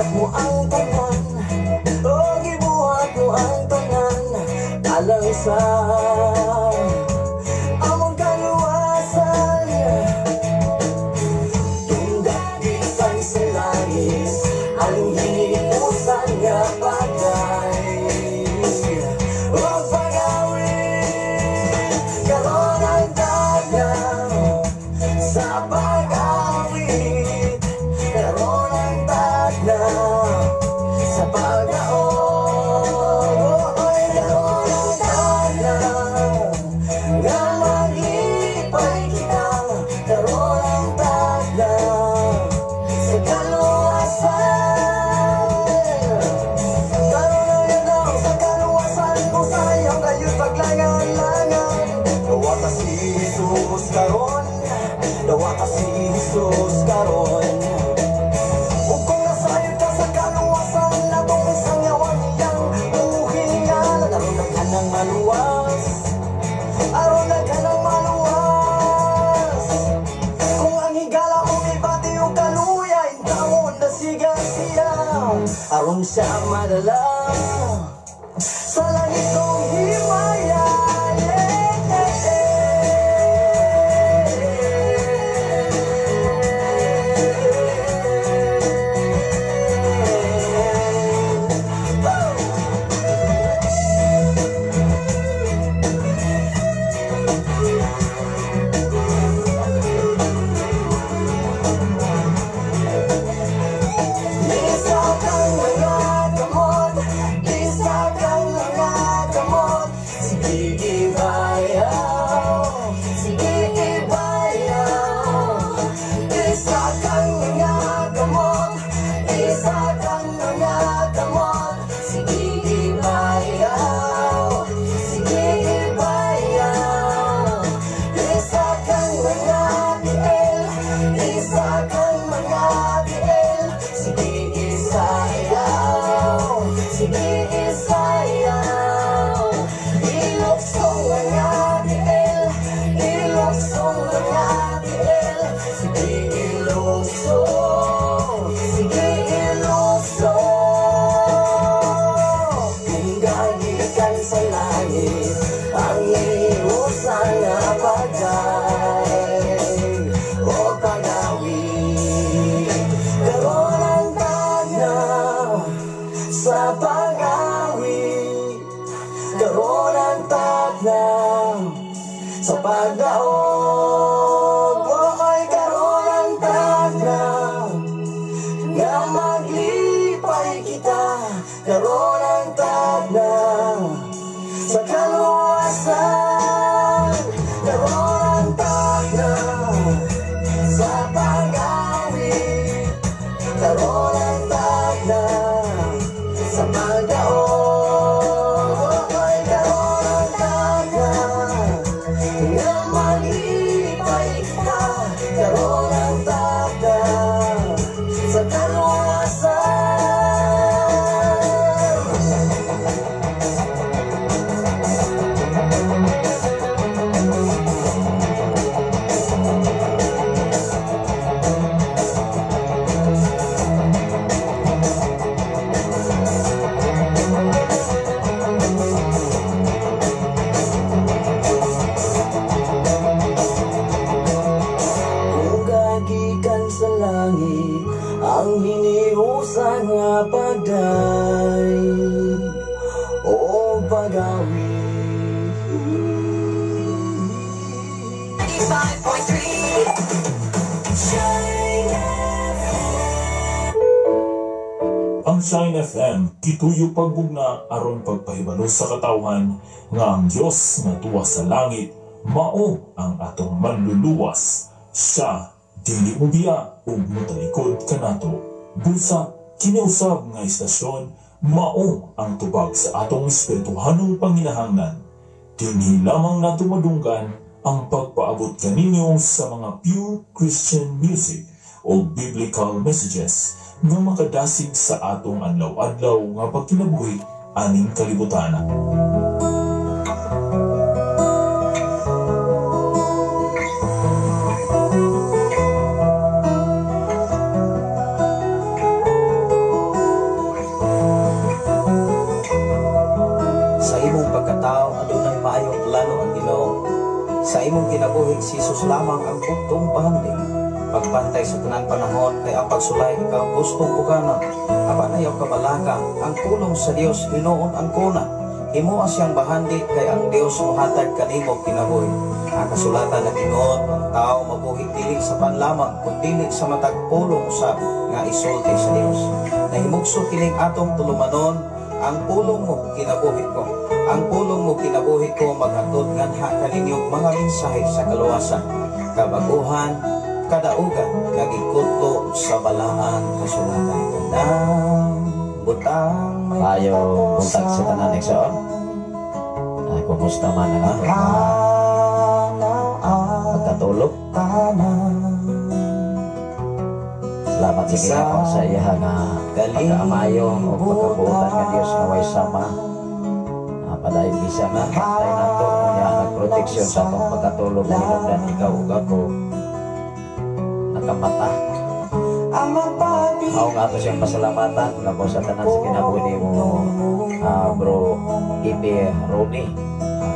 Gibuhat mo ang tanan, oh, gibuhat mo ang tanan alang sa among kaluwasan. Tungga gikan sa langit ang hiniusan nga pagay o pag-awit. Karon ang tagna sa pag-awit, karon ang tagna sa pagdaog. Oy, karon ang tagna nga maglipay kita, karon ang tagna sa kaluwasan. Karon ang adlaw sa kaluwasan, usahay ang kayo'y paglangan-langan. Dawata si Jesus karon, dawata si Jesus karon. Ug kung nasayod ka sa kaluwasan, atong isangyawan iyang buhingan. Aron na ka nang maluwas, aron na ka nang maluwas. Kung ang higala mo mibati og kaluya, intawon na siga siya, aron siya madala sa langit kong himaya. Yeah. Isa kang mga kamot, isa kang mga kamot. Sige ibayaw, sige ibayaw. Isa kang mga kamot, isa kang mga kamot. Sige ibayaw, sige ibayaw. Isa kang mga tiil, isa kang mga tiil. Sige isayaw, sige isayaw. Iluksong mga tiil, iluksong mga tiil. Sige iluksong, sige iluksong. Kung gagikan sa langit ang iusan nga pagay o pag-awit, karon ang tagna sa pag-awit, karon ang tagna sa pagdaog. Oy, karon ang tagna nga maglipay kita, karon ang tagna sa kaluwasan, karon ang tagna sa pag-awit, karon ang tagna sa pagdaog. Oy, karon ang tagna nga maglipay kita, karon ang tagna sa kaluwasan. Kung gagikan sa langit ang hiniusan nga pagday o pag-awit. 95.3 Shine FM. Ang Shine FM gituyo pagbugna aron pagpahibalo sa katawhan nga ang Dios nga tuwa sa langit mao ang atong manluluwas. Siya dili mobiya ug motalikod kanato. Busa kini usab nga istasyon mao ang tubag sa atong espirituhanong panginahanglan. Dinhi lamang nato madunggan ang pagpaabot kaninyo sa mga pure Christian music o biblical messages nga makadasig sa atong adlaw-adlaw nga pagkinabuhi aning kalibutan. Sa imong kinabuhi, si Jesus lamang ang bugtong bahandi. Pagbantay sa tanan panahon kay ang pagsulay ikaw gustong ugana. Apan ayaw kabalaka, ang pulong sa Dios hinuon ang kuna. Himoa siyang bahandi kay ang Dios mohatag kanimo kinabuhi. Ang kasulatan nag-ingon, ang tao mabuhi dili sa pan lamang kun dili sa matag pulong sa nga isulti sa Dios. Nahimugso kining atong tulumanon, "Ang pulong mo kinabuhi ko." "Ang pulong mo kinabuhi ko" maghatod nganha kaninyo mga mensahe sa kaluwasan, kabaguhan, kadaugan nga gikutlo sa balaan kasulatan. Tanang butang may Maayong buntag sa tanan, igsoon. Ay, kumusta man ang atong mga pagkatulog? Salamat sa Ginoo sa iya nga pagkaamayo o pagkabuotan nga Dios nga way sama. Padayon bisan na tayo nato unya nagproteksyon sa atong pagkatulog, hinungdan ikaw ug ako nakamata. Mao nga ato siyang pasalamatan labaw sa tanan sa kinabuhi nimo, bro Ipe Ronnie.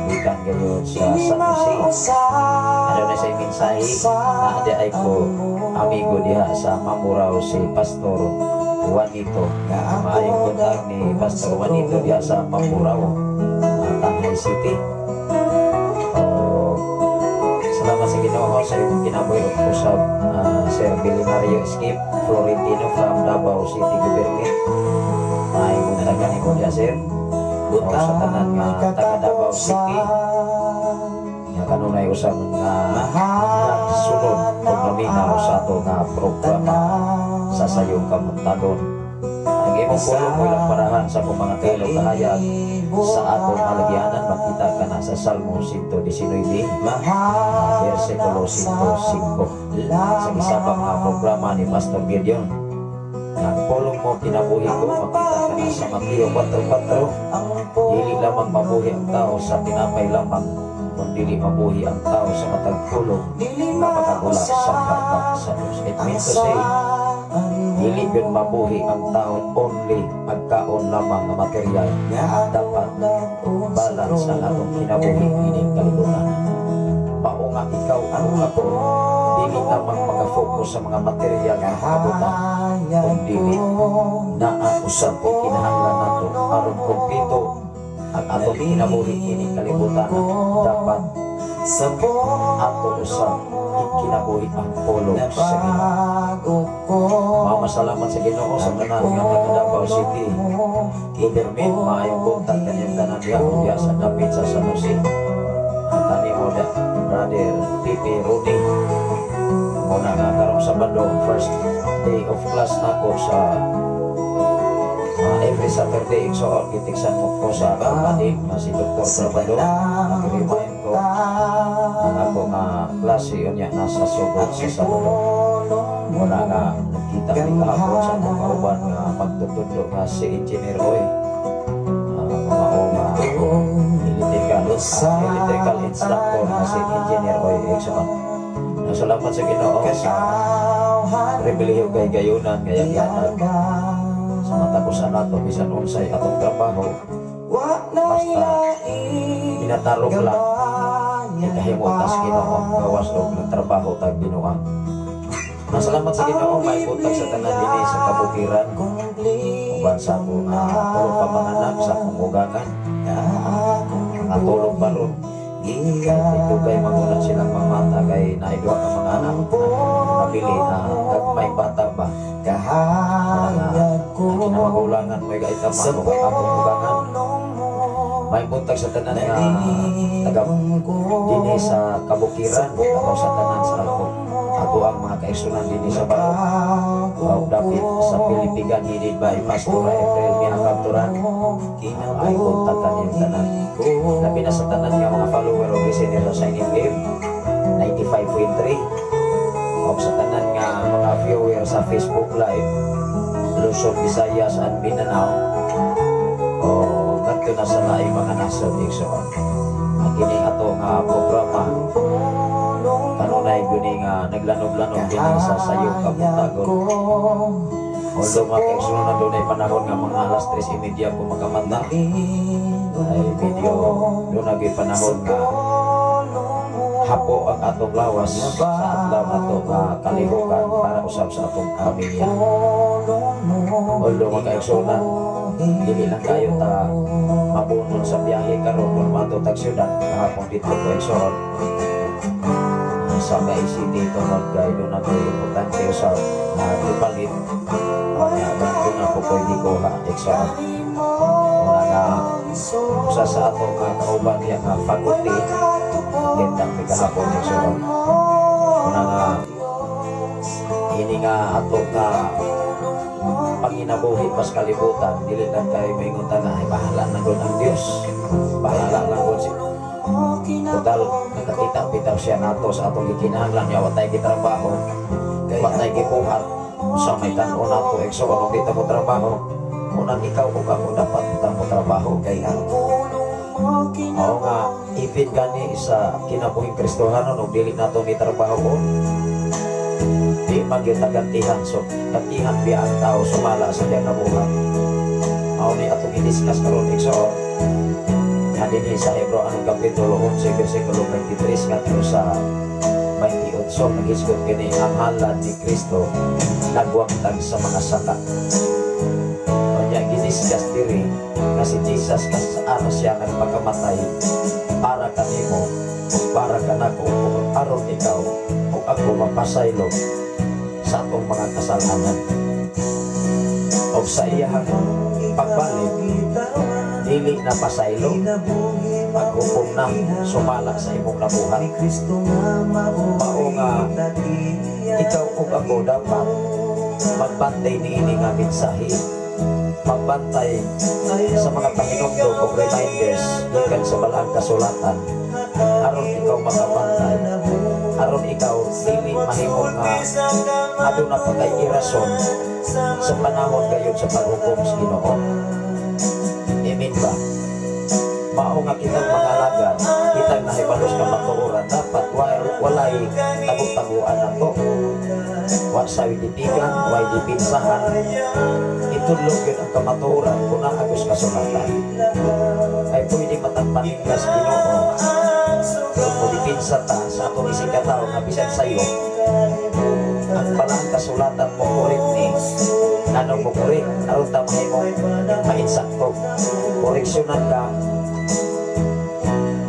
Gikan gayud sa San Jose. Ano na sa mensahe na di ay ko amigo diha sa Mamburao, si Pastor Juanito. Maayong buntag ni Pastor Juanito diha sa Mamburao, Tanjay City. Oh, salamat sa Ginoo sa imong kinabuhi ug usab, Sir Bilinario Skip Florentino from Davao City Government. Maayong buntag kanimo diha, sir. O sa tanan nga taga Davao City nga kanunay usab nga nagsunod o naminaw sa ato nga programa sa Sayong Kabuntagon. Ang imong pulong mo ilang parahan sa akong mga tilog kahayag sa atong alagyanan, makita ka na sa Salmo 119, versikulo 105, sa isa pa nga programa ni Pastor Gideon. Ang pulong mo kinabuhi ko, makita ka na sa Mateo 4.4. Dili lamang mabuhi ang tao sa tinapay lamang, kundi mabuhi ang tao sa matag pulong na makagula sa baba sa Diyos. It means to say, dili yun mabuhi ang tao only pagkaon lamang nga material. Dapat balance ang atong kinabuhi ining kalibutan. Mao nga ikaw ang ako, dili lamang maka-focus sa mga material nga mga kundi naa usab kinahanglan nato aron kompleto ang atong kinabuhi ining kalibutan. Dapat ato usab ikinabuhi ang pulong sa Ginoo. Mamasalamat sa Ginoo sa tanan nga taga Davao City Government. Maayong buntag kanyang tanan diha diha sa dapit sa San Jose. Ang kanimo da, Brother Pipi Rudy. Muna nga karong Sabado, first day of class nako sa every Saturday, igsoon, gitiksan mo ko sa kapatid nga si Dr. Salvador. Nag-remind ko ang ako nga klase unya nasa sugod sa Sabado. Muna nga nagkita mi kahapon sa akong kauban nga magtutudlo nga si Engineer Roy. Mao nga electrical instructor nga si Engineer Roy, igsoon. Salamat sa Ginoo sa pribilehiyo kay gayunan nga iyang gihatag sa matag usa nato. Bisan unsay atong trabaho, basta ginatarong lang, ikahimo tas Ginoo gawas og nagtrabaho tag Ginoo. Masalamat sa Ginoo. May buntag sa tanan dinhi sa kabukiran uban sa akong tulo ka mga anak, sa akong ugangan. Mga tulog pa ron kay dugay maguna silang mamata kay naay duha ka mga anak nabili na gagmay bata ba. Nga ang kinamagulangan mo kay tama ko kay akong ugangan. May buntag sa tanan nga taga dinhi sa kabukiran, ako sa tanan sa ako ang mga kaigsunan dinhi sa Baro o dapit sa Pilipigan, headed by Pastor April Miakabturan. Ay buntag kanyang tanan, labi na sa tanan nga mga follower o listener sa NFM 95.3 o sa tanan nga mga viewer sa Facebook Live, Luzon, Visayas and Mindanao o ngadto na sa laing mga nasod, igsoon. Ang kini ato nga programa kanunay guni nga naglanog-lanog dinhi sa Sayong Kabuntagon. Although, mga kaigsunan, na dunay panahon nga mga alas 3:30 ko makamata ay medyo doon naging panahon nga Hapo ang atong lawas sa adlaw nato nga kalihukan para usab sa atong pamilya. Although, mga kaigsuonan, dili lang kayo ta mabunod sa biyahe karon kung maadto tag syudad kahapon dito ko, igsoon, sa Kay City, tungod kay duna ko'y importante usab na ipalit. Kaya doon ako pwede ko ha, igsoon. Una nga usa sa atong nga kauban diya nga faculty, gentang mi kahapon, igsoon. Una nga ini nga ato nga panginabuhi pas kalibutan, dili lang kay maingon ta nga, "Ay, bahala na gud ang Dios, bahala lang gud si total, nakakita bitaw siya nato sa atong gikinahanglan niya, wa tay gitrabaho, wa tay gibuhat sa may tan-o nato." Igsoon, kung di ta mo trabaho, unang ikaw ug ako dapat ta mo trabaho kay oo nga, even gani sa kinabuhing Kristohanon, ug dili nato ni trabaho, di magyud tagantihan. So gantihan biya ang tao sumala sa diyang nabuhat. Mao ni atong i-discuss karon, igsoon, nga dinhi sa Hebreo anong kapitulo 11 bersikulo 23 ngadto sa 28, naghisgot kini ang halad ni Kristo nagwagtag sa mga sala. Unya gidiscuss diri nga si Jesus kas ano siya nagpakamatay para kanimo ug para kanako aron ikaw ug ako mapasaylo sa atong mga kasalanan. Og sa iyahang pagbalik, dili na pasaylo, paghukom na sumala sa imong nabuhat. Mao nga ikaw ug ako dapat magbantay niini nga mensahe, magbantay sa mga pahinumdom o reminders gikan sa Balaang Kasulatan aron ikaw makabantay, aron ikaw dili mahimo nga aduna pa kay irason sa panahon gayud sa paghukom sa Ginoo. Amen ba? Mao nga kitang mga alagad, kitang nahibalos kamatuoran, dapat walay tago-taguan nato. Wa sa ditigan, way dipinsahan. Itudlo gyud ang kamatuoran kung naa gyud kasulatan. Ay pwede matang paninggas Ginoo kung modipinsa ta sa atong isig katao nga bisan sayo ang balaang kasulatan mo correct ni nganong mo correct aron ta mahimong mainsakto, koreksyonan ka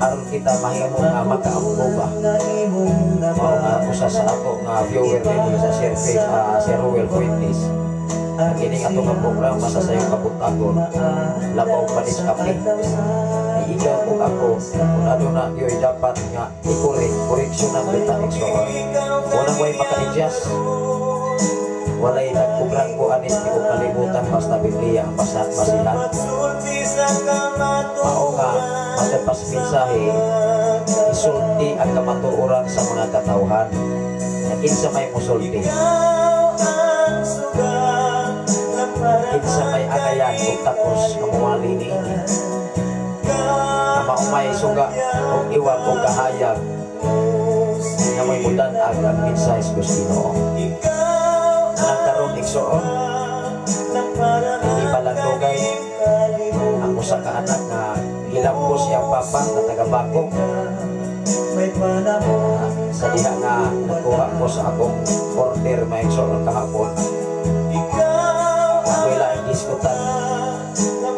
aron kita mahimo nga makaamgo ba. Mao nga usa sa ato nga viewer dinhi sa Sir Faith, Sir Ruel Fuentes, ang kining ato nga programa sa Sayong Kabuntagon labaw pa ni sa kape. Ay ikaw ug ako, kung ano na yo'y dapat nga i-correct, koreksyonan kita, igsoon. Unang way maka-adjust, walay nagkubrangko anis tibuok kalibutan basta Biblia ang basihan. Mao nga matag pas mensahe, isulti ang kamatuoran sa mga katawhan. Na kinsa may musulti, kinsa may angayan ug takos nga muwali niini nga maumay suga ug iwang ug kahayag nga may mudan-ag ang mensahe sa Ginoo. Nang karon, igsoon, hindi pa lang dugay, ang usa ka anak nga gilambos siyang papa nga taga Bacong. Sa diha nga nagkuha ko sa akong order, mga igsoon, kahapon, ako ila ang diskutan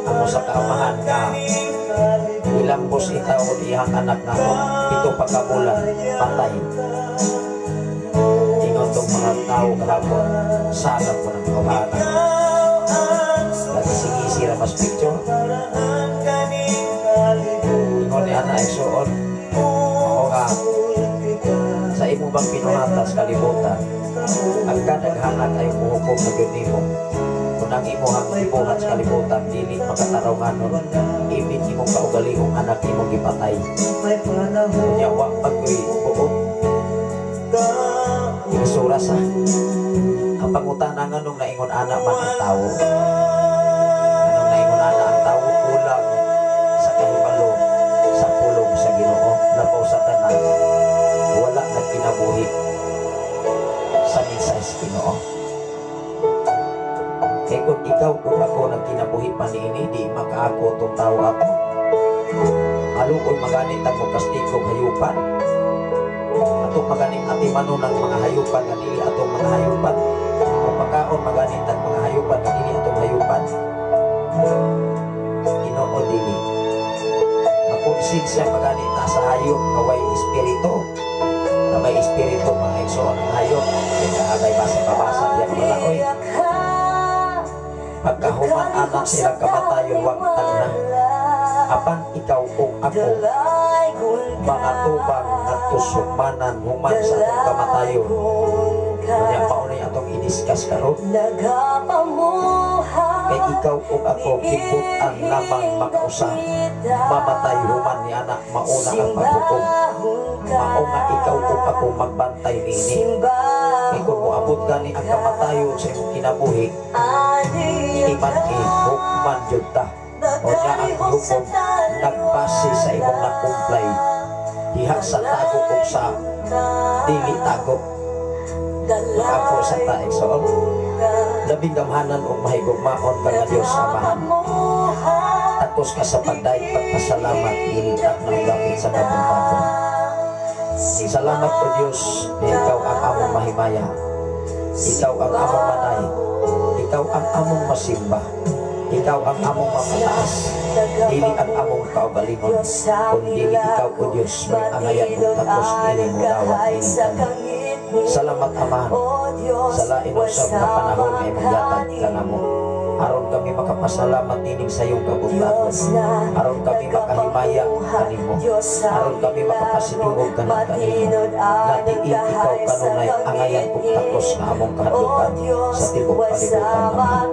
ang usa ka amahan nga gilambos itawon iyang anak nga 7 pa ka bulan, patay. Ingon tong mga tao kahapon, sanap ko ng kawanan nagisingisi ra mas picture. Ingon ni ana, igsoon, oo nga sa imo bang pinuhatas kalibutan, ang kadaghanan ay muhukom na gyud nimo kung ang imong gibuhat sa kalibutan dili makataronganon, ibig imong kaugalingong anak imong gipatay. Unya wa pagkoy buot isura sa ang pangutana, nganong naingon ana man ang tao? Anong naingon ana ang tao? Kulang sa kahibalo sa pulong sa Ginoo. Labaw sa tanan, wala nagkinabuhi sa mensahe sa Ginoo. Kay kung ikaw ug ako nagkinabuhi pa niini, di makaako tong tao ato. Alukoy maganit ang mo kastigong hayupan. Ato maganing atimanon ang mga hayupan nga dili atong mga hayupan. O pagkaon maganit ang mga hayupan nga dili atong hayupan. Ginoo, dili. Makonsensya maganit ta sa hayop nga way espiritu. Na may espiritu, mga igsoon, ang hayop. Kaya agay basa pabasa diyan wala oy. Pagkahuman anak silang kamatayon, wagtang na. Apan ikaw ug ako mga tubang ngadto sukmanan human sa atong kamatayon. Unya maunay atong i-discuss karon. Kay ikaw ug ako gibut-an lamang makausa mamatay human ni anak mauna ang paghukom. Mao nga ikaw ug ako magbantay nini. Kay kung moabot gani ang kamatayon sa imong kinabuhi, iman hukman jud ta. O nya ang hukom nagbase sa imong na-comply diha sa tago ug sa dili tago. Mag-apo sa ta, igsoon. Labing gamhanan ug mahigugmaon ka nga Dios Amahan. Takos ka sa pagdayeg pagpasalamat dili na dapit sa kabuntagon. Salamat, O Dios, na ikaw ang among mahimaya. Ikaw ang among manay. Ikaw ang among masimba. Ikaw ang among mapataas. Dili ang among kaugalingon, kung dili ikaw, O Dios, may angayan ug takos dili mo dawat ining tanan. Salamat, Amahan, sa lain usab nga panahon nga imong gihatag kanamo. Aron kami makapasalamat nining sa iyong kabuntagon. Aron kami makahimaya kanimo. Aron kami makapasidungog kanang kanimo. Nga diin ikaw kanunay angayan ug takos nga among kahadlukan sa tibuok kalibutan, Amahan.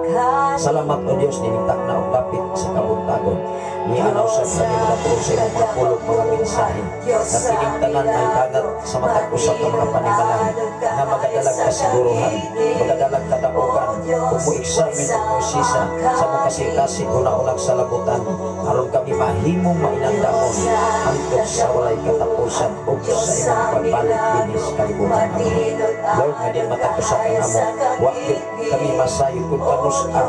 Salamat, O Dios, nining takna og dapit sa kabuntagon. Nianaw sa kami mga sa imong mga pulong, mga mensahe. Nga kining tanan may dagat sa matag usa ka mga panimalay nga magadalag kasiguruhan, magadalag kadaugan, ug mo examine ug mo sisa sa mo kasing-kasing una-unang salabutan aron kami mahimong mainandamon hangtod sa walay katapusan ug sa imong pagbalik dinhi sa kalibutan, Amahan. Lord, nga din matag usa ka namo, wa gyud kami masayod kung kanus-a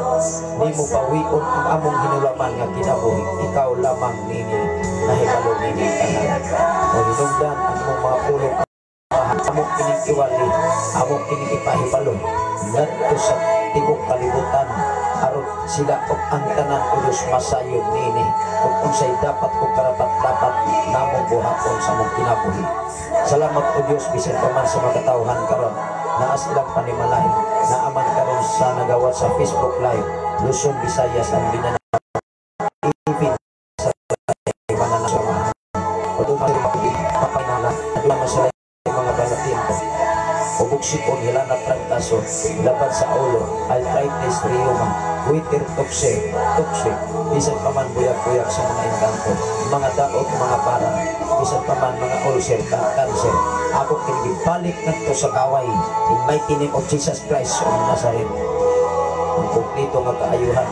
nimo bawion ang among hinulaman nga kinabuhi. Ikaw lamang nini nahibalo nini tanan. O hinungdan ang imong mga pulong, Amahan, among kining iwali, among kining ipahibalo ngadto sa tibuok kalibutan aron sila og ang tanan, O Dios, masayod niini kung unsay dapat ug karapat dapat namong buhaton sa among kinabuhi. Salamat, O Dios, bisan pa man sa mga katawhan karon naa sa ilang panimalay, naa man karon sa nagawat sa Facebook Live, Luzon, Visayas and Mindanao, even sa iba na nasyon. O doon man papainala, doon man sila mga balatin o buksikon, hilanat, trangkaso, laban sa ulo, arthritis, rheuma, goiter, toxic, toxic, bisan pa man buyag-buyag sa mga engkanto, mga daot, mga bara, bisan pa man mga ulcer, cancer. Ako kinibalik ngadto sa kaway in mighty name of Jesus Christ of Nazareth. Ang kumplito nga kaayuhan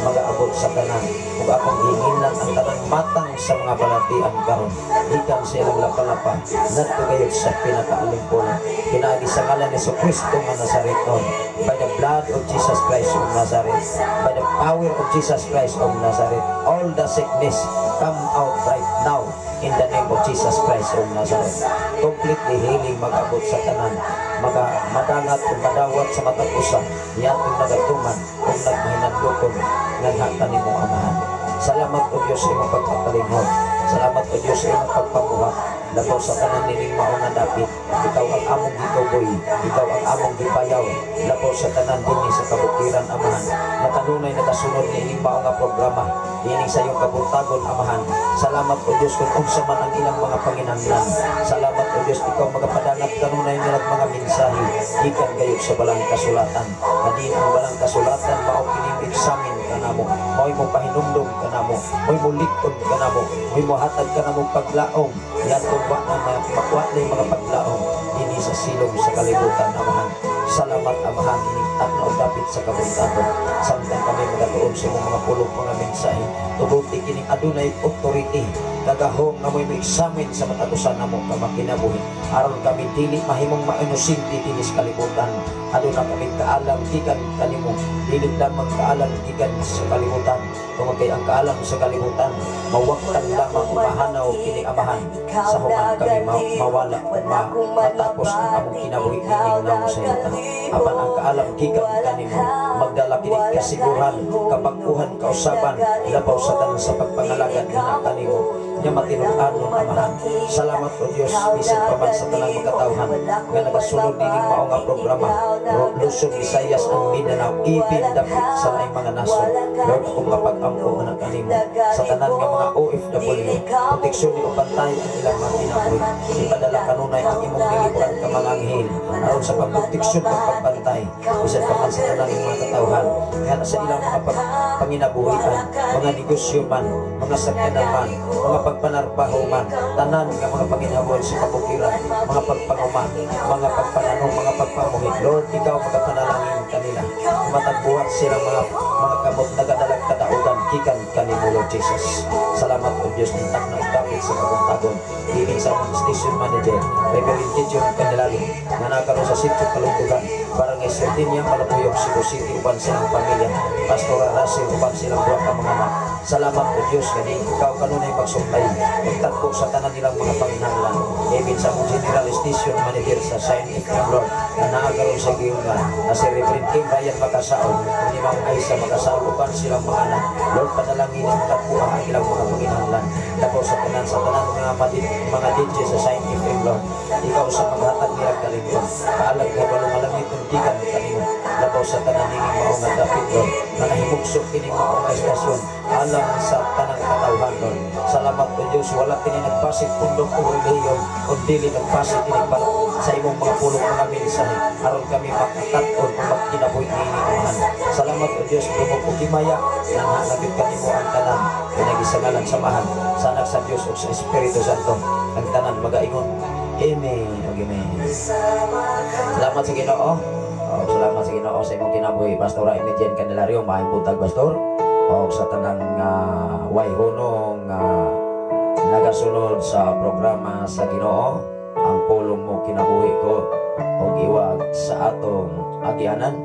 magaabot sa tanan ug akong gihinginan ang tanang matang sa mga balatian karon gikan sa ilang lapalapa ngadto gayud sa pinakaalimpulan, pinaagi sa ngalan ni Kristo nga Nazareton, by the blood of Jesus Christ of Nazareth, by the power of Jesus Christ of Nazareth, all the sickness come out right now in the name of Jesus Christ of Nazareth. Completely healing mag-abot sa tanan, maga madangat ug madawat sa matag usa niadtong nagatuman ug nagmahinadlokon nga kanimo, Amahan. Salamat, O Dios, sa imong pagpakalinghod. Salamat, O Dios, sa imong pagpabuhat. Labaw sa tanan nining mao nga dapit, ikaw ang among gituboy, ikaw ang among gipayaw. Labaw sa tanan dinhi sa kabukiran, Amahan, na kanunay nagasunod niining mao nga programa niining sa iyong kabuntagon, Amahan. Salamat, O Dios, kung unsa man ang ilang mga panginahanglan. Salamat, O Dios, ikaw magapadangat kanunay nilang mga mensahe gikan gayud sa balang kasulatan. Kadin ang balang kasulatan mao kining examine kanamo, mao'y mo pahinumdom kanamo, mao'y mo lik-on kanamo, mao'y mo hatag kanamo paglaom yatong wa na makuha na yung mga paglaom dinhi sa silong sa kalibutan, Amahan. Salamat, Amahan, ining takna og dapit sa kabuntagon. Samtang kami magatuon sa imong mga pulong, mga mensahe, tuguti kining adunay authority, kagahom nga mo'y mo-examine sa matag usa namo ka makinabuhi aron kami dili mahimong mainosente dinhi sa kalibutan. Aduna kami kaalam gikan kanimo, dili lamang kaalam gikan sa kalibutan, tungod kay ang kaalam sa kalibutan mawagtang lamang, mahanaw kini, Amahan, sa human kami mawala, matapos ang among kinabuhi nining nawong sa yuta. Apan ang kaalam gikan kanimo magdala kini kasiguran, kabag-uhan, kausaban labaw sa tanan sa pagpangalagad nga kanimo nga matinud-anon, Amahan. Salamat, O Dios, bisan pa man sa tanang makatawhan nga nagasunod nining mao nga programa, Luzon, Visayas and Mindanao, even dapit sa laing mga nasod. Lord, akong mapag-ampo nga kanimo sa tanan nga mga OFW, proteksyon ni bantay ang ilang mga kinabuhi. Ipadala kanunay ang imong nilibuan ka mga anghel aron sa pagproteksyon ug pagbantay bisan pa man sa tanan nga mga katawhan nga sa ilang mga panginabuhian, mga negosyo man, mga sakyanan man, mga pagpanarbaho man, tanan nga mga panginabuhi sa kabukiran, mga pagpanguma, mga pagpananom, mga pagpamuhi. Lord, ikaw magapanalangin kanila. Matag buhat silang mga kamot nagadalag kadaugan gikan kanimo, Lord Jesus. Salamat, O Diyos, ng takna ug dapit sa kabuntagon. Dili sa among station manager, Reverend Gideon Candelario, nga nakaroon sa sitio Kalungkugan, Barangay Serdinia, Malabuyok, Cebu City, uban silang pamilya. Pastora Russell, uban silang duha ka mga anak. Salamat, O Diyos, nga di ikaw kanunay magsuplay, magtagpo sa tanan nilang mga panginahanglan. Even sa among General Station Manager sa Shine FM, Lord, na naa karon sa giungan, na si Reverend King Ryan Makasaon, ug ni Ma'am Aisa Makasaon, uban silang mga anak. Lord, panalangin ang tagpuan ang ilang mga panginahanglan. Labaw sa tanan nga mga DJ sa Shine FM, Lord. Ikaw sa maghatag nilang kalingon. Kaalam nga balong malangit ng gikan kanimo. Labaw sa tanan nining mao nga dapit, Lord, na nahimugsok kining mao nga estasyon alang sa tanang katawhan, Lord. Salamat, O Diyos, wala kini nagbasig pundok o relihiyon, kun dili nagbasig kini para sa imong mga pulong, mga mensahe, aron kami makakat-on ug magkinabuhi niini, Amahan. Salamat, O Diyos, tungod og himaya, nanghanapit kanimo ang tanan, pinagi sa ngalan sa Amahan, sa Anak sa Dios ug sa Espiritu Santo. Ang tanan magaingon, Amen ug Amen. Salamat sa Ginoo. Oh, salamat sa Ginoo sa imong kinabuhi, Pastor Emilian Candelario, maayong buntag, Pastor. O sa tanang way hunong nagasunod sa programa sa Ginoo, Ang Pulong Mo Kinabuhi Ko og Iwag sa Atong Agianan,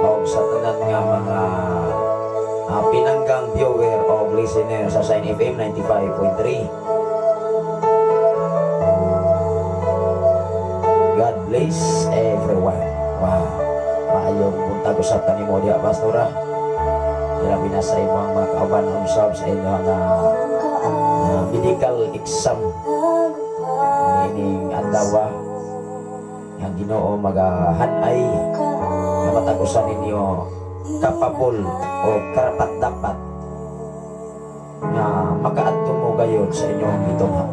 o sa tanan nga mga pinanggang viewer o listener sa Shine FM 95.3. God bless everyone. Wow. Maayong buntag usab kanimo diha, Pastora. Grabe na sa imong mga kauban usab sa inyong medical exam nining adlaw. Ang Ginoo magahanay nga matag usa ninyo kapabol o karapat dapat nga makaadto mo gayon sa inyong gitungha,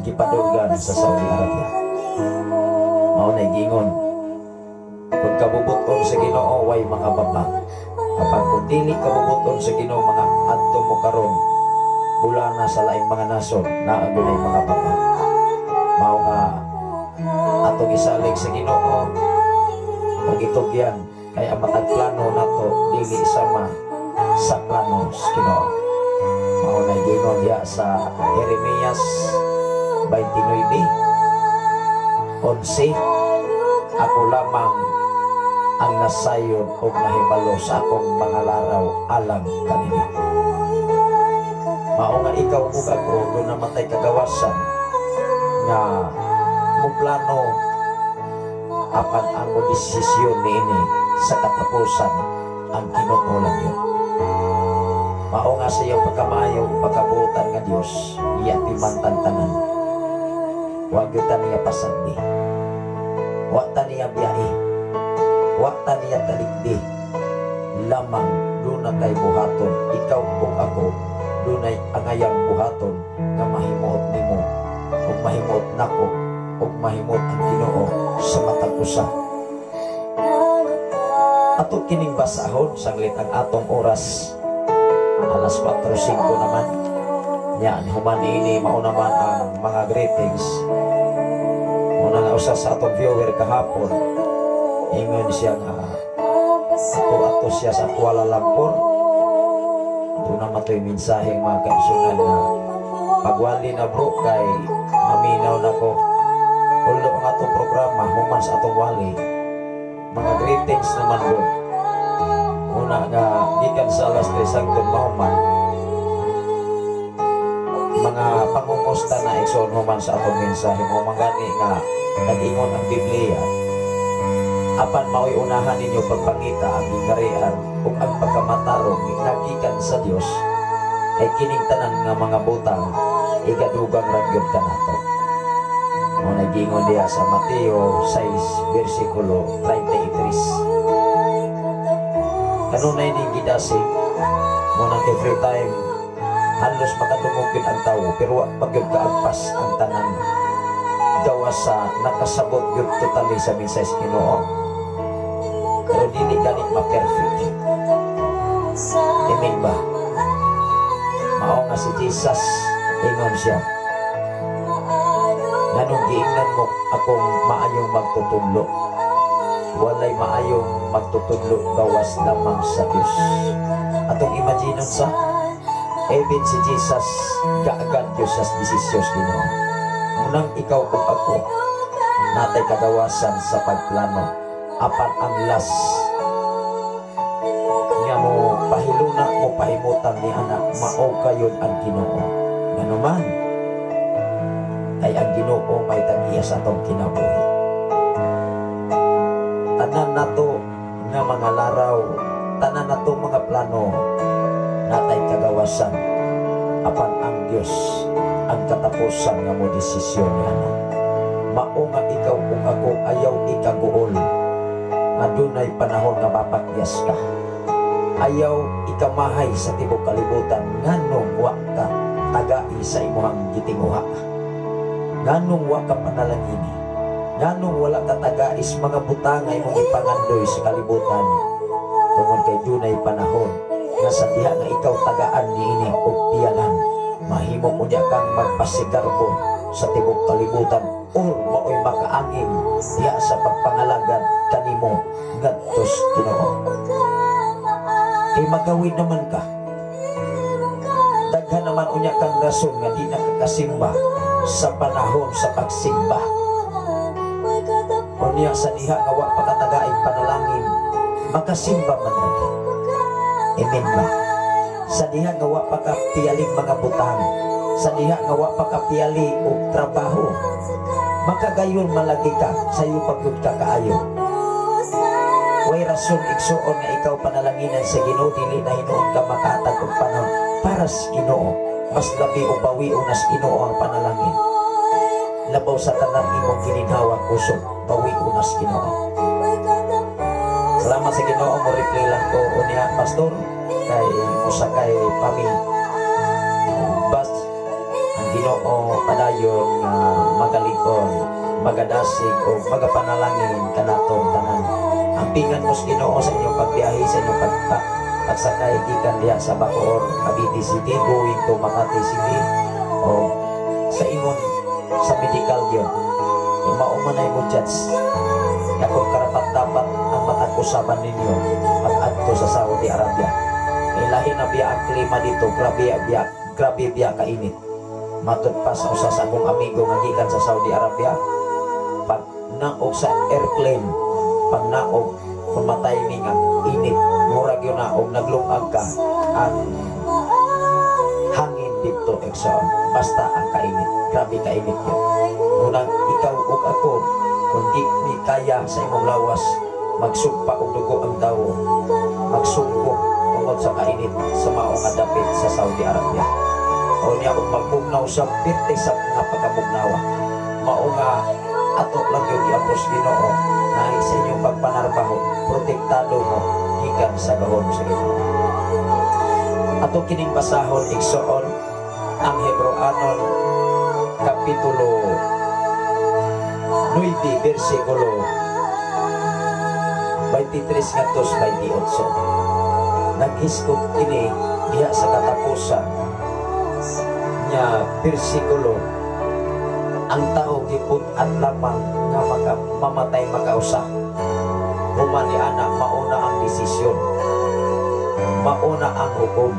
gipadulgan sa Saudi Arabia. Mao na giingon, kung kabubuton sa Ginoo, way mga baba. Kapag kung dili kabubuton sa Ginoo, mga adto mo karon bulana sa laing mga nasod, naa gunay mga baba. Mao nga atong isalig sa Ginoo ug itugyan kay ang matag plano nato dili sama sa plano sa Ginoo. Mao na giingon diha sa Jeremias 29:11, "Ako lamang ang nasayod og nahibalo sa akong mga laraw alang kaninyo." Mao nga ikaw ug ako duna man tay kagawasan nga moplano, apan ang mo desisyon niini sa katapusan ang Ginoo lang yun. Mao nga sa iyang pagkamaayo ug pagkabuotan nga Dios, iya timantan tanan. Wa gyud ta niya pasagdi. Wa ta niya biyahe. Wa ta niya talikdi. Lamang duna tay buhaton, ikaw ug ako dunay angayang buhaton nga mahimuot nimo ug mahimuot nako ug mahimuot ang Ginoo sa matag usa. Ato kining basahon sanglit ang atong oras. Alas 4:05 naman. Nya, human niini, mao naman ang mga greetings. Una nga usa sa atong viewer kahapon, ingon siya nga ato ato siya sa Kuala Lumpur. Doon naman to'y mensaheng mga kaigsuonan nga pagwali na, bro, kay maminaw na ko. Although ang atong programa human sa atong wali, Mga greetings naman gud. Una nga gikan sa alas 3 hangtod mahuman, mga pangumusta na, igsoon, human sa atong mensahe. Mao man gani nga nag-ingon ang Biblia, "Apan mao'y unahan ninyo pagpangita ang gingharian ug ang pagkamatarong nga gikan sa Dios, kay kining tanan nga mga butang igadugang ra gyud kanato." Mao na giingon diha sa Mateo 6 versikulo 33. Kanunay ning gidasig mo nang every time halos makadungog gyud ang tawo, pero wa pa gyud kaagpas ang tanan gawas sa nakasabot gyud totally sa mensahe sa Ginoo, pero dili ganit ma-perfect. Amen ba? Mao nga si Jesus, ingon siya, "Nganong giingnan mo akong maayong magtutudlo? Walay maayong magtutudlo gawas lamang sa Dios." Atong imaginon sa even si Jesus gaagad Diyos sa desisyon Ginoo. Munang ikaw ug ako natay kagawasan sa pagplano, apan ang last nga mo pahiluna, mo pahimutan ni anak, mao kayon ang Ginoo. Nganuman kay ang Ginoo may tag-iya sa atong kinabuhi. Tanan nato nga mga laraw, tanan nato mga plano, natay kagawasan, apan ang Dios ang katapusan nga mo desisyon ni ana. Mao nga ikaw ug ako ayaw ikaguol nga dunay panahon nga mapakyas ka. Ayaw ikamahay sa tibok kalibutan nganong wa ka tagai sa imuhang gitinguha, nganong wa ka panalangini, nganong wala ka tagais mga butang nga imong ipangandoy sa kalibutan, tungod kay dunay panahon nga sa diha nga ikaw tagaan niini og piyalan, mahimo unya kang magpasigarbo sa tibok kalibutan or maoy makaangin diha sa pagpangalagad kanimo ngadto sa Ginoo. Kay magawin naman ka, daghan naman unya kang rason nga di na kakasimba sa panahon sa pagsimba. Unya sa diha nga wa pa katagaing panalangin, makasimba man lagi. Amen ba? Sa diha nga wa pa ka piyaling mga butang, sa diha nga wa pa ka piyali og trabaho, makagayon malagi ka sa iyo pagyud ka kaayo. Way rason, igsuon, nga ikaw panalanginan sa Ginoo, dili na hinuon ka makahatag og panahon para sa Ginoo. Mas labi o bawion nas Ginoo ang panalangin. Labaw sa tanan imong gininhawa kusog, bawion nas Ginoo. Salamat sa Ginoo, mo reply lang ko unya, pastor, kay mosakay pami. Bas ang Ginoo padayon nga magalig-on, magadasig o magapanalangin kanatong tanan. Ampingan mo sa Ginoo sa inyong pagbiyahe, sa inyong pagsakay gikan diha sa Bacoor, Cavite City, going to Makati City o sa ingon sa medical yun. Mao man ay mo judge nga kung karapat dapat ang matag usaban ninyo pag-adto sa Saudi Arabia. Kay lahi na biya ang klima dito, grabe biya, grabe biya kainit. Matud pa sa usa sa akong amigo nga gikan sa Saudi Arabia, pag naog sa airplane, pag naog kung matay nga init, murag yun na og naglungag ka ang hangin dito, igsoon. Basta ang kainit, grabe kainit yun. Unang ikaw ug ako, kung di ni kaya sa imong lawas, magsugpa og dugo ang tawo, magsungko tungod sa kainit sa mao nga dapit sa Saudi Arabia. O niya og magbugnaw sa pirte sa nga pagkabugnawa. Mao nga ato lang yung giapos Ginoo na sa inyong pagpanarbaho, protektado mo gikan sa gahom sa Ginoo. Ato kining basahon, igsoon, ang Hebreoanon kapitulo 9 bersikulo 23 ngadto sa 28. Naghisgot kini diha sa katapusan nya bersikulo, ang tao giput-an lamang nga mamatay makausa. Human ni ana, mauna ang desisyon, mauna ang hukom.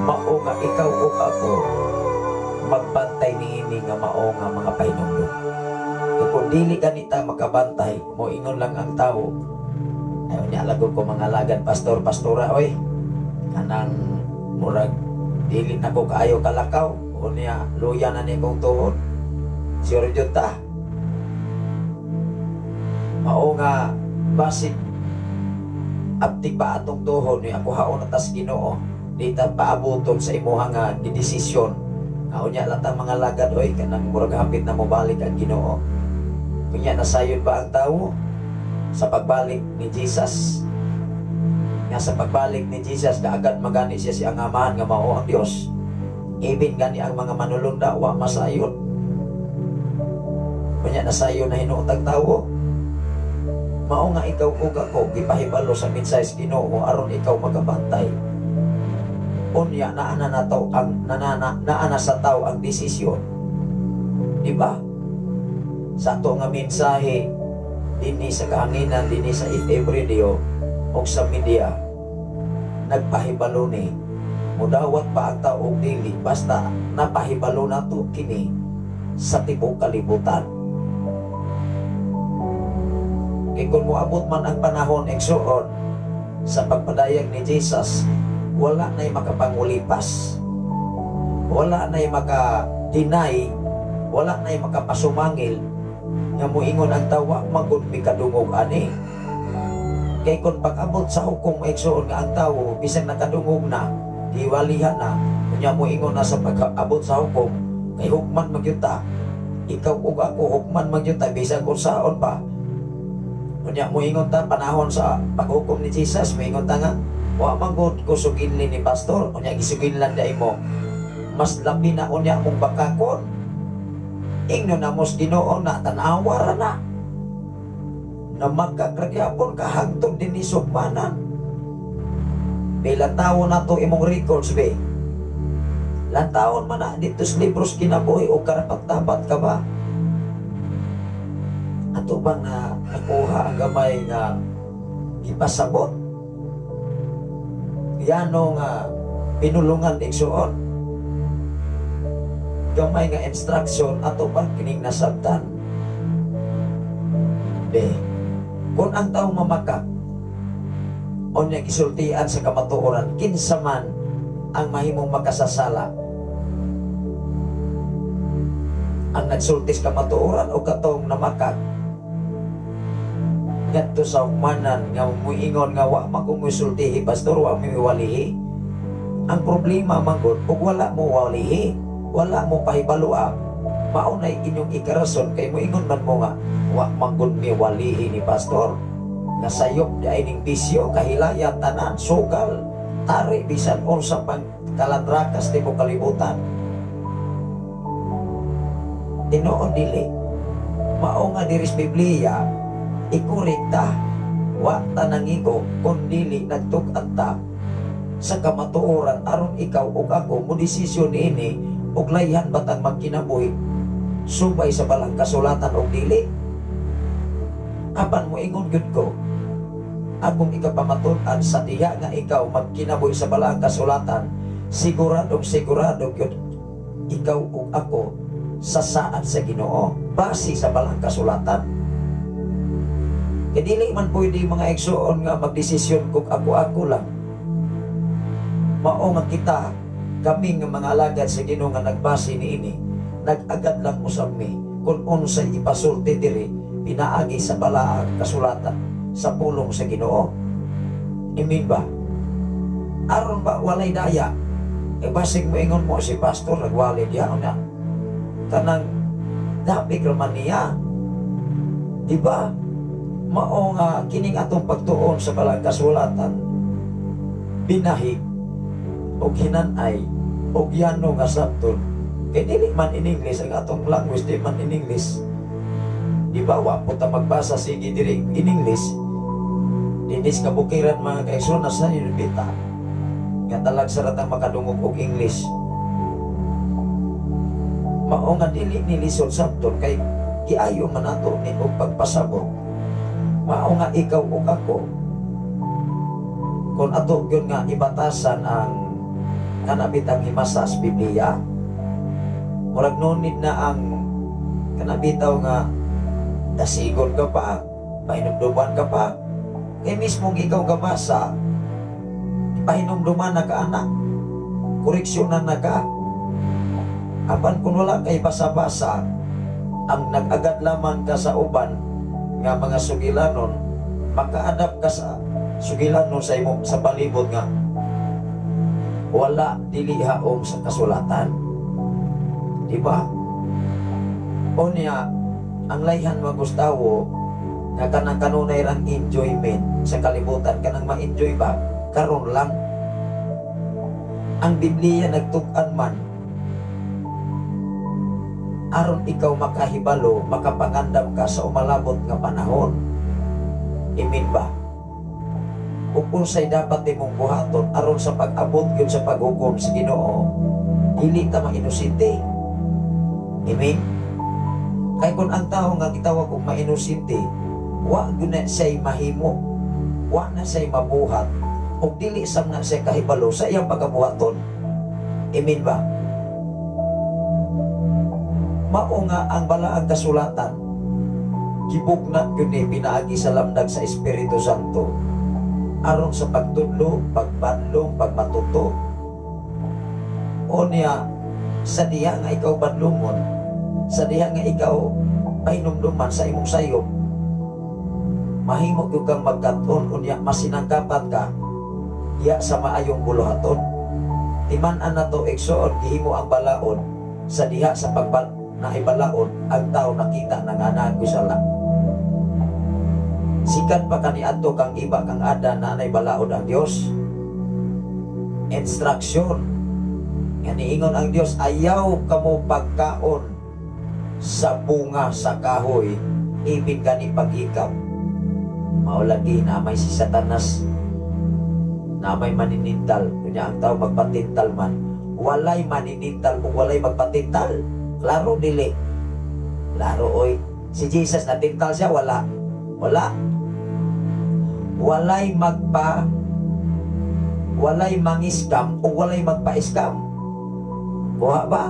Mao nga ikaw ug ako magbantay niini nga mao nga mga pahinumdum. Kung dili ganita makabantay, moingon lang ang tao, "Ayaw niya lago ko mga alagad, pastor, pastora, oy. Kanang murag dili na ko kaayo kalakaw. O niya, luya na ni kong tuhod." Sure jud ta. Mao nga basig abtik pa atong tuhod ni ako haon na tas Ginoo. Di ta paabuton sa imuha nga gidesisyon. Nga unya lang ta mga lagad, oy, kanang murag hapit na mobalik ang Ginoo. Kunya nasayon ba ang tawo sa pagbalik ni Jesus? Nga sa pagbalik ni Jesus, kaagad magani siya si ang Amahan nga mao ang Dios. Ibin gani ang mga manulunda wa masayon. Kunya nasayon na hinuot ang tawo. Mao nga ikaw ug ako gipahibalo sa mensahe sa Ginoo aron ikaw magabantay. Unya naa na nato ang nanana naa na sa tao ang desisyon. Di ba? Sa ato nga mensahe dinhi sa kahanginan, dinhi sa FM radio o sa media, nagpahibalo ni mudawat pa ang tao og dili, basta napahibalo nato kini sa tibuok kalibutan. Kay kung moabot man ang panahon, igsuon, sa pagpadayag ni Jesus, wala na'y makapangulipas, wala na'y maka-deny, wala na'y makapasumangil nga muingon ang tawa magud mi kadungog ani. Kay kung pag-abot sa hukom, igsuon, nga ang tawo bisan nakadungog na, giwalihan na, unya muingon na sa pag-abot sa hukom, kay hukman magyud ta, ikaw ug ako hukman magyud ta bisan kung saon pa. Unya muingon ta panahon sa paghukom ni Jesus, muingon ta nga wa man gud ko suginli ni pastor, unya gisuginlan dai mo, mas labi na unya mong bakakon. Ingno na mos Ginoo na tan-awa ra na na magkagragyapon ka hangtod dinhi sugmanan. Bilang tawo na to imong records be. Lantawon man na dito sa libros kinabuhi o karapat dapat ka ba? Ato bang na nakuha ang gamay nga gipasabot? Yano nga pinulungan, igsuon? Gamay nga instruction, ato bang kining nasabtan? Be, kung ang tao mamakak o niya gisultian sa kamatuoran, kinsa man ang mahimong makasasala? Ang nagsulti sa kamatuoran o katong namakak? Ngadto sa hukmanan nga muingon nga wa man kong musultihi, pastor, wa mi walihi. Ang problema manggod ug wala mo walihi, wala mo pahibaloa, mao nay inyong ikarason kay muingon man mo nga wa man gud mi walihi ni pastor. Nasayop di ay ning bisyo, kahilaya, tanan, sugal, tari, bisan unsa pang kalandrakas tibuok kalibutan. Tinuod dili? Mao nga diri sa Biblia ikorekta, wa ta nangigo kun dili nagtug-an ta sa kamatuoran aron ikaw ug ako mo desisyon niini ug layhan batang magkinabuhi subay sa balang kasulatan og dili. Apan moingon gyud ko, akong ikapamatud-an sa diha nga ikaw magkinabuhi sa balang kasulatan, siguradong sigurado gyud ikaw ug ako sa saad sa Ginoo base sa balang kasulatan. Kay dili man pwede, mga igsuon, nga magdesisyon kung ako-ako lang. Mao nga kita, kami nga mga alagad sa Ginoo nga nagbase niini, nag-agad lang usab mi kung unsay ipasulti diri pinaagi sa balaang kasulatan sa pulong sa Ginoo. Imin ba? Aron ba walay daya? E basig moingon mo si pastor nagwali diya na kanang dapik raman niya. Di ba? Mao nga kining atong pagtuon sa balang kasulatan binahig og hinanay og yano nga sabton kay dili man in English ang atong language, di man in English, di ba? Wa po ta magbasa sige diri in English dinis kabukiran, mga kaigsoon, nasa bita nga talag sa ratang makadungog og English. Mao nga dili ni lisod sabton kay giayo man nato ni og pagpasabot. Mao nga ikaw ug ako, kung ato gyud nga ibatasan ang kanabitang himasa sa Biblia, murag no need na ang kanabitaw nga Dasigon ka pa, pahinumduman ka pa. Kay mismong ikaw gabasa, pahinumduman na ka anak, koreksyonan na ka. Apan kung wala kay basa-basa, ang nag-agad lamang ka sa uban nga mga sugilanon, maka-adapt ka sa sugilanon sa imo sa palibot nga wala dili haom sa kasulatan. Di ba? O niya, ang layhan magustawo nga kanang kanunay rang enjoyment sa kalibutan, kanang ma-enjoy ba karon lang. Ang Biblia nagtug-an man aron ikaw makahibalo, makapangandam ka sa umalabot nga panahon. Amen ba? Ug unsay dapat nimong buhaton aron sa pag-abot gyud sa paghukom sa Ginoo, dili ta mainosente. Amen? Kay kung ang tao nga gitawag og mainosente, wa gyud na siya'y mahimo, wa na siya'y mabuhat, ug dili sam na siya kahibalo sa iyang pagabuhaton. Amen ba? Mao nga ang balaang kasulatan gibugna gyud ni pinaagi sa lamdag sa Espiritu Santo aron sa pagtudlo, pagbanlong, pagmatuto. O niya, sa diha nga ikaw badlungon, sa diha nga ikaw pahinumduman sa imong sayop, mahimo gyud kang magkat-on, unya masinangkapat ka diya sa maayong buluhaton. Timan-an na to, igsoon, gihimo ang balaod sa diha sa pagbal naibalaod ang tao nakita na nga nagusala. Sikat pa kaniadto kang iba kang ada na anay balaod ang Dios. Instruction nga niingon ang Dios, ayaw kamo pagkaon sa bunga sa kahoy ibig kani paghikap. Mao lagi na may si Satanas na may maninintal. Kunya ang tao magpatintal man, walay maninintal kung walay magpatintal. Klaro dili. Klaro oy. Si Jesus natintal siya, wala. Wala. Walay magpa, walay mangiskam o walay magpa-scam. Kuha ba?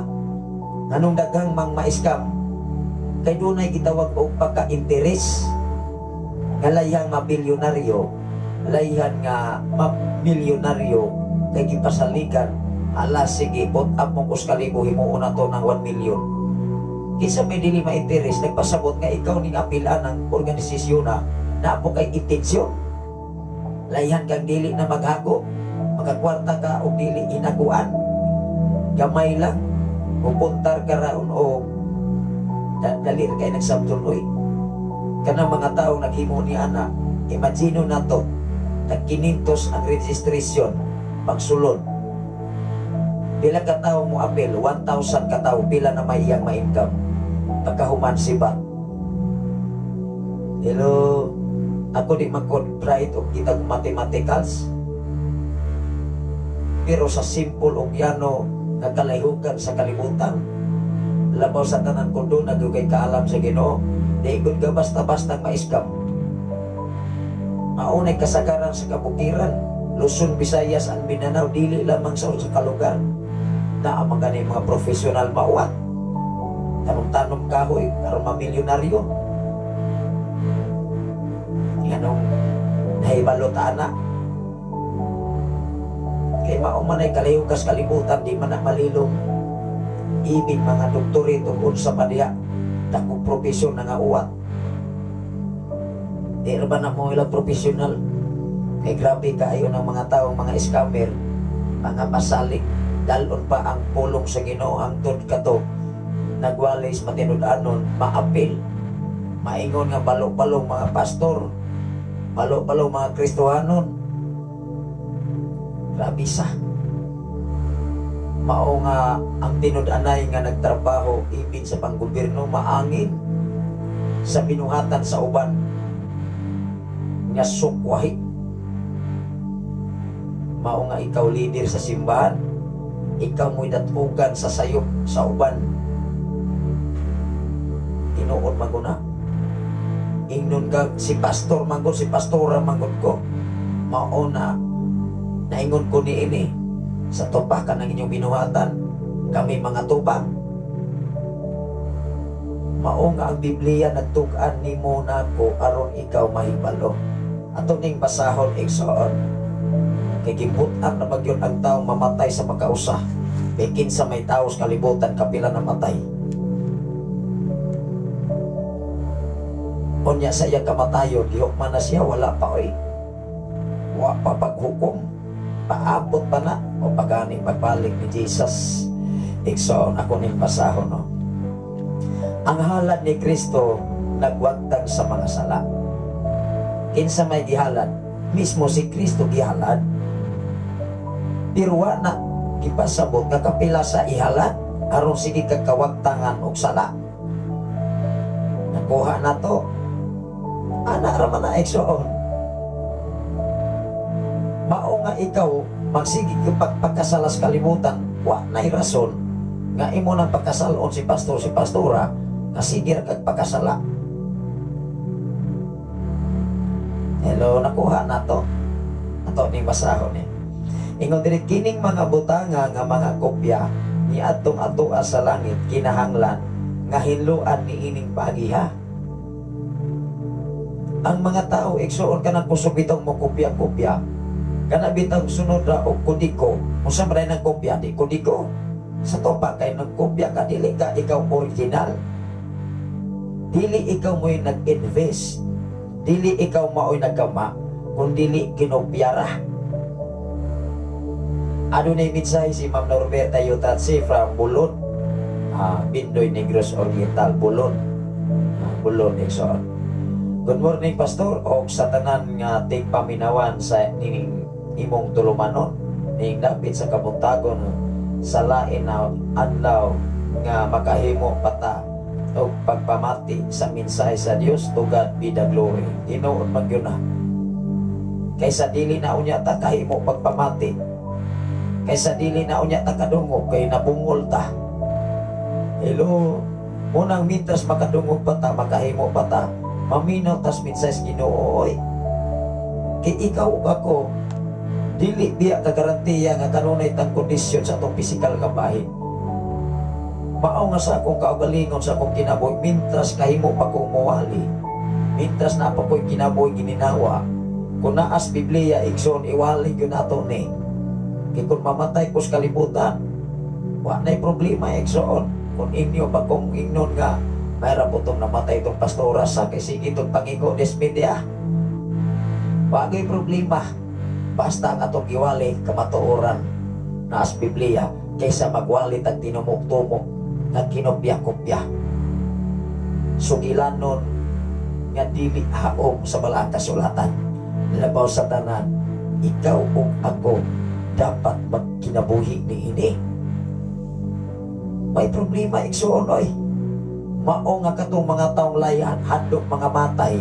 Nganong daghang mang ma-scam? Kay dunay gitawag og pagka-interes nga layang mabilyonaryo, layhan nga mamilyonaryo kay gipasaligan, ala sige, put up mong uskalibo, himuon na to ng 1 million. Kinsa may dili ma-interes, nagpasabot nga ikaw ning apilan ng organisasyon na naapo kay intensyon. Layhan kang dili na maghago, magakwarta ka og dili inaguan. Gamay lang, pupuntar ka raon o dali ra kay nagsabton oy. Kanang mga tao naghimo ni ana, imagine na to, nagkinintos ang registration pagsulod. Pila ka tawo mo apil, 1,000 ka tawo, pila na may iyang ma-income. Pagkahuman si bat. Hello, ako di mag-bright og kitag mathematicals. Pero sa simple og yano nga kalahiugan sa kalibutan, labaw sa tanan ko doon nagugay kaalam sa Ginoo, di gud ka basta-basta ma-scam. Maunay kasagaran sa kabukiran, Luzon, Visayas, ang Mindanao, dili lamang sa usa ka lugar. Naa man gani mga profesional mauat. Tanom-tanom kahoy aron mamilyonaryo. Nganong nahibalo ta ana? Kay mao man ay kalahiugas kalibutan, di man na malilong. Ibig mga doktorito unsa pa diha dakong profesyon na nga uwat. Di ra ba na mo ilang profesional? Kay grabe kaayo ng mga tao, mga scammer, mga pasalik, dalon pa ang pulong sa Ginoo hangtod kato nagwalis matinud-anon, maapil, maingon nga balo-balo mga pastor, balo-balo mga Kristohanon. Grabe sa. Mao nga ang tinud-anay nga nagtrabaho ibig sa panggobyerno maangin sa binuhatan sa uban nga sukwahi. Mao nga ikaw leader sa simbahan, ikaw mo'y datugan sa sayop sa uban. Tinuod man ko na. Ingnon ka si pastor manggod, si pastora manggod ko. Mao na naingon ko ni ini sa tupakan ng inyong binuhatan, kami mga tupang. Mao nga ang Biblia nagtug-an nimo nako aron ikaw mahibalo. Ato ning basahon, igsoon. Kay gibut-an na magyud ang taong mamatay sa makausa. Kay kinsa may tawo sa kalibutan kapila namatay. Unya sa iyang kamatayon, gihukman na siya, wala pa oy. Wa pa paghukom. Paabot pa na o pagani pagbalik ni Jesus. Igsoon, ako ning basahon, no. Ang halad ni Kristo nagwagtang sa mga sala. Kinsa may gihalad? Mismo si Kristo gihalad. Pero wa na gipasabot nga kapila sa ihalad aron sige kagkawagtangan og sala. Nakuha na to. Ana ra man na, igsoon. Mao nga ikaw magsige kag pagpakasala sa kalibutan, wa nay rason nga imo nang pagkasalon si pastor, si pastora, kasige ra kag pagkasala. Hello, nakuha na to. Ato ning basahon ni. Ingon diri, kining mga butanga nga mga kopya ni adtong atoa sa langit kinahanglan nga hinloan ni ining pagiha. Ang mga tao igsuon kanang kusog bitong mo kopya-kopya, kana bitang sunod ra og kodiko. Unsa man nang kopya di kodiko? Sa topa kay nagkopya ka, dili ka ikaw original. Dili ikaw mo'y nag-invest. Dili ikaw mao'y nagkama, kung dili kinopyara. Adunay mensahe si Ma'am Norberta Yutatsi from Bulon, Bindoy, Negros Oriental, Bulon. Bulon, igsoon. Good morning, Pastor, og sa tanan nga tigpaminawan sa nining imong tulumanon ning dapit sa kabuntagon sa lain na adlaw nga makahimo pata og pagpamati sa mensahe sa Dios. To God be the glory. Tinuod man gyud na. Kaysa dili na unya ta kahimo pagpamati, kaysa dili na unya ta kadungog kay nabungol ta. Hello, munang mintras makadungog pa ta, makahimo pa ta, maminaw tas mensahe sa Ginoo oy. Kay ikaw ug ako dili biya ka garantiya nga kanunay tang kondisyon sa atong pisikal nga bahin. Mao nga sa akong kaugalingon sa akong kinabuhi, mintras kahimo pa kong muwali, mintras na pa ko'y kinabuhi gininawa, kung naas Biblia igsoon iwali gyud nato ni. Kay kung mamatay ko sa kalibutan, wa na'y problema igsoon. Kung inyo pa kong ingnon nga mayra po itong namatay itong pastora sa kay sige itong pangingo des media, wa gyud problema. Basta ang atong giwali kamatuoran naas Biblia kaysa magwali tag tinumok-tumok nga kinopya-kopya. Sugilanon nga dili haom sa balaang kasulatan. Labaw sa tanan, ikaw ug ako dapat magkinabuhi niini. May problema igsuon oy. Mao nga katong mga taong layan handok mga matay,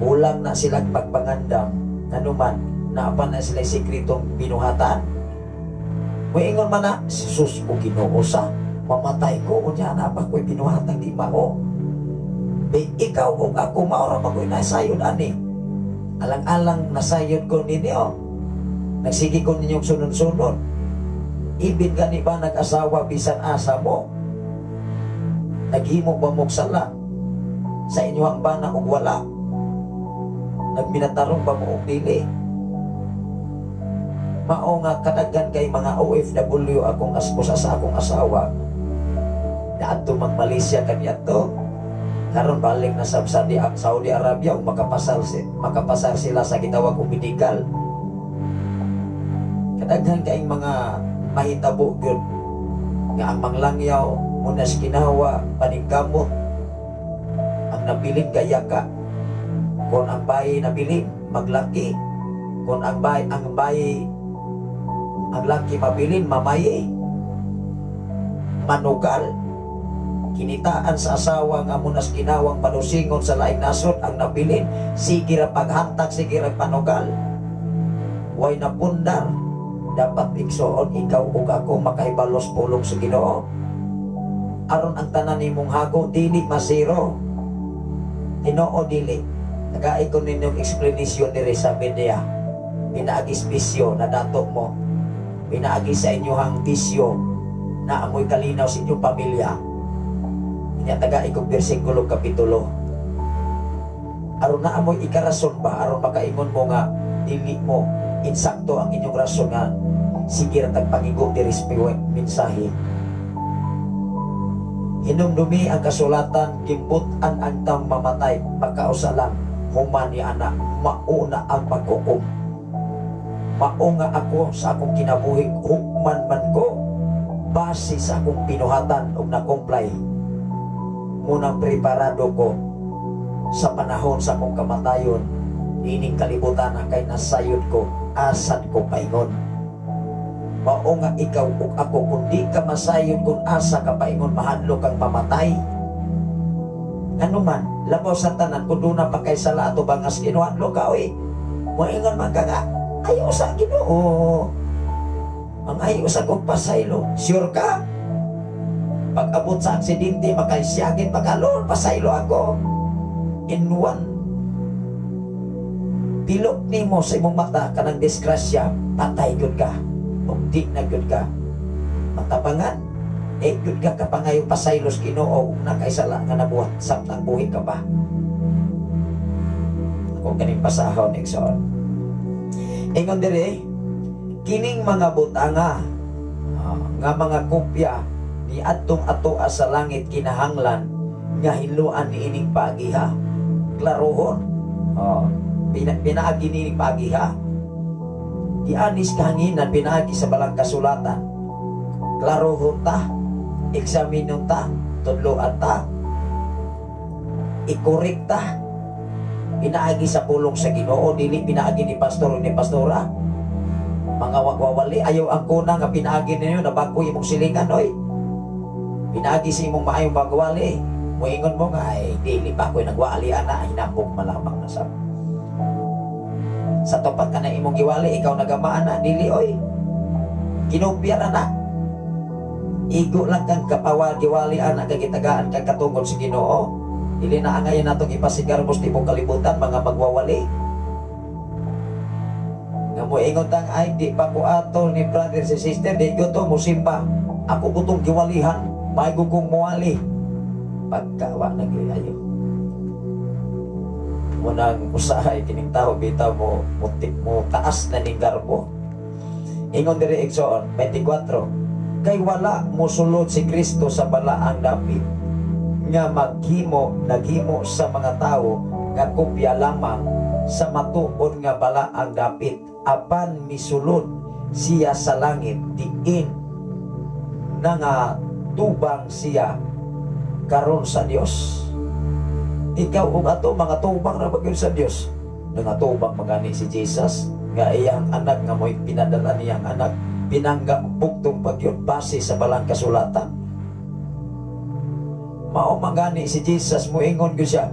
kulang na silang pagpangandam nganuman naa pa na sila sikretong binuhatan. Muingon man na si Jesus o Ginoo sa mamatay ko unya na pa ko'y binuhatan di mao. Di ikaw ug ako mao ra man ko'y nasayod ani. Alang-alang nasayod ko ninyo. Nagsige ko ninyong sunod-sunod. Ibin gani ba nag-asawa bisan asa mo? Naghimo ba mo'g sala sa inyong bana ug wala? Nagminatarong ba mo og dili? Mao nga kadaghan kay mga OFW akong aspusa sa akong asawa. Naadto mag Malaysia kaniadto. Karon balik na sa Saudi Arabia ug makapasar sila sa gitawag og medical. Kadaghan kaing mga mahitabo gyud nga ang manglangyaw munas ginawa paningkamot ang nabilin gayaka. Kung ang bayi nabilin maglaki, kung ang bayi ang laki mabilin mamayi manugal. Kinitaan sa asawa nga munas ginawang panusingon sa laing nasod ang nabilin, sige ra paghantak, sige ra panugal. Way napundar. Dapat igsoon ikaw ug ako makahibalos pulong sa Ginoo aron ang tanan nimong hago dili masiro. Tinoo dili. Nagaay ko ninyong explanation diri sa media. Pinaagis bisyo na dato mo, pinaagi sa inyohang bisyo na amoy kalinaw sa inyong pamilya. Nya taga ikog bersikulo, kapitulo. Aron na amoy ikarason ba, aron makaingon mo nga dili mo insakto ang inyong rason nga sige ra tag pangigo diri sa mensahe. Hinumdumi ang kasulatan, gimbut-an ang taong mamatay, pagkausa lang, human ni ana, mauna ang paghukom. Mao nga ako sa akong kinabuhi, hukman man ko, base sa akong binuhatan og na-comply. Munang preparado ko sa panahon sa akong kamatayon, ining kalibutan na kay nasayod ko, asad ko paingon. Mao nga ikaw ug ako, kung di ka masayod kung asa ka paingon, mahadlok kang mamatay. Ano man, labaw sa tanan, kung doon na pa kay sala ato bangas kinuadlok ka, oy. Moingon man ka nga, ayaw sa Ginoo. Ang ayaw sa kong pasaylo, sure ka? Pag abot sa aksidente, makaisiyagin pa ka, Lord, pasaylo ako. In one pilok nimo sa imong mata kanang disgrasya, patay gyud ka. Ug di na gyud ka matabangan, eh gyud ka kapangayo pasaylos Ginoo ug nakaisala nga nabuhat samtang buhi ka pa. Ako kaning pasahon, igsoon. Ingon dire, kining mga butanga nga mga kopya ni adtong atoa sa langit kinahanglan nga hinluan ni ining pagiha. Klarohon. Oh, pinaagi ni ining pagiha. Gianis kahanginan pinaagi sa balang kasulatan. Klarohon ta, eksaminon ta, tudloan ta, i-correct ta. Pinaagi sa pulong sa Ginoo, dili pinaagi ni pastor o ni pastora. Mga wagwawali, ayaw ang kuna nga pinaagi ninyo, nabago imong silingan, oy. Pinaagi sa imong maayong bagwali. Muingon mo nga, ay, dili pa ako'y nagwali, ana, hinambok malamang na sa. Sa topat ka na imong giwali, ikaw nagamaan na, dili, oy. Kinupya na na. Igo lang kang kapawal, giwali, ana, kagitagaan kang katungod sa Ginoo. Dili na angayan natong ipasigarbos tibok kalibutan, mga magwawali. Nga mo ingon tang, ay, di pa ko atol ni brother si sister, di ko to musimba. Ako ko tong giwalihan, maigo kong muwali. Pagkawa na ayo. Munang usahay kining tao bitaw mo mutik mo taas na ning garbo. Ingon diri igsoon 24, kay wala mosulod si Kristo sa balaang dapit nga maghimo naghimo sa mga tawo nga kopya lamang sa matuod nga balaang dapit, apan misulod siya sa langit diin nga tubang siya karon sa Dios. Ikaw ug ato mga tubang ra ba gyud sa Dios? Nangatubang magani si Jesus nga iyang anak nga mo'y pinadala niyang anak pinangga buktong pagyud base sa balang kasulatan. Mao magani si Jesus moingon gyud siya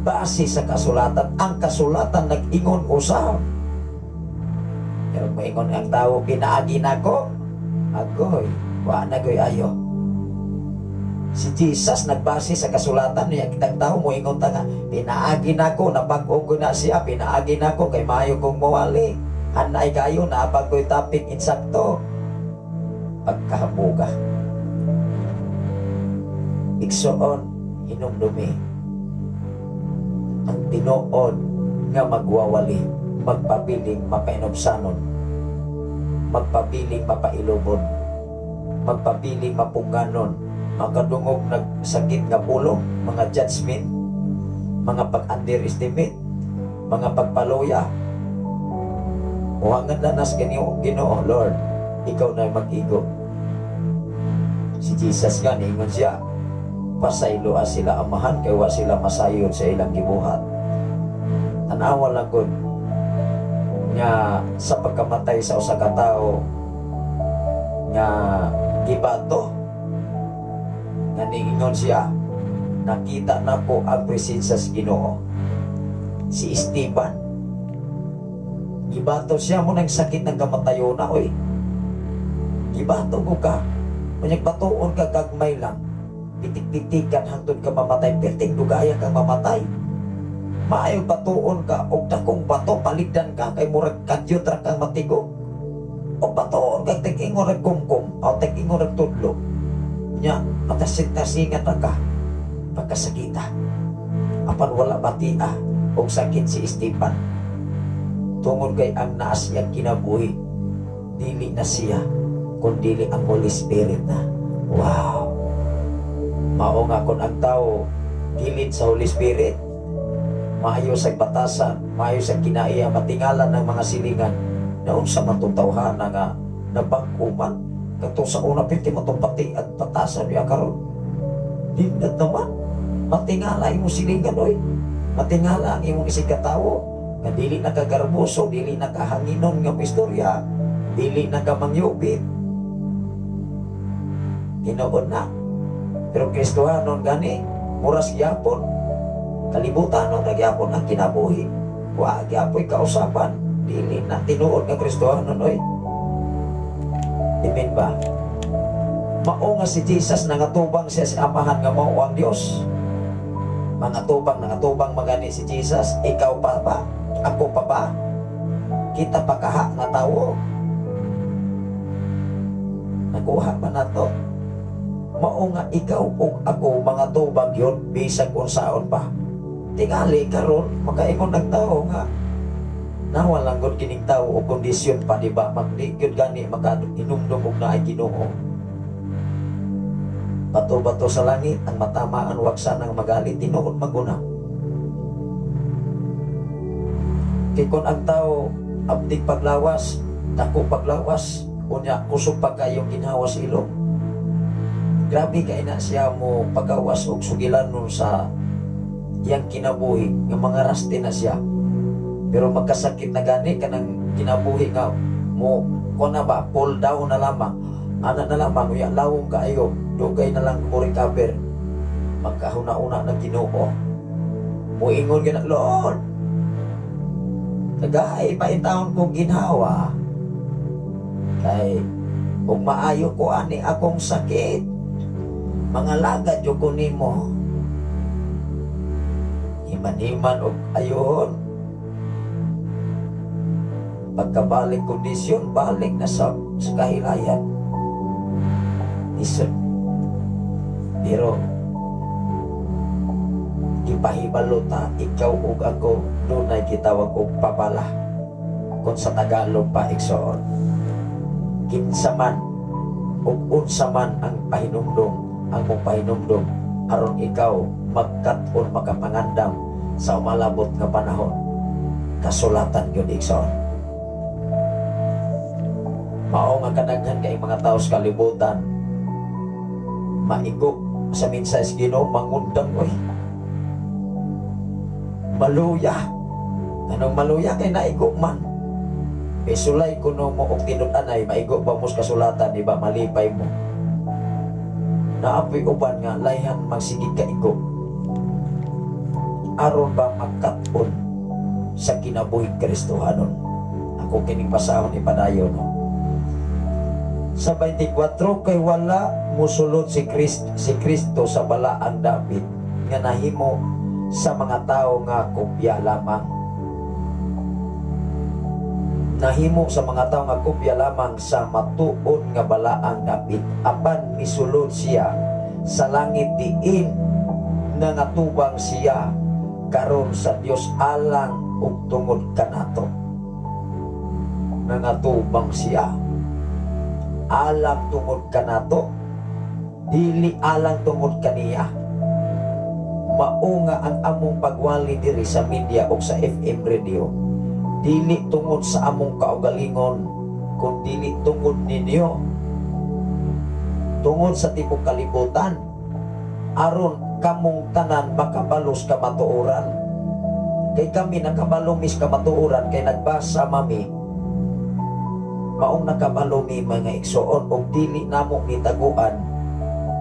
base sa kasulatan. Ang kasulatan nag-ingon usab. Pero moingon ang tao pinaagi nako, agoy, wa na goy ayo. Si Jesus nagbase sa kasulatan niya kitang tao moingon ta nga pinaagi nako, nabag-o ko na siya, pinaagi nako kay maayo kong mawali. Hanay kayo naapag ko'y topic insakto. Pagkahabuga. Igsoon hinumdumi ang tinuod nga magwawali, magpabiling mapainubsanon, magpabiling mapailubon, magpabiling mapungganon, makadungog nagsakit nga pulong, mga judgment, mga pag-underestimate, mga pagpaluya. Muhangan na nas Ginoo, Ginoo, Lord, ikaw na mag-igo. Si Jesus nga, niingon siya, pasayloa sila amahan, kay wa sila masayod sa ilang gibuhat. Tanawa lang gud nga sa pagkamatay sa usa ka tawo nga gibato, nga niingon siya, nakita nako ang presensya sa Ginoo. Si Esteban, gibato siya mo nang sakit ng kamatayon na, oy. Gibato ko ka, unyag batuon ka gagmay lang, pitik-pitikan hangtod ka mamatay, perting dugaya kang mamatay. Maayo batuon ka og dakong bato, paligdan ka kay murag kadyot ra kang matigo. O batuon ka tig-ingon rag kumkum o tig-ingon rag tudlo. Nya, matasing-tasingan ra ka. Pagkasakita. Apan wala batia og sakit si Esteban. Tungod kay ang naas iyang kinabuhi, dili na siya, kundili ang Holy Spirit na. Wow! Mao nga kung ang tao gilid sa Holy Spirit, maayo sa batasan, maayo sa kinaiya, matingalan ng mga silingan, na unsa man tong tawhana nga nabag-o man, katong sa una piti mo tong pati at batasan niya karon. Nindot naman, matingala imong silingan oy. Matingala ang imong isig katawo, nga dili na ka garboso, dili na ka hanginon nga istorya, dili na ka mangyubit. Tinuod na. Pero Kristohanon gani, muras gyapon, kalibutanon na gyapon ang kinabuhi. Wa gyapoy kausapan, dili na tinuod nga Kristohanon oy. Amen ba? Mao nga si Jesus nangatubang siya sa Amahan nga mao ang Dios. Mga tubang, nangatubang magani si Jesus, ikaw pa ba? Ako pa ba? Kita pa kaha nga tawo. Nakuha ba na to? Mao nga ikaw ug ako mga tubang yun, bisag unsaon pa. Tingali karon makaingon ang tao nga nawalang gud kining tao og kondisyon pa, di ba? Magdi gyud gani maka inumdum og naay Ginoo. Bato-bato sa langit ang matamaan, wag sanang magalit, tinuod maguna. Kay kung ang tao abdik paglawas, dako paglawas, unya kusog pa kayong ginhawa sa ilong. Grabe kay na siya mo pagawas og sugilanon sa iyang kinabuhi nga mga raste na siya. Pero magkasakit na gani kanang kinabuhi nga mo ko na ba, pull down na lamang. Ana na lamang uya lawom kaayo, dugay na lang mo recover. Magkahuna-una ng Ginoo. Muingon gyud na, "Lord, tagay pa taon kong ginhawa. Kay ug maayo ko ani akong sakit, mga lagad jud ko nimo." Himan-himan og ayon. Pagkabalik kondisyon, balik na sa kahilayan. Isod. Pero ipahibalo ta, ikaw ug ako dunay gitawag og babala. Kung sa Tagalog pa, igsoon. Kinsa man ug unsa man ang pahinumdom, ang mong pahinumdom aron ikaw magkat-on, makapangandam sa umalabot nga panahon. Kasulatan gyud, igsoon. Mao nga kadaghan kay mga tao sa kalibutan maigo sa mensahe sa Ginoo, mangundang oy. Maluya. Anong maluya? Kay naigo man. Isulay kuno mo og tinud-anay, maigo ba mo sa kasulatan, di ba? Malipay mo. Naapoy uban nga layhan magsigig kaigo. Aron ba magkat-on sa kinabuhing Kristohanon. Ako kining basahon ipadayon. No? Sa 24, kay wala musulod si Kristo sa balaang dapit nga nahimo sa mga tao nga kopya lamang. Nahimo sa mga tao nga kopya lamang sa matuod nga balaang dapit, apan misulod siya sa langit diin nangatubang siya karon sa Dios alang ug tungod kanato. Nangatubang siya alang tungod kanato, dili alang tungod kaniya. Mao nga ang among pagwali diri sa media o sa FM radio, dili tungod sa among kaugalingon, kun dili tungod ninyo, tungod sa tibok kalibutan, aron kamong tanan makabalos kamatuoran. Kay kami nakabalo mis kamatuoran kay nagbasa mami. Maong nakabalo mi, mga igsoon, og dili namo ni taguan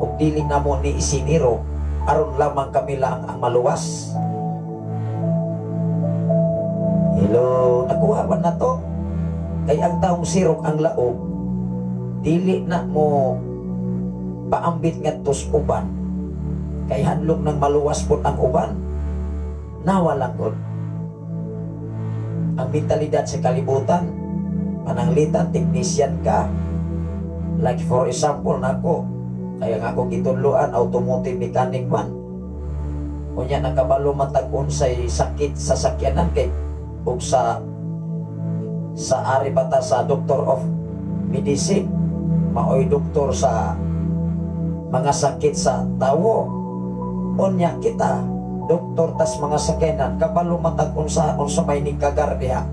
og dili namo ni isiniro aron lamang kami lang ang maluwas. Hello, nakuha ba na to? Kay ang taong sirok ang laog, dili na mo paambit ngadto sa uban. Kay hadlok ng maluwas po ang uban. Nawalang gud. Ang mentalidad sa kalibutan, pananglitan, technician ka. Like for example, nako, kaya nga akong gitudloan, automotive mechanic man. Unya nakabalo man tag unsay sakit sa sakyanan kay ug sa ari bata sa doctor of medicine, maoy doktor sa mga sakit sa tawo. Unya kita doktor tas mga sakyanan, kabalo man tag unsa unsa may ningkagar diha.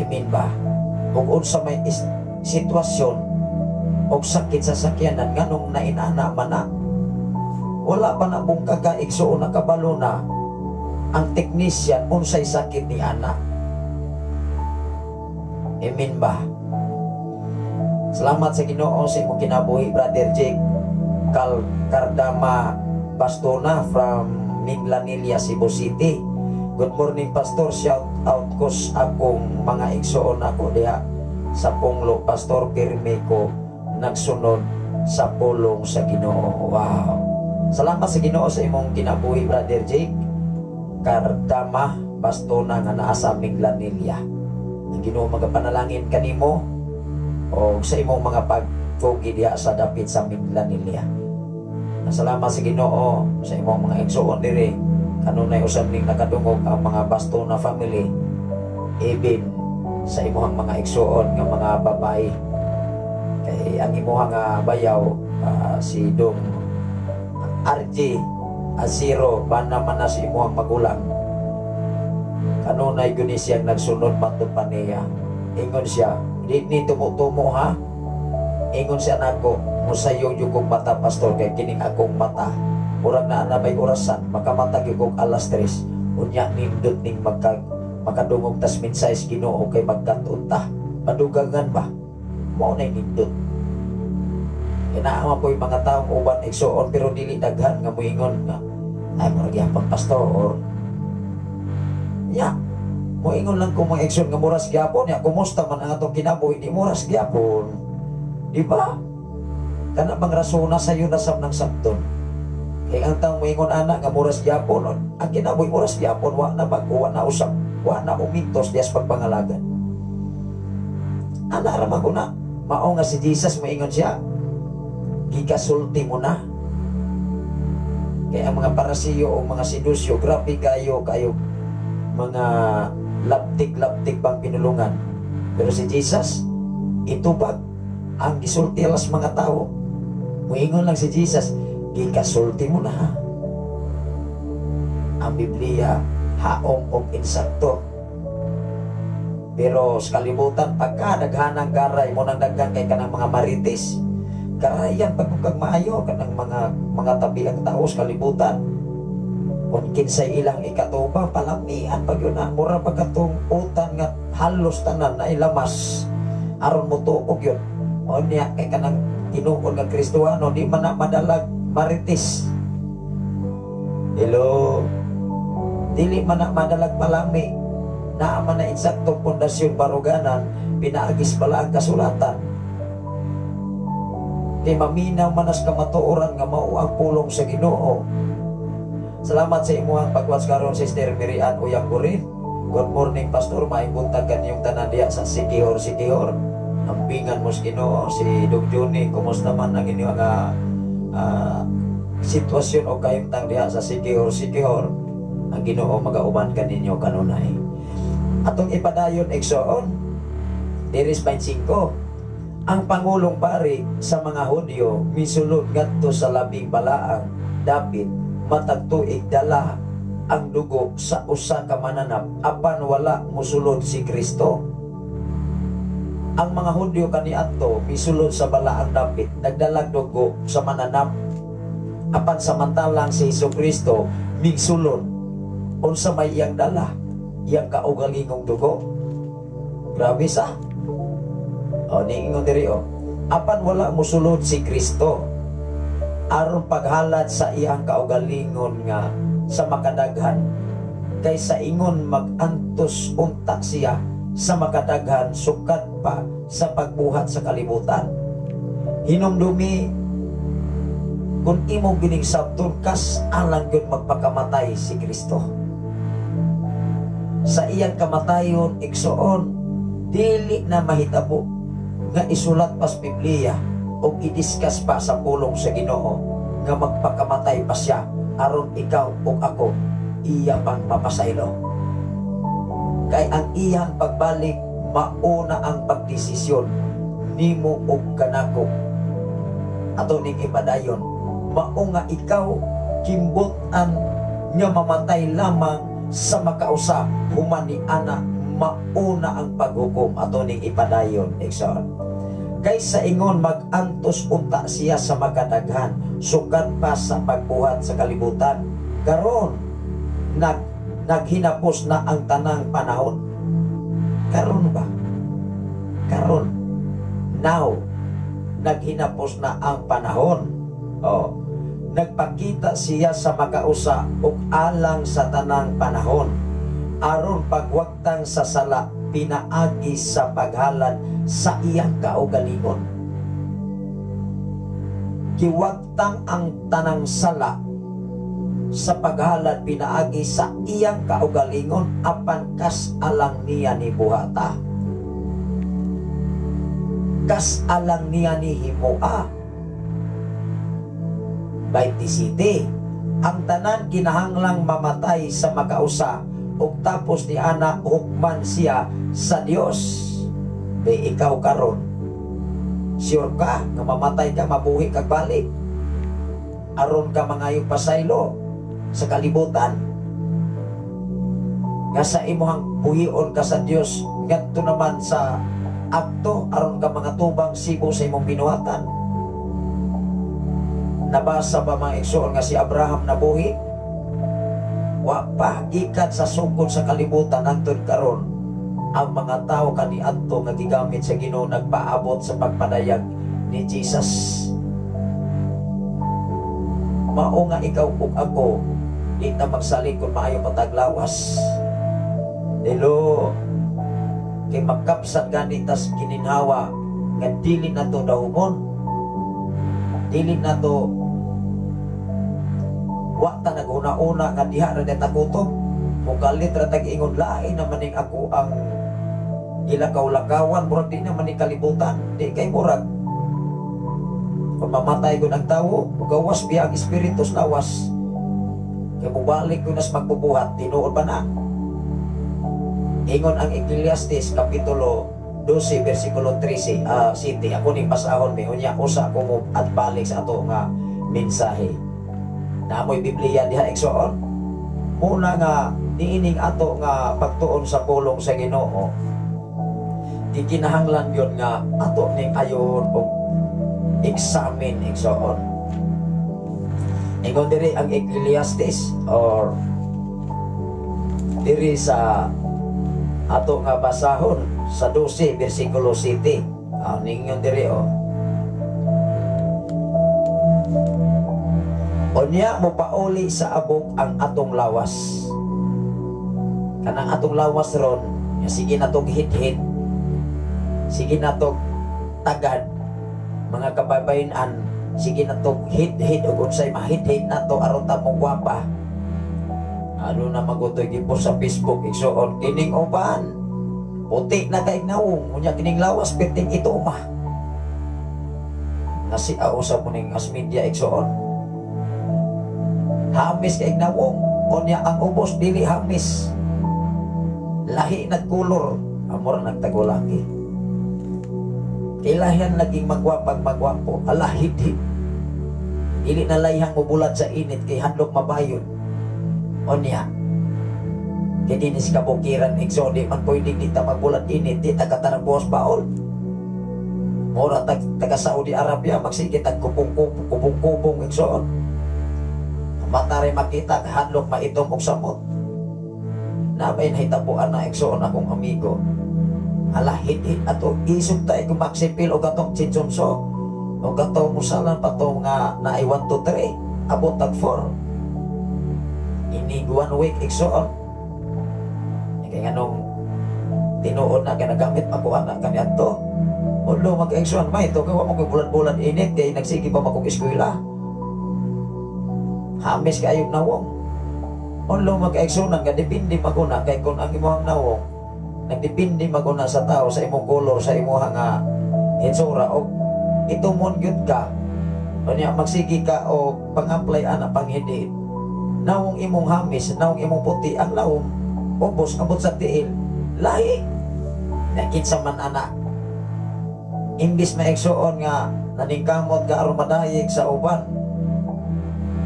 Imin ba? Ug unsa may sitwasyon og sakit sa sakyanan, nganong nainana man na? Wala pa na bungkaga, igsuon, nakabalo na ang technician unsay sakit ni ana. Amen ba? Salamat sa Ginoo sa imong kinabuhi, Brother Jake Cal Cardama Bastona from Minglanilla, Cebu City. Good morning, Pastor. Shout out ko sa akong mga igsuon ako diha sa Punglo. Pastor, pirmi ko nagsunod sa pulong sa Ginoo. Wow. Salamat sa Ginoo sa imong kinabuhi, Brother Jake Cardama Bastona nga naa sa Minglanilla. Ang Ginoo magapanalangin kanimo o sa imong mga pagfugi diha sa dapit sa Minglanilla. Salamat sa Ginoo sa imong mga igsuon diri. Kanunay usab ning nakadungog ang mga Bastona family, even sa imong mga igsuon nga mga babae. Kay ang imuha nga bayaw, si Dong RJ Asiro, bana man na sa imuhang magulang. Kanunay gyud ni siyang nagsunod matud pa niya. Ingon siya, "Di ni tumutumo ha." Ingon siya nako, "Musayo gyud kong mata, Pastor, kay kining akong mata murag naa na may orasan, makamata gyud kog alas 3. Unya nindot ning makadungog tas mensahe sa Ginoo kay magkat-on ta." Madugangan ba? Mao nay nindot. Kinaa po yung mga taong uban, igsuon, pero dili daghan nga moingon nga ay murag gyapon, Pastor, or ya moingon lang ko mga igsoon nga muras gyapon ya. Kumusta man ang atong kinabuhi, di muras gyapon, di ba? Kana bang rasona sayo na sab ng sabton? Kay ang taong moingon ana nga muras gyapon ang kinabuhi, muras gyapon, wa na bag wa na usab, wa na umintos dias pagpangalagan ana ra man ko na. Mao nga si Jesus moingon siya, "Gikasulti mo na." Kaya ang mga Parasiyo o mga Sidusyo, grabe kayo kayo mga laptik-laptik pang pinulungan. Pero si Jesus, itubag ang gisulti alas mga tao. Muingon lang si Jesus, "Gikasulti mo na." Ang Biblia, haom og insakto. Pero sa kalibutan, pagka daghanang garay mo nang daghan kay kanang mga marites, karayan pag kag maayo kanang mga tabi ang tao sa kalibutan. Kung kinsay ilang ikatubang, palamian pag yun na, mura pag katong utan nga halos tanan na ilamas aron mo tuog yun. O niya, kay kanang tinuod nga Kristohano, di man na madalag marites. Hello? Dili man na madalag palami. Naa man na insaktong pundasyon baruganan, pinaagis bala ang kasulatan. Kay maminaw manas kamatuoran nga mao ang pulong sa Ginoo. Salamat sa imuhang pag-watch karon, Sister Mirian Uyang Gurin. Good morning, Pastor, maayong buntag kaniyong tanan diha sa Sikihor, Sikihor. Ampingan mo sa Ginoo si Dog Johnny, kumusta man ang inyong sitwasyon o kahimtang diha sa Sikihor, Sikihor? Ang Ginoo magauban kaninyo kanunay. Atong ipadayon, igsoon, diris 25. Ang pangulong pari sa mga Hudyo misulod ngadto sa labing balaang dapit matag tuig dala ang dugo sa usa ka mananap, apan wala musulod si Kristo. Ang mga Hudyo kaniadto misulod sa balaang dapit nagdalag dugo sa mananap, apan samantalang si Hesus Kristo migsulod, unsa may iyang dala? Iyang kaugalingong dugo. Grabe sa. O, niingon diri o. Apan wala musulod si Kristo aron paghalad sa iyang kaugalingon nga sa makadaghan, kay sa ingon magantos unta siya sa makadaghan sukad pa sa pagbuhat sa kalibutan. Hinumdumi kung imong gining sabton, kas alang gyud magpakamatay si Kristo. Sa iyang kamatayon, igsoon, dili na mahitabo nga isulat pas Biblia o i-discuss pa sa pulong sa Ginoo nga magpakamatay pa siya aron ikaw ug ako iya pang mapasaylo. Kay ang iyang pagbalik mauna ang pagdesisyon nimo ug kanako. Ato ning ipadayon, mao nga ikaw kimbot-an nga mamatay lamang sa makausa human ni ana mauna ang paghukom. Ato ning ipadayon, igsoon. Kay sa ingon mag-antos unta siya sa makadaghan sukad pa sa pagbuhat sa kalibutan. Karon naghinapos na ang tanang panahon. Karon ba? Karon. Now, naghinapos na ang panahon. Oh, nagpakita siya sa makausa ug alang sa tanang panahon aron pagwagtang sa sala pinaagi sa paghalad sa iyang kaugalingon. Giwagtang ang tanang sala sa paghalad pinaagi sa iyang kaugalingon, apan kas alang niya ni buhata. Kas alang niya ni himoa. 27. Ang tanan kinahanglang mamatay sa makausa ug tapos ni ana hukman siya sa Dios. Be ikaw karon, sure ka nga mamatay ka, mabuhi kag balik aron ka mangayong pasaylo sa kalibutan nga sa imuhang buhion ka sa Dios ngadto naman sa akto aron ka mga tubang sibo sa imong binuhatan. Nabasa ba mga igsoon nga si Abraham nabuhi? Wa pa, gikan sa sukod sa kalibutan hangtod karon ang mga tao kaniadto nga gigamit sa Ginoo nagpaabot sa pagpadayag ni Jesus. Mao nga ikaw ug ako di ta magsalig kung maayo pataglawas. Hello, kay magkapsat gani tas gininhawa nga dili na to dahumon, dili na to wa ta naghuna-una nga diha ra ta gutom. Mukalit ra tag ingon lain naman ning ako ang gilakaw-lakawan, murag di naman ning kalibutan, di kay murag kung mamatay gud ang tawo, mugawas biya ang espiritu sa lawas. Kay mubalik ko nas magbubuhat, tinuod ba na? Ingon ang Ecclesiastes Kapitulo 12, versikulo 13, 7. Ako ning basahon mi, unya usa ako mo at balik sa ato nga mensahe. Naamoy Biblia diha, igsoon. Muna nga niining ato nga pagtuon sa pulong sa Ginoo, di kinahanglan yun nga ato ning ayon og examine, igsoon. Ingon diri ang Ecclesiastes or diri sa ato nga basahon sa 12 versikulo 7. Ningon diri oh. Unya mopauli sa abok ang atong lawas. Kanang atong lawas ron, sige natong hit-hit, sige natong tagad, mga kababayan, sige natong hit-hit ug unsay mahit-hit nato aron ta mong gwapa. Ano na magutoy gipo sa Facebook igsoon kining uban. Puti na kay nawong, unya kining lawas perting ituma. Nasi usab mo ning as media igsoon. Hamis kay nawong, unya ang ubos dili hamis. Lahi nagkulor, amor nagtagulaki. Kailahan naging magwapag magwapo, ala hit-hit. Dili na layhang mubulat sa init kay handok mabayon. Onya, kay dinis kabukiran igsoon, di man pwede di ta magbulat init, di ta katarabos baol. Mura taga Saudi Arabia, magsige tag kubong-kubong igsoon. Mata rin makita, hadlok maitom og samot. Nabay nahitabuan na igsoon akong amigo. Ala hit-hit ato, isog tayo kung maksipil o katong chinsonso. O katong musalan pa to nga naay 1, 2, 3, abot tag 4. Inig 1 week igsoon. Kaya nga nung tinuod na kinagamit ako anak kaniadto. Ulo mag-igsoon may ito kay wa mo koy bulan-bulan init kay nagsige pa makog eskwela. Hamis kayog nawong. Ulo mag-igsoon nga depende maguna kay kun ang imong nawong nagdepende maguna sa tao sa imong color sa imong nga hitsura og itumon gyud ka. Unya magsige ka o pang-apply ana panghidhid. Nawong imong hamis, nawong imong puti ang lawom, ubos abot sa tiil. Lahi. Na kinsa man ana. Imbis maigsuon nga naningkamot ka aron madayeg sa uban,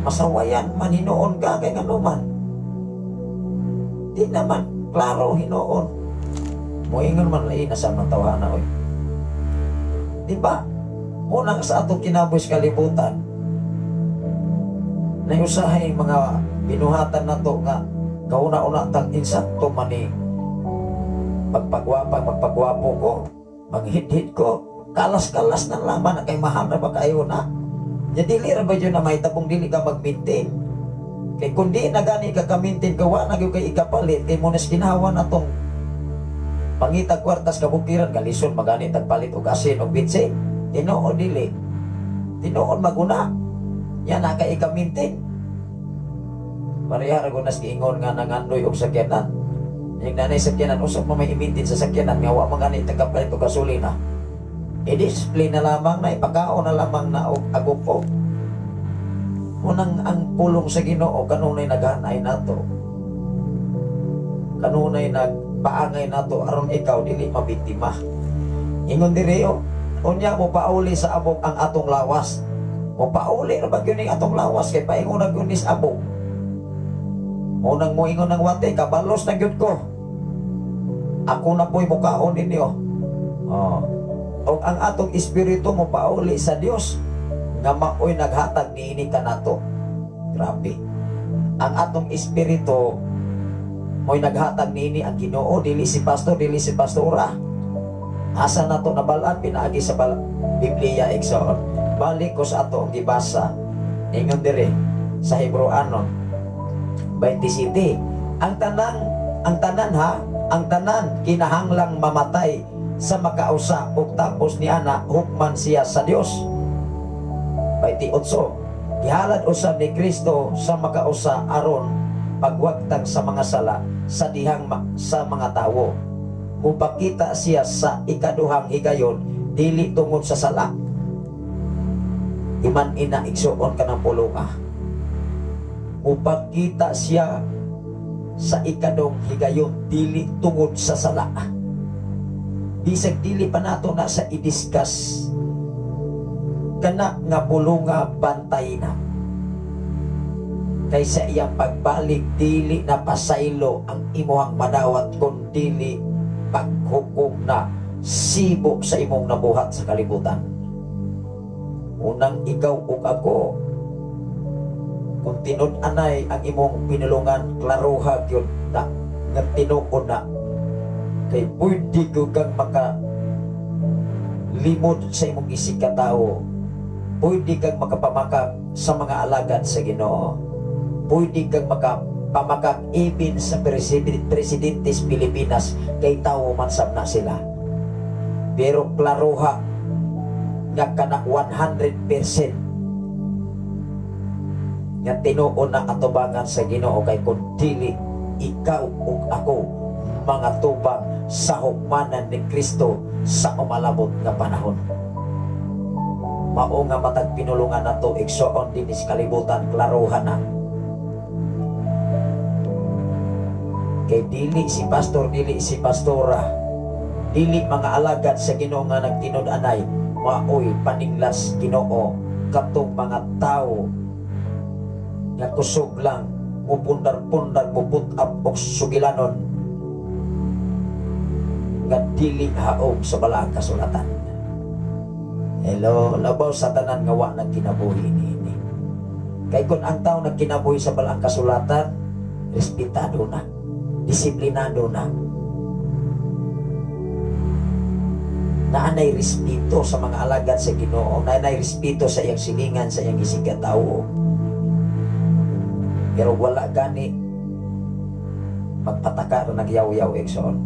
masawayan man hinuon ka kay nganuman. Di naman klaro hinuon. Moingon man lahi na sa mga tawhana oy. Di ba? Unang sa atong kinabuhi sa kalibutan, na usahay mga binuhatan nato nga kauna-una tang insakto man ni magpagwapa, magpagwapo ko, maghidhid ko, kalas-kalas na laman na kay mahal na ba kayo na. Nya dili ra ba yun na may tabong dili ka mag-maintain. Kay kung di na gani ka ka-maintain ka, wa na gyud kay ikapalit, kay mo ginhawa na tong pangitag kwartas kabukiran, kalison magani tagpalit og asin og bitsin. Tinuod dili. Tinuod maguna. Yan na kay ika-maintain. Pareha ra gud nas giingon nga nangandoy og sakyanan. Yung nanay sakyanan, usap mo may i-maintain sa sakyanan nga wa man gani tagkapalit og gasolina. I-display na lamang na, ipakaon na lamang na og agupog. Unang ang pulong sa Ginoo kanunay naghanay nato. Kanunay nagpaangay nato aron ikaw dili mabiktima. Ingon diri oh, unya mo pauli sa abog ang atong lawas. Mo pauli ra ba gyud ning atong lawas kay paingon na gyud ni sa abog. Unang moingon ng wate, kabalos na gyud ko. Ako na po'y mukaon ninyo. Oh. Og ang atong espiritu mo pauli sa Dios nga maoy naghatag niini kanato. Grabe. Ang atong espiritu mo'y naghatag niini ang Ginoo, dili si pastor, dili si pastora. Asa nato nabalaan pinaagi sa Biblia, igsoon. Balik ko sa ato ang gibasa. Ingon diri sa Hebreoanon 27. Ang tanan ha, ang tanan kinahanglang mamatay sa makausa ug tapos ni ana hukman siya sa Dios. 28. Gihalad usab ni Kristo sa makausa aron pagwagtang sa mga sala sa dihang sa mga tawo. Mupakita siya sa ikaduhang higayon dili tungod sa sala. Iman ina igsuon ka ng pulunga. Mupakita siya sa ikadong higayon dili tungod sa sala. Bisag dili pa nato na sa i-discuss kana nga pulunga, bantay na. Kay sa iyang pagbalik dili na pasaylo ang imuhang madawat kun dili paghukom na sibo sa imong nabuhat sa kalibutan. Unang ikaw ug ako, kung tinud-anay ang imong pinulungan, klaruha gyud na nga tinuod na kay pwede ko kang maka limod sa imong isig katao, pwede kang makapamakak sa mga alagad sa Ginoo, pwede kang makapamakak even sa presidente sa Pilipinas kay tawo man sab na sila. Pero klaruha nga kana 100% nga tinuod na atubangan sa Ginoo kay kun dili ikaw ug ako mga tubang sa hukmanan ni Kristo sa umalabot nga panahon. Mao nga matag pinulungan nato igsoon dinhi sa kalibutan, klaruhan na. Kay dili si pastor, dili si pastora, dili mga alagad sa Ginoo nga nagtinud-anay, maoy paninglas Ginoo katong mga tawo nga kusog lang mupundar-pundar, muput up og sugilanon nga dili haog sa balaang kasulatan. Hello, labaw sa tanan nga wa nagkinabuhi niini. Kay kung ang tao nagkinabuhi sa balaang kasulatan, respetado na, disiplinado na, naanay respeto sa mga alagad sa Ginoo, naanay respeto sa iyang silingan, sa iyang isig katawo. Pero wala gani magpataka ra nagyaw-yaw igsoon.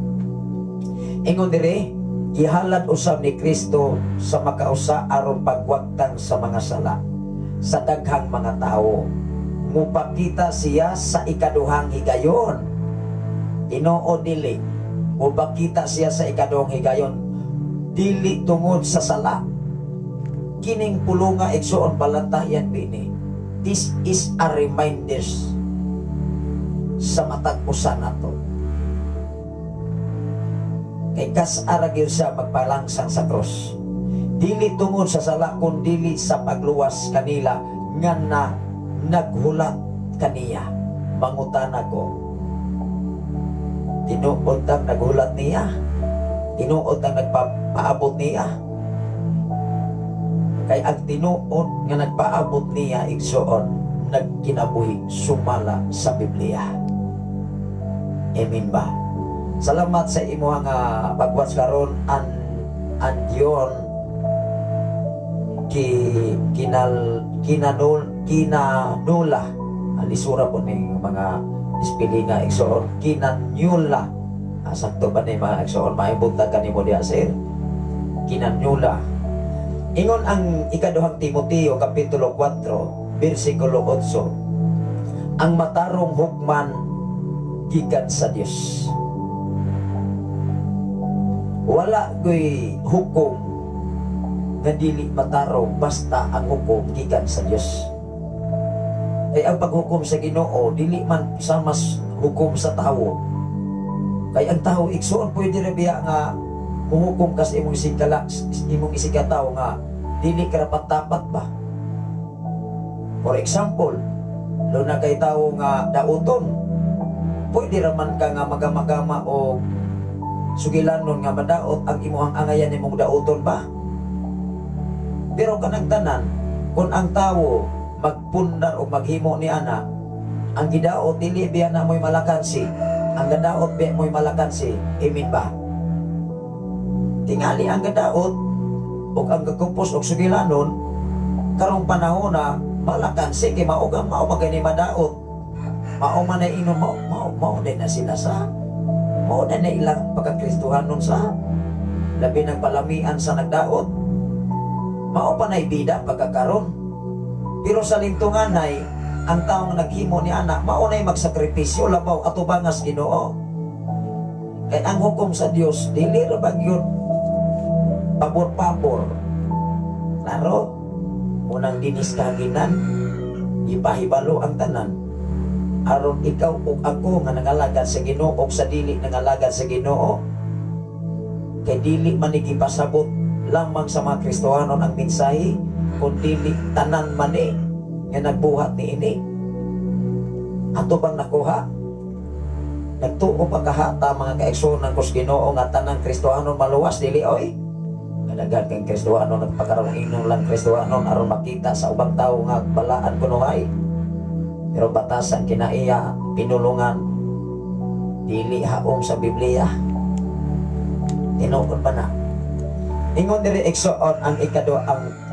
Ingon dire, gihalad usab ni Kristo sa makausa aron pagwagtang sa mga sala sa daghang mga tawo. Mupakita siya sa ikaduhang higayon. Tinuod dili, mupakita siya sa ikaduhang higayon dili tungod sa sala. Kining pulunga, igsoon, balantayan bini. This is a reminders sa matag usa nato. Kay kas-a ra gyud siya magpalangsang sa krus. Dili tungod sa sala kun dili sa pagluwas kanila nga na naghulat kaniya. Mangutana ko, tinuod ang naghulat niya? Tinuod ang nagpaabot niya? Kay ang tinuod nga nagpaabot niya, igsoon, nagkinabuhi sumala sa Biblia. Amen ba? Salamat sa imuha nga pag-watch karon, an Andion ki kinal kinanul kinanula. Lisura po ning mga spelling nga, igsoon. Kinanyula. Sakto ba ni, mga igsoon? Maayong buntag kanimo diha, sir. Kinanyula. Ingon ang Ikaduhang Timoteo kapitulo 4 bersikulo 8, ang matarong hukman gikan sa Dios. Wala goy hukom nga dili matarong basta ang hukom gikan sa Dios. Kay ang paghukom sa Ginoo dili man sama hukom sa tawo. Kay ang tawo, igsoon, pwede ra biya nga muhukom ka sa imong isigkala, imong isigkatawo nga dili karapat-dapat ba? For example, na kay tawo nga dauton, pwede ra man ka nga magamagama o sugilanon nga madaot ang imuhang angayan nimong dauton ba? Pero kanang tanan, kung ang tawo magpundar o maghimo ni ana, ang gidaot dili biya na mo'y malakansi, ang gadaot biya mo'y malakansi. Amen ba? Tingali ang gadaot ug ang gagupos og sugilanon karong panahon na malakansi kay mao kang mao magani madaot. Mao man na inon mao mao mao din na sila sa mao na na ilang pagkakristuhanon sa labi ng palamian sa nagdaot. Mao pa na'y bida pagkakaron. Pero sa lintunganay, ang taong naghimo ni ana, mao na'y magsakripisyo labaw atubangas Ginoo. Kay ang hukom sa Dios dili ra ba gyud pabor-pabor. Klaro, unang dinis kaginan, ipahibalo ang tanan. Aron ikaw ug ako nga nangalagad sa Ginoo ug sa dili nangalagad sa Ginoo, kay dili man ni gipasabot lamang sa mga Kristohanon ang mensahe, kun dili tanan man ni nga nagbuhat ni ini. Ato bang nakuha? Nagtuo pa kahata, mga kaigsuonan ko sa Ginoo, nga tanang Kristohanon maluwas? Dili oy. Kadaghan kang Kristohanon nagpakarong inong lang Kristohanon aron makita sa ubang tawo nga balaan kunuhay. Pero batasan kinaiya pinulungan dili haom sa Biblia. Tinuod ba na? Ingon diri, igsoon, ang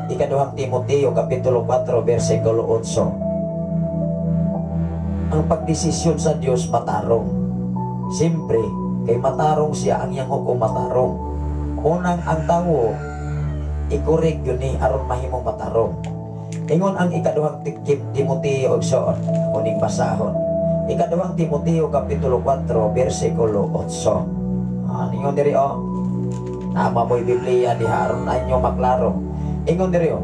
Ikaduhang Timoteo kapitulo 4 bersikulo 8. Ang pagdesisyon sa Dios matarong. Siyempre, kay matarong siya, ang iyang hukom matarong. Unang ang tawo i-correct yun ni aron mahimong matarong. Ingon ang Ikaduhang Timoteo, igsoon, kuning basahon. Ikaduhang Timoteo kapitulo 4 bersikulo 8. Ingon diri oh. Tama mo'y Biblia diha aron inyo maklaro. Ingon diri oh.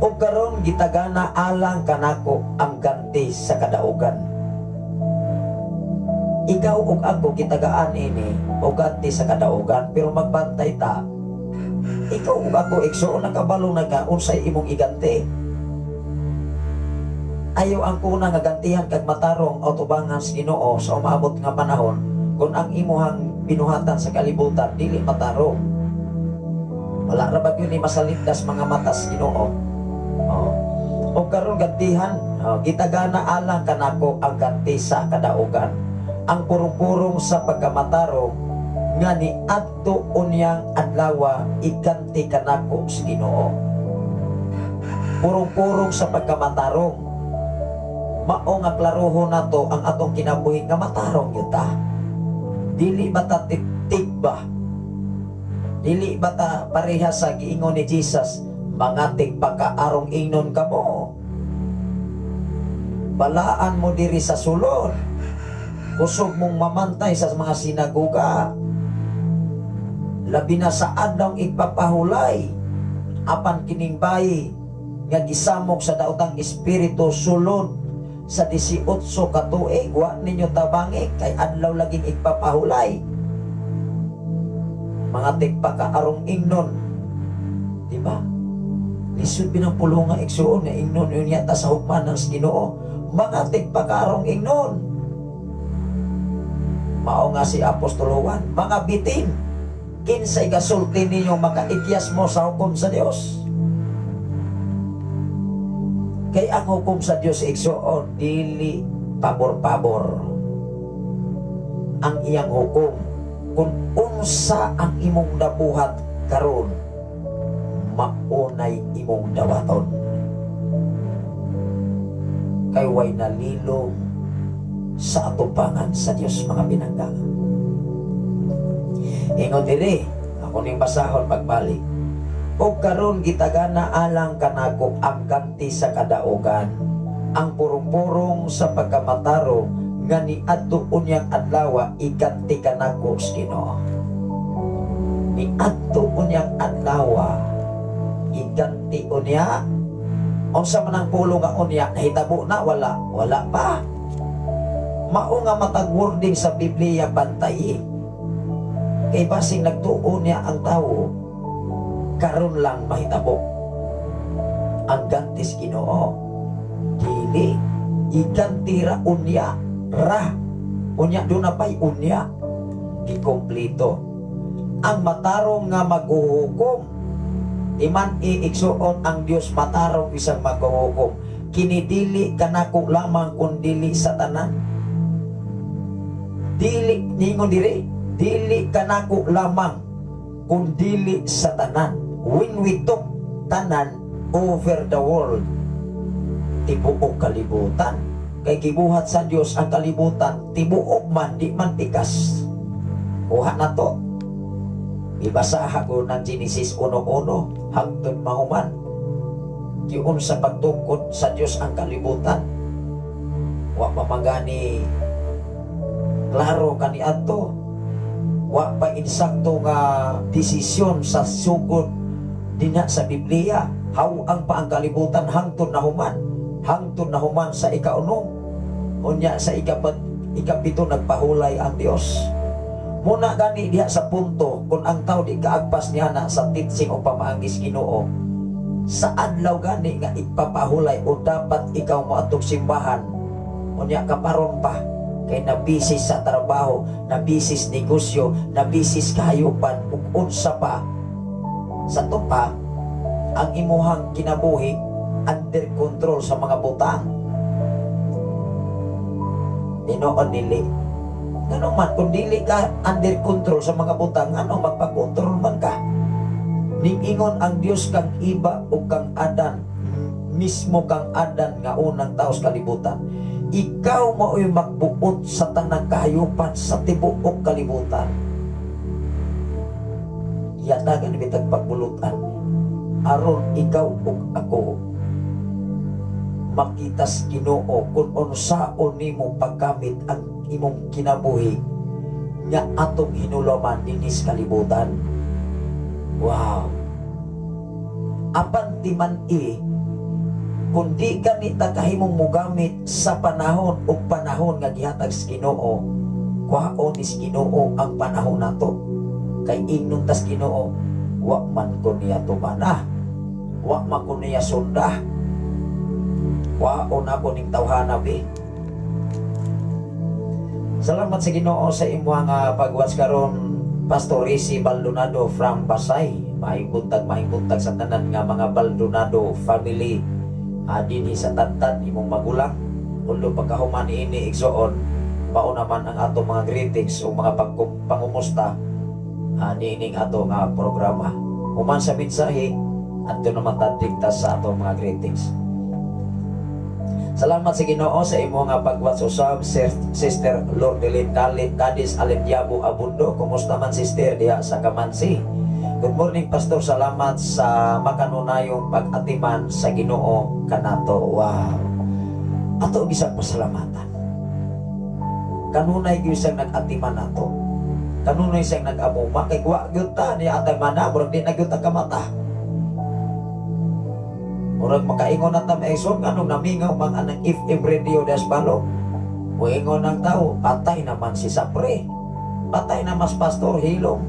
Ug karon gitagana alang kanako ang ganti sa kadaugan. Ikaw ug ako gitagaan ini og ganti sa kadaugan, pero magbantay ta. Ikaw ug ako, igsoon, nakabalo na ka unsay imong iganti. Ayaw ang kuna nga gantihan kag matarong atubangan sa Ginoo sa umaabot nga panahon kung ang imuhang binuhatan sa kalibutan dili matarong. Wala ra ba gyud ni masalindas mga matas Ginoo? Oh. O karon gantihan, oh, gitagana alang kanako ang ganti sa kadaugan. Ang purong-purong sa pagkamatarong nga ni adto unyang adlawa iganti kanako sa Ginoo. Purong-purong sa pagkamatarong. Mao nga klarohon nato ang atong kinabuhi nga matarong gyud ta. Dili ba ta tiktik ba? Dili ba ta pareha sa giingon ni Jesus, mga tigpakaarong ingnon kamo? Balaan mo diri sa sulod. Kusog mong mamantay sa mga sinagoga. Labi na sa adlawng igpapahulay. Apan kining bayi nga gisamok sa daotang espiritu sulod sa 18 ka tuig, wa ninyo tabangi kay adlaw laging igpapahulay. Mga tigpakaarong ingnon, di ba? Lisod binang pulong nga, igsuon, nga ingnon yun yata sa hukman ng Ginoo. Mga tigpakaarong ingnon. Mao nga si Apostol Juan, "Mga bitin, kinsay gasulti ninyo makaikyas mo sa hukom sa Dios?" Kay ang hukom sa Dios, igsuon, dili pabor-pabor ang iyang hukom. Kung unsa ang imong nabuhat karon, maunay imong dawaton. Kay way nalilong sa atubangan sa Dios, mga pinangga. Ingon diri, ako ning basahon pagbalik. "Ug karon gitagana alang kanako ang ganti sa kadaugan, ang purong-purong sa pagkamatarong nga niadto unyang adlaw iganti kanako sa Ginoo." Niadto unyang adlaw iganti unya. Unsa man ang pulong nga unya? Nahitabo na? Wala, wala pa. Mao nga matag wording sa Biblia bantay, kay basing nagtuo niya ang tawo karon lang mahitabo ang gantis Ginoo. Dili, iganti ra unya ra, unya doon na pa'y unya gikompleto ang matarong nga maghuhukom. Di man iigsuon, ang Dios matarong isang maghuhukom. "Kini dili kanako lamang kun dili sa tanan." Dili, ningon diri, dili kanako lamang kun dili sa tanan. When we talk tanan, over the world, tibuok kalibutan. Kay gibuhat sa Dios ang kalibutan, tibuok man, di man pikas. Kuha na to. Ibasaha ko ng Genesis 1.1 hangtod mahuman. Giun sa pagtungkod sa Dios ang kalibutan. Wa pa magani klaro kaniadto. Wa pa insakto nga desisyon sa sugod dinha sa Biblia. Haw-ang pa ang kalibutan hangtod nahuman. Hangtod nahuman sa ikaunom. Unya sa ikapito nagpahulay ang Dios. Muna gani diha sa punto kung ang tao di kaagpas niya na sa teaching o pamaagis Ginoo, sa adlaw gani nga ipapahulay o dapat ikaw moadtog simbahan, unya kaparon pa kay nabisi sa trabaho, nabisi sa negosyo, nabisi sa kahayupan ug unsa pa. Sa pa ang imuhang kinabuhi under control sa mga butang. Tinuod dili? Ngano man, kung dili ka under control sa mga butang, ano magpa-control man ka? Niingon ang Dios kang Eva o kang Adan, mismo kang Adan nga unang tao sa kalibutan. "Ikaw mao'y magbuot sa tanang kahayupan sa tibuok kalibutan." Yatagan bitag pagbulutan aron ikaw ug ako makita sa Ginoo kung unsaon nimo paggamit ang imong kinabuhi nga atong hinulaman dinhi sa kalibutan. Wow. Apan ti man i kung di gani ta kahimong mogamit sa panahon ug panahon nga gihatag sa Ginoo, kuhaon ni sa Ginoo ang panahon nato. Kay ingnon tas Ginoo, "Wa man ko niya tumana. Wa man ko niya sunda. Kuhaon ako ning tawhana bi." Salamat sa Ginoo sa imuhang pag-watch karon, Pastor Rizzy Baldonado from Pasay. Maayong buntag sa tanan nga mga Baldonado family. Dinhi sa Tadtad, imong magulang. Although pagkahuman ini, igsoon, mao naman ang atong mga greetings o mga pangumusta niining ato nga programa. Human sa mensahe, adto naman ta sa atong mga greetings. Salamat sa Ginoo sa imo nga pag-watch usab, Sister Lordelin Cadiz Alendiabo Abundo. Kumusta man, sister, diha sa Kamansi? "Good morning, Pastor. Salamat sa makanunayong pag-atiman sa Ginoo kanato." Wow. Ato gisang pasalamatan. Kanunay gyud siyang nag-atiman nato. Kanunay siyang nag-amuma kay wa gyud ta niya atiman na, murag di na gyud ta kamata. Murag makaingon na ta, mga, nganong namingaw man anang FM radio das balo. Muingon ng tao, patay naman si Sapre. Patay na mas Pastor Hilong.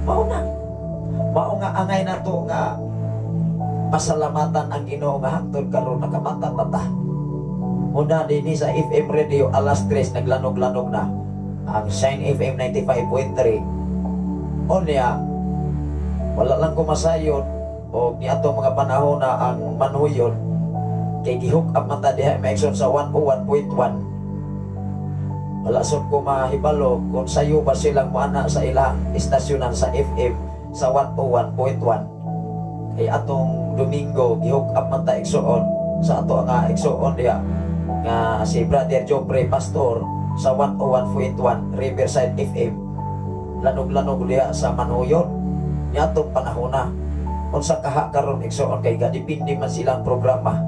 Mao na. Mao nga angay na to nga pasalamatan ang Ginoo nga hangtod karon nakamata pa ta. Muna dinhi sa FM radio, alas 3 naglanog-lanog na ang Shine FM 95.3. Unya, wala lang ko masayon o niadtong mga panahon na ang manhuyon kay gihook up man ta diha, mga, sa 101.1. Wala sud ko mahibalo kung sayo ba silang moana sa ilang istasyonan sa FM sa 101.1, kay atong Domingo gihook up man ta, igsuon, sa ato nga igsuon diha nga si Brother Joffrey Pastor sa 101.1 Riverside FM. Lanog-lanog diha sa Manhuyon niadtong panahon na. Unsa kaha karon, igsuon, kay gadepende man silang programa?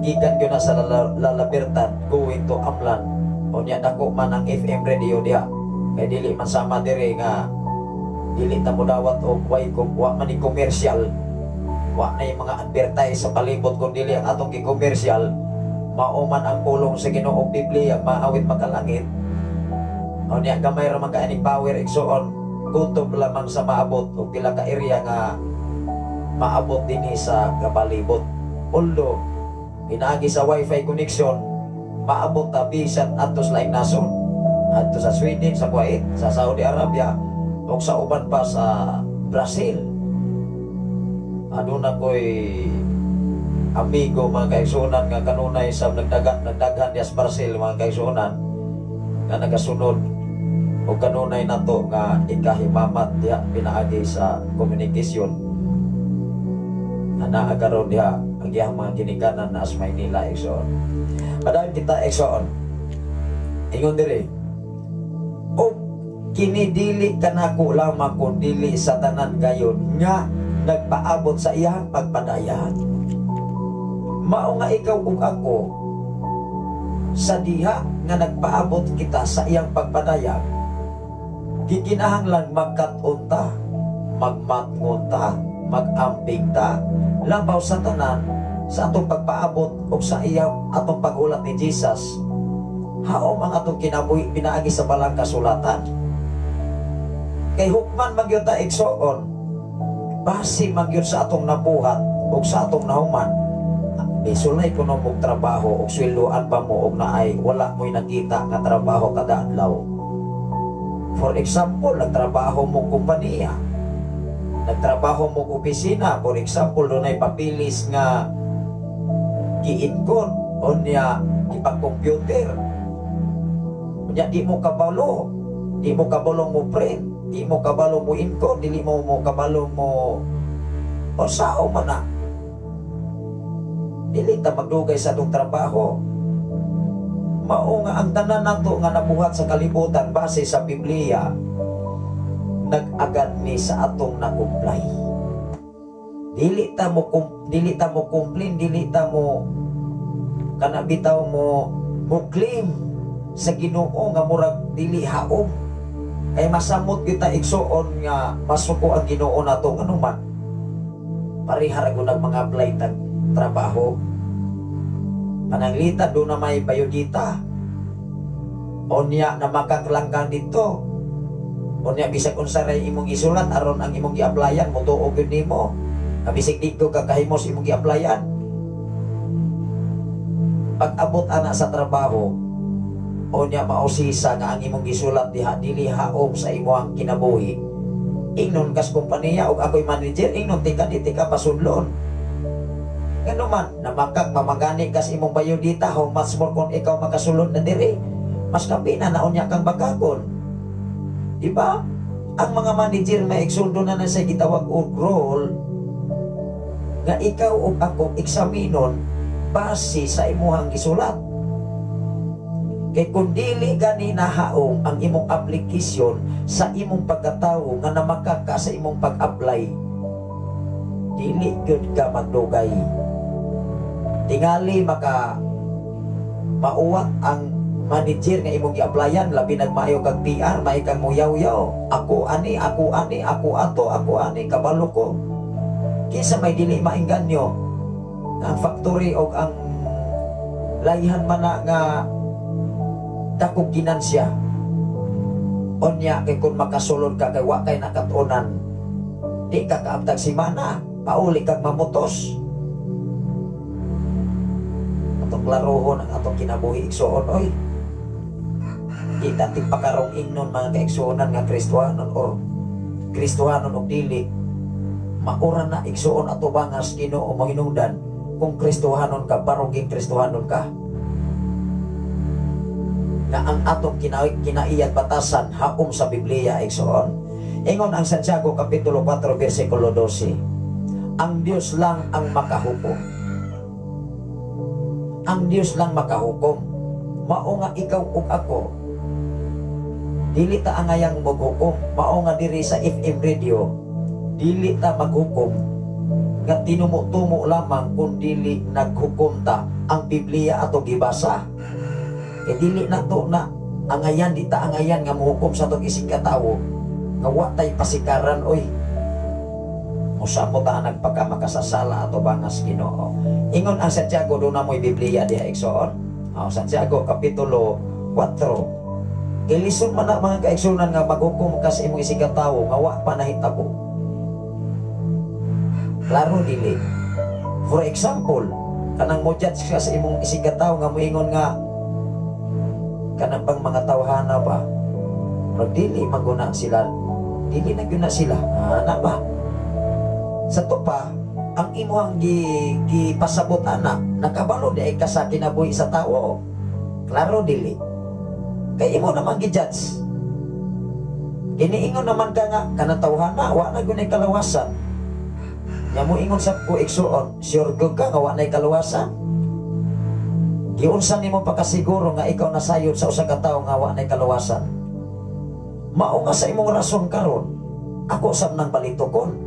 Gikan gyud na sa La Libertad going to Amlan. Unya dako man ang FM radio diha kay dili man sama diri nga dili ta modawat og way wa man ni commercial, wa na yung mga advertise sa palibot, kun dili ang atong gi-commercial mao man ang pulong sa Ginoo, Biblia, maawit makalangit. Unya gamay ra man kaaning power, igsuon, kutob lamang sa maabot og pila ka area nga maabot dinhi sa kapalibot. Although pinaagi sa wifi connection, maabot ta bisan adto sa laing nasod, adto sa Sweden, sa Kuwait, sa Saudi Arabia ug sa uban pa, sa Brazil. Aduna ko'y amigo, mga kaigsuonan, nga kanunay sa nagdaghan diya sa Brazil, mga kaigsuonan, nga nagasunod o kanunay nato nga ikahimamat diha pinaagi sa communication na naa karon diha ang iyang mga ginikanan na sa Maynila, igsoon. Padayon kita, igsoon. Ingon diri, o kini dili kanako lamang kun dili sa tanan gayon nga nagpaabot sa iyang pagpadayag. Mao nga ikaw ug ako, sa diha nga nagpaabot kita sa iyang pagpadayag, gikinahanglan magkat-on ta, magmatngon ta, magamping ta, labaw sa tanan sa atong pagpaabot o sa iyang atong paghulat ni Jesus, haom ang atong kinabuhi pinaagi sa balang kasulatan. Kay hukman magyud ta, igsoon, base magyud sa atong nabuhat ug sa atong nahuman. Bisulay kuno mong trabaho ug sweldoan pa mo og naay wala mo'y nakita nga trabaho kada adlaw. For example, nagtrabaho mo kompanya, nagtrabaho mo opisina, for example, dunay papilis nga gi-encode unya ipag-computer. Unya di mo kabalo, di mo kabalo mo print, di mo kabalo mo encode, dili mo mo kabalo mo o sao man na. Dili ta magdugay sa atong trabaho. Mao nga ang tanan nato nga nabuhat sa kalibutan base sa Biblia, nag-agad ni sa atong na-comply. Dili ta mo complain, dili ta mo kana bitaw mo mo claim sa Ginoo nga murag dili haom. Kay masamot kita, igsuon, nga masuko ang Ginoo nato anuman. Pareha ra gud ang mga apply tag trabaho. Pananglita duna may biodata. Unya na makaklangkang dito. Unya bisag unsa ray imong isulat aron ang imong gi-applyan motuo gyud nimo. Bisag di ko kakahimos imong gi-applyan. Pag abot ana sa trabaho, unya mausisa nga ang imong gisulat diha dili haom sa imong kinabuhi. Ingnon kas kompanya og ako'y manager, ingnon tika di tika pasudlon. Ngano man, namakak mamagani kas imong biodata, how much more kung ikaw makasulod na diri? Mas kapina na unya kang bakakon. Di ba? Ang mga manager may igsundo na na sa gitawag og role nga ikaw ug ako eksaminon base sa imuhang gisulat. Kay kung dili gani nahaom ang imong application sa imong pagkatawo nga namakaka sa imong pag-apply, dili gyud ka magdugay. Tingali maka mauwat ang manager nga imong gi-applyan, labi nagmaayo kag PR, may kang muyaw-yaw. Ako ani, ako ani, ako ato, ako ani, kabalo ko. Kinsa may dili maengganyo nga ang factory o ang layhan man na nga dakog ginansya, unya kay kung makasulod ka kay wa kay nakatunan, di ka kaabtag simana, pauli kag mamutos. Atong klarohon ang atong kinabuhi, igsuon, oy. Kita tigpakarong ingnon, mga kaigsuonan, nga Kristohanon or Kristohanon og dili, maura na, igsuon, ato bangas Ginoo mahinungdan kung Kristohanon ka, baruging Kristohanon ka, nga ang atong kinaiyat batasan haom sa Biblia, igsuon. Ingon ang Santiago Kapitulo 4 versikulo 12, ang Dios lang ang makahukom. Ang Dios lang makahukom. Mao nga ikaw ug ako, dili ta angayang maghukom. Mao nga diri sa FM radio, dili ta maghukom nga tinumo-tumo lamang kung dili naghukom ta ang Biblia ato gibasa. Kay dili na to na angayan, di ta angayan nga mohukom sa atong isig katawo nga wa tay pasikaran, oy. Musa mo ta nagpakamakasasala ato bangas Ginoo. Ingon ang Santiago, doon na mo'y Biblia diha, igsoon. Oh, Santiago Kapitulo 4. Kay lison man na, mga kaigsunan, nga maghukom ka sa imong isig katawo nga wa pa nahitabo. Klaro dili? For example, kanang mo judge ka sa imong isig katawo nga moingon nga kanang bang mga tawhana ba? Pero dili maguna sila. Dili na gyud na sila. Ana ba? Sa to pa, ang imuhang gipasabot ana, nakabalo di ay ka sa kinabuhi sa tawo. Klaro dili? Kay imo naman gi-judge. Kiniingon naman ka nga kanang tawhana wa na gyud kalawasan. Nya mo ingon sa ko, igsuon, sure gyud ka nga wa nay kaluwasan? Giunsa nimo pakasiguro nga ikaw nasayod sa usa ka tawo nga wa nay kaluwasan? Mao nga sa imong rason karon, ako sab nang balitokon.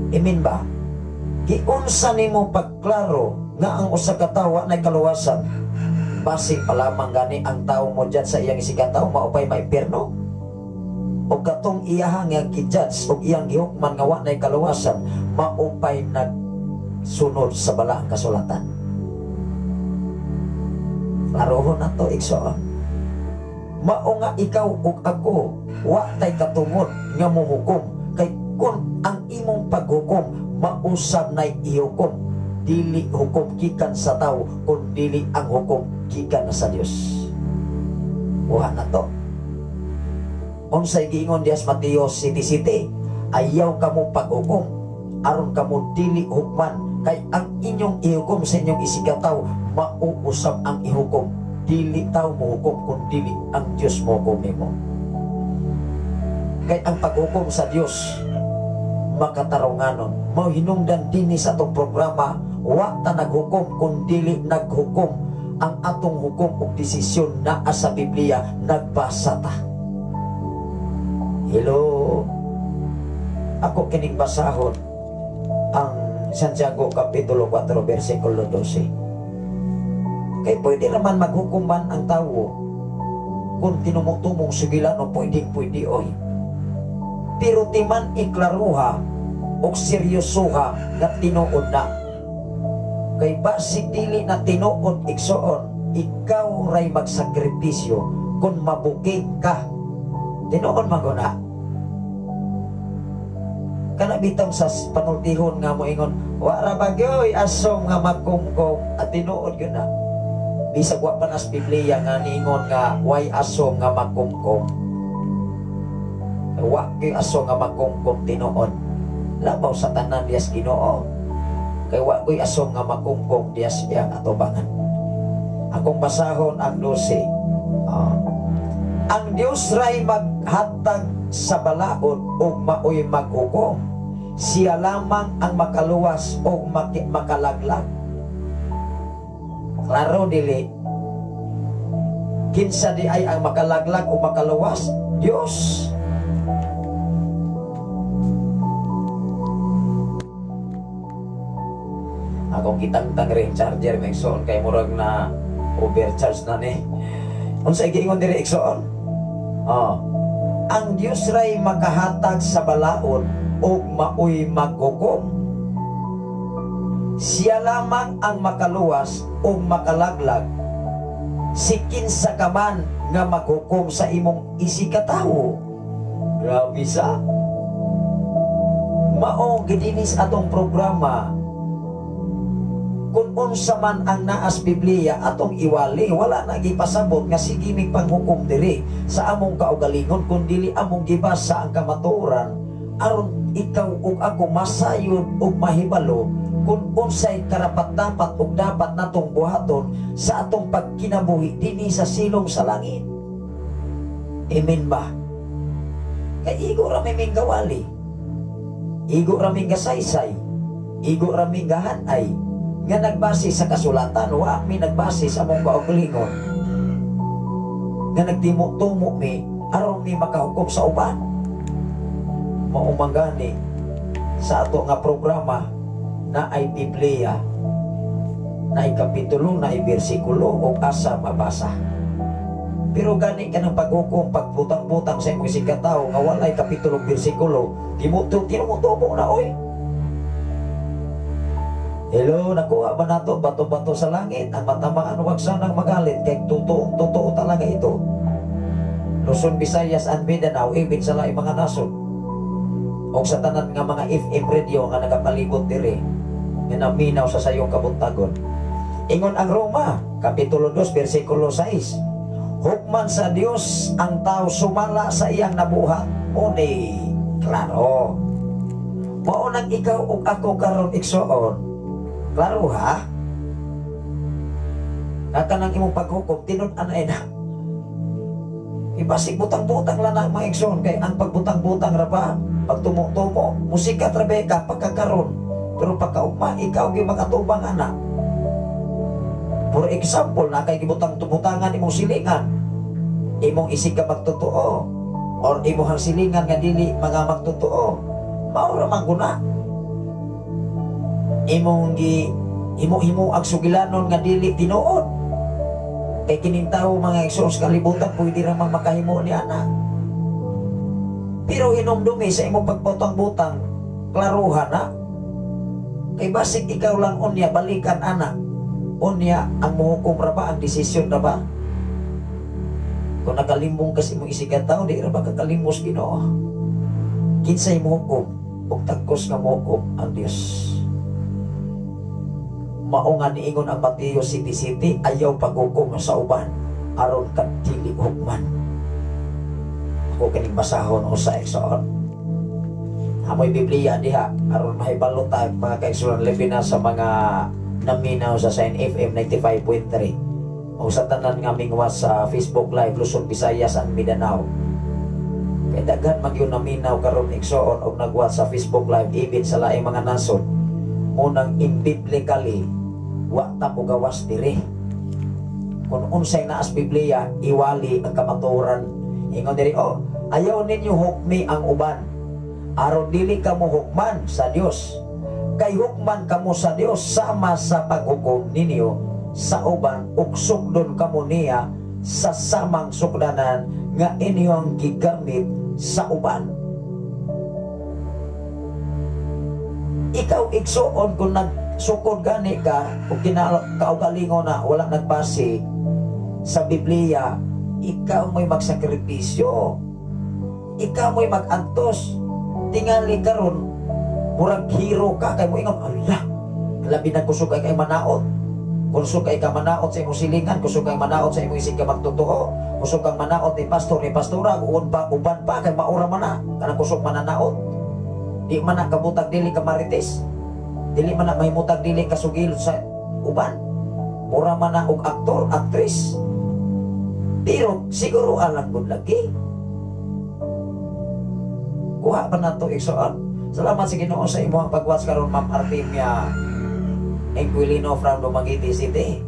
Imin ba? Giunsa nimo pagklaro nga ang usa ka tawo wa nay kaluwasan? Base pa lamang gani ang tawo mo dyan sa iyang isig ka tawo, maupay maimpierno? O katong iyaha nga gi-judge o iyang gihukman nga wa nay kaluwasan, maupay nagsunod sa balaang kasulatan? Klarohon na to, igsoon. Mao nga ikaw ug ako, wa tay katungod nga mohukom, kay kun ang imong paghukom mausab nay ihukom, dili hukom gikan sa tawo kun dili ang hukom gikan na sa Dios. Wa na to. Unsay giingon dias Mateo 7:7? Ayaw kamo paghukom aron kamo dili hukman, kay ang inyong ihukom sa inyong isigataw mauusab ang ihukom. Dili tao mohukom kun dili ang Dios mohukom nimo. Kay ang paghukom sa Dios makatarunganon. Mao hinungdan dinhi sa atong programa, wa ta naghukom kun dili naghukom ang atong hukom og desisyon naa sa Biblia, nagbasa ta. Hello. Ako kining basahon ang Santiago Kapitulo 4 versikulo 12. Kay pwede naman maghukom man ang tawo kung tinumutumong sugilan o pwedeng pwede, oy. Pero timan iklaruha o seryosoha nga tinuod na. Kay basig dili na tinuod, igsoon, ikaw ray magsakripisyo kung mabuking ka. Tinuod man guna. Kana bitang sa panultihon nga moingon, wa ra ba gyoy asom nga magkumkom, at tinuod gyud na. Bisag wa pa nas Biblia nga niingon nga way asom nga magkumkom. Wa gyud aso nga magkumkom tinuod. Labaw sa tanan diyas Ginoo. Kay wa gyud asom nga magkumkom diyas iyang atubangan. Akong basahon ang 12. Ang Dios ray maghatag sa balaod ug maoy maghukom. Siya lamang ang makaluwas o makalaglag. Klaro dili? Kinsa di ay ang makalaglag o makaluwas? Dios. Akong kitangtang rin charger may igsoon kay murag na overcharge na ni. Unsay giingon diri, igsoon? Oh. Ang Dios ray makahatag sa balaod ug maoy maghukom. Siya lamang ang makaluwas ug makalaglag. Si kinsa ka man nga maghukom sa imong isigkatawo? Grabe sa. Mao gidinis atong programa, kung unsa man ang naas Biblia atong iwali, wala na gipasabot nga sige mig panghukom diri sa among kaugalingon, kun dili among gibasa ang kamatuoran aron ikaw ug ako masayod ug mahibalo kung unsay karapat-dapat ug dapat natong buhaton sa atong pagkinabuhi dinhi sa silong sa langit. Amen ba? Kay igo ra may gawali, igo ra may gasaysay, igo ra may gahanay nga nagbase sa kasulatan, wa mi nagbase sa among kaugalingon nga nagtimo-tumo mi aron mi makahukom sa uban. Mao man gani sa ato nga programa na ay Biblia, na ay kapitulo, na ay bersikulo o asa mabasa. Pero gani ka ng paghukom, pagbutang-butang sa imong isigkatawo nga walay kapitulo, bersikulo, tinutubo na oy. Hello, nakuha ba nato bato-bato sa langit? Ang matamaan, wag sanang magalit kay totoong totoo talaga ito. Luzon, Visayas and Mindanao, even sa laing mga nasod. O sa tanan nga mga FM radio nga nagapalibot diri nga naminaw sa sayong kabuntagon. Ingon ang Roma, Kapitulo 2, versikulo 6. Hukman sa Dios ang tao sumala sa iyang nabuhat. Muni, klaro. Mao nang ikaw ug ako karon, igsoon. Klaro ha? Nga kanang imong paghukom, tinud-an ay na. Ibasig butang-butang lang na mga igsoon, kay ang pagbutang-butang ra ba, pagtumo-tumo, musika ra ba ka pagkakaron, pero pagkaugma, ikaw gyud makatubang ana. For example, na kay gibutang-tubutangan imong silingan, imong isig ka magtotoo, or imong silingan nga dili mga magtotoo, mao ra man guna. Imong gi imo-imo ang sugilanon nga dili tinuod. Kay kining tawo, mga igsoon, sa kalibutan, pwede ra man makahimo ni ana. Pero hinumdumi sa imong pagbutang-butang, klaruhan na. Kay basig ikaw lang unya balikan ana. Unya ang muhukom ra ba, ang desisyon ra ba? Kung nakalimbong kasi imong isigkatawo, di ra ba kakalimos Ginoo? Kinsay muhukom ug tagkos nga muhukom ang Dios. Mao nga niingon ang Mateo 7:7, ayaw paghukom sa uban aron ka dili hukman. Ako kining basahon usa, igsoon. Amoy Biblia diha aron mahibalo ta, mga kaigsuonan, labi na sa mga naminaw sa Sign FM 95.3 o sa tanan nga mingwa sa Facebook Live Luzon, Visayas and Mindanao. Kay daghan man gyud naminaw karon, igsoon, og nagwatch sa Facebook Live even sa laing mga nasod. Munang in biblically wa ta mogawas diri. Kung unsay naas Biblia, iwali ang kamatuoran. Ingon diri, oh, ayaw ninyo hukmi ang uban aron dili kamo hukman sa Dios. Kay hukman kamo sa Dios sama sa paghukom ninyo sa uban ug sukdon kamo niya sa samang sukdanan nga inyong gigamit sa uban. Ikaw, igsuon, kung nagsukod gani ka o kaugalingon na wala nagbase sa Biblia, ikaw mo'y magsakripisyo. Ikaw mo'y magantos. Tingali karon murag hero ka kay mo ingon, ala, labi na kusog kay kay manaot. Kusog kay ka manaot sa imong silingan, kusog kay manaot sa imong isig ka magtotoo, kusog kang manaot ni pastor, ni pastora, uban pa, uban pa kay maura man na, kanang kusog mananaot. Di man na kabutag dili ka marites. Dili man na mahimutag dili ka sugil sa uban. Mura man na og aktor, aktris. Pero siguro alang gud lagi. Kuha pa nato, igsoon. Salamat sa Ginoo sa imong pag-watch karon, Ma'am Artemia Inquilino from Dumaguete City.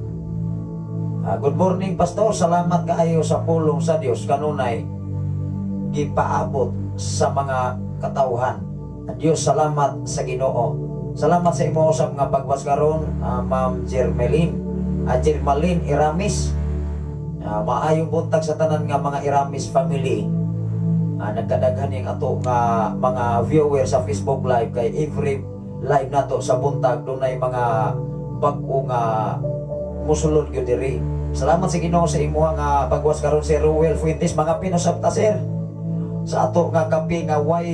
Good morning, Pastor. Salamat kaayo sa pulong sa Dios kanunay gipaabot sa mga katawhan. Dios, salamat sa Ginoo. Salamat sa imo usab nga pag-watch karon, Ma'am Jermelin. Jermalin Iramis. Maayong buntag sa tanan nga mga Iramis family. Nagkadaghan yung ato nga mga viewer sa Facebook Live kay every live nato sa buntag dunay mga bag-o nga musulod gyud diri. Salamat sa Ginoo sa imuha nga pagwas karon, si Ruel Fuentes, mga pinusap ta, sir. Sa ato nga kape nga way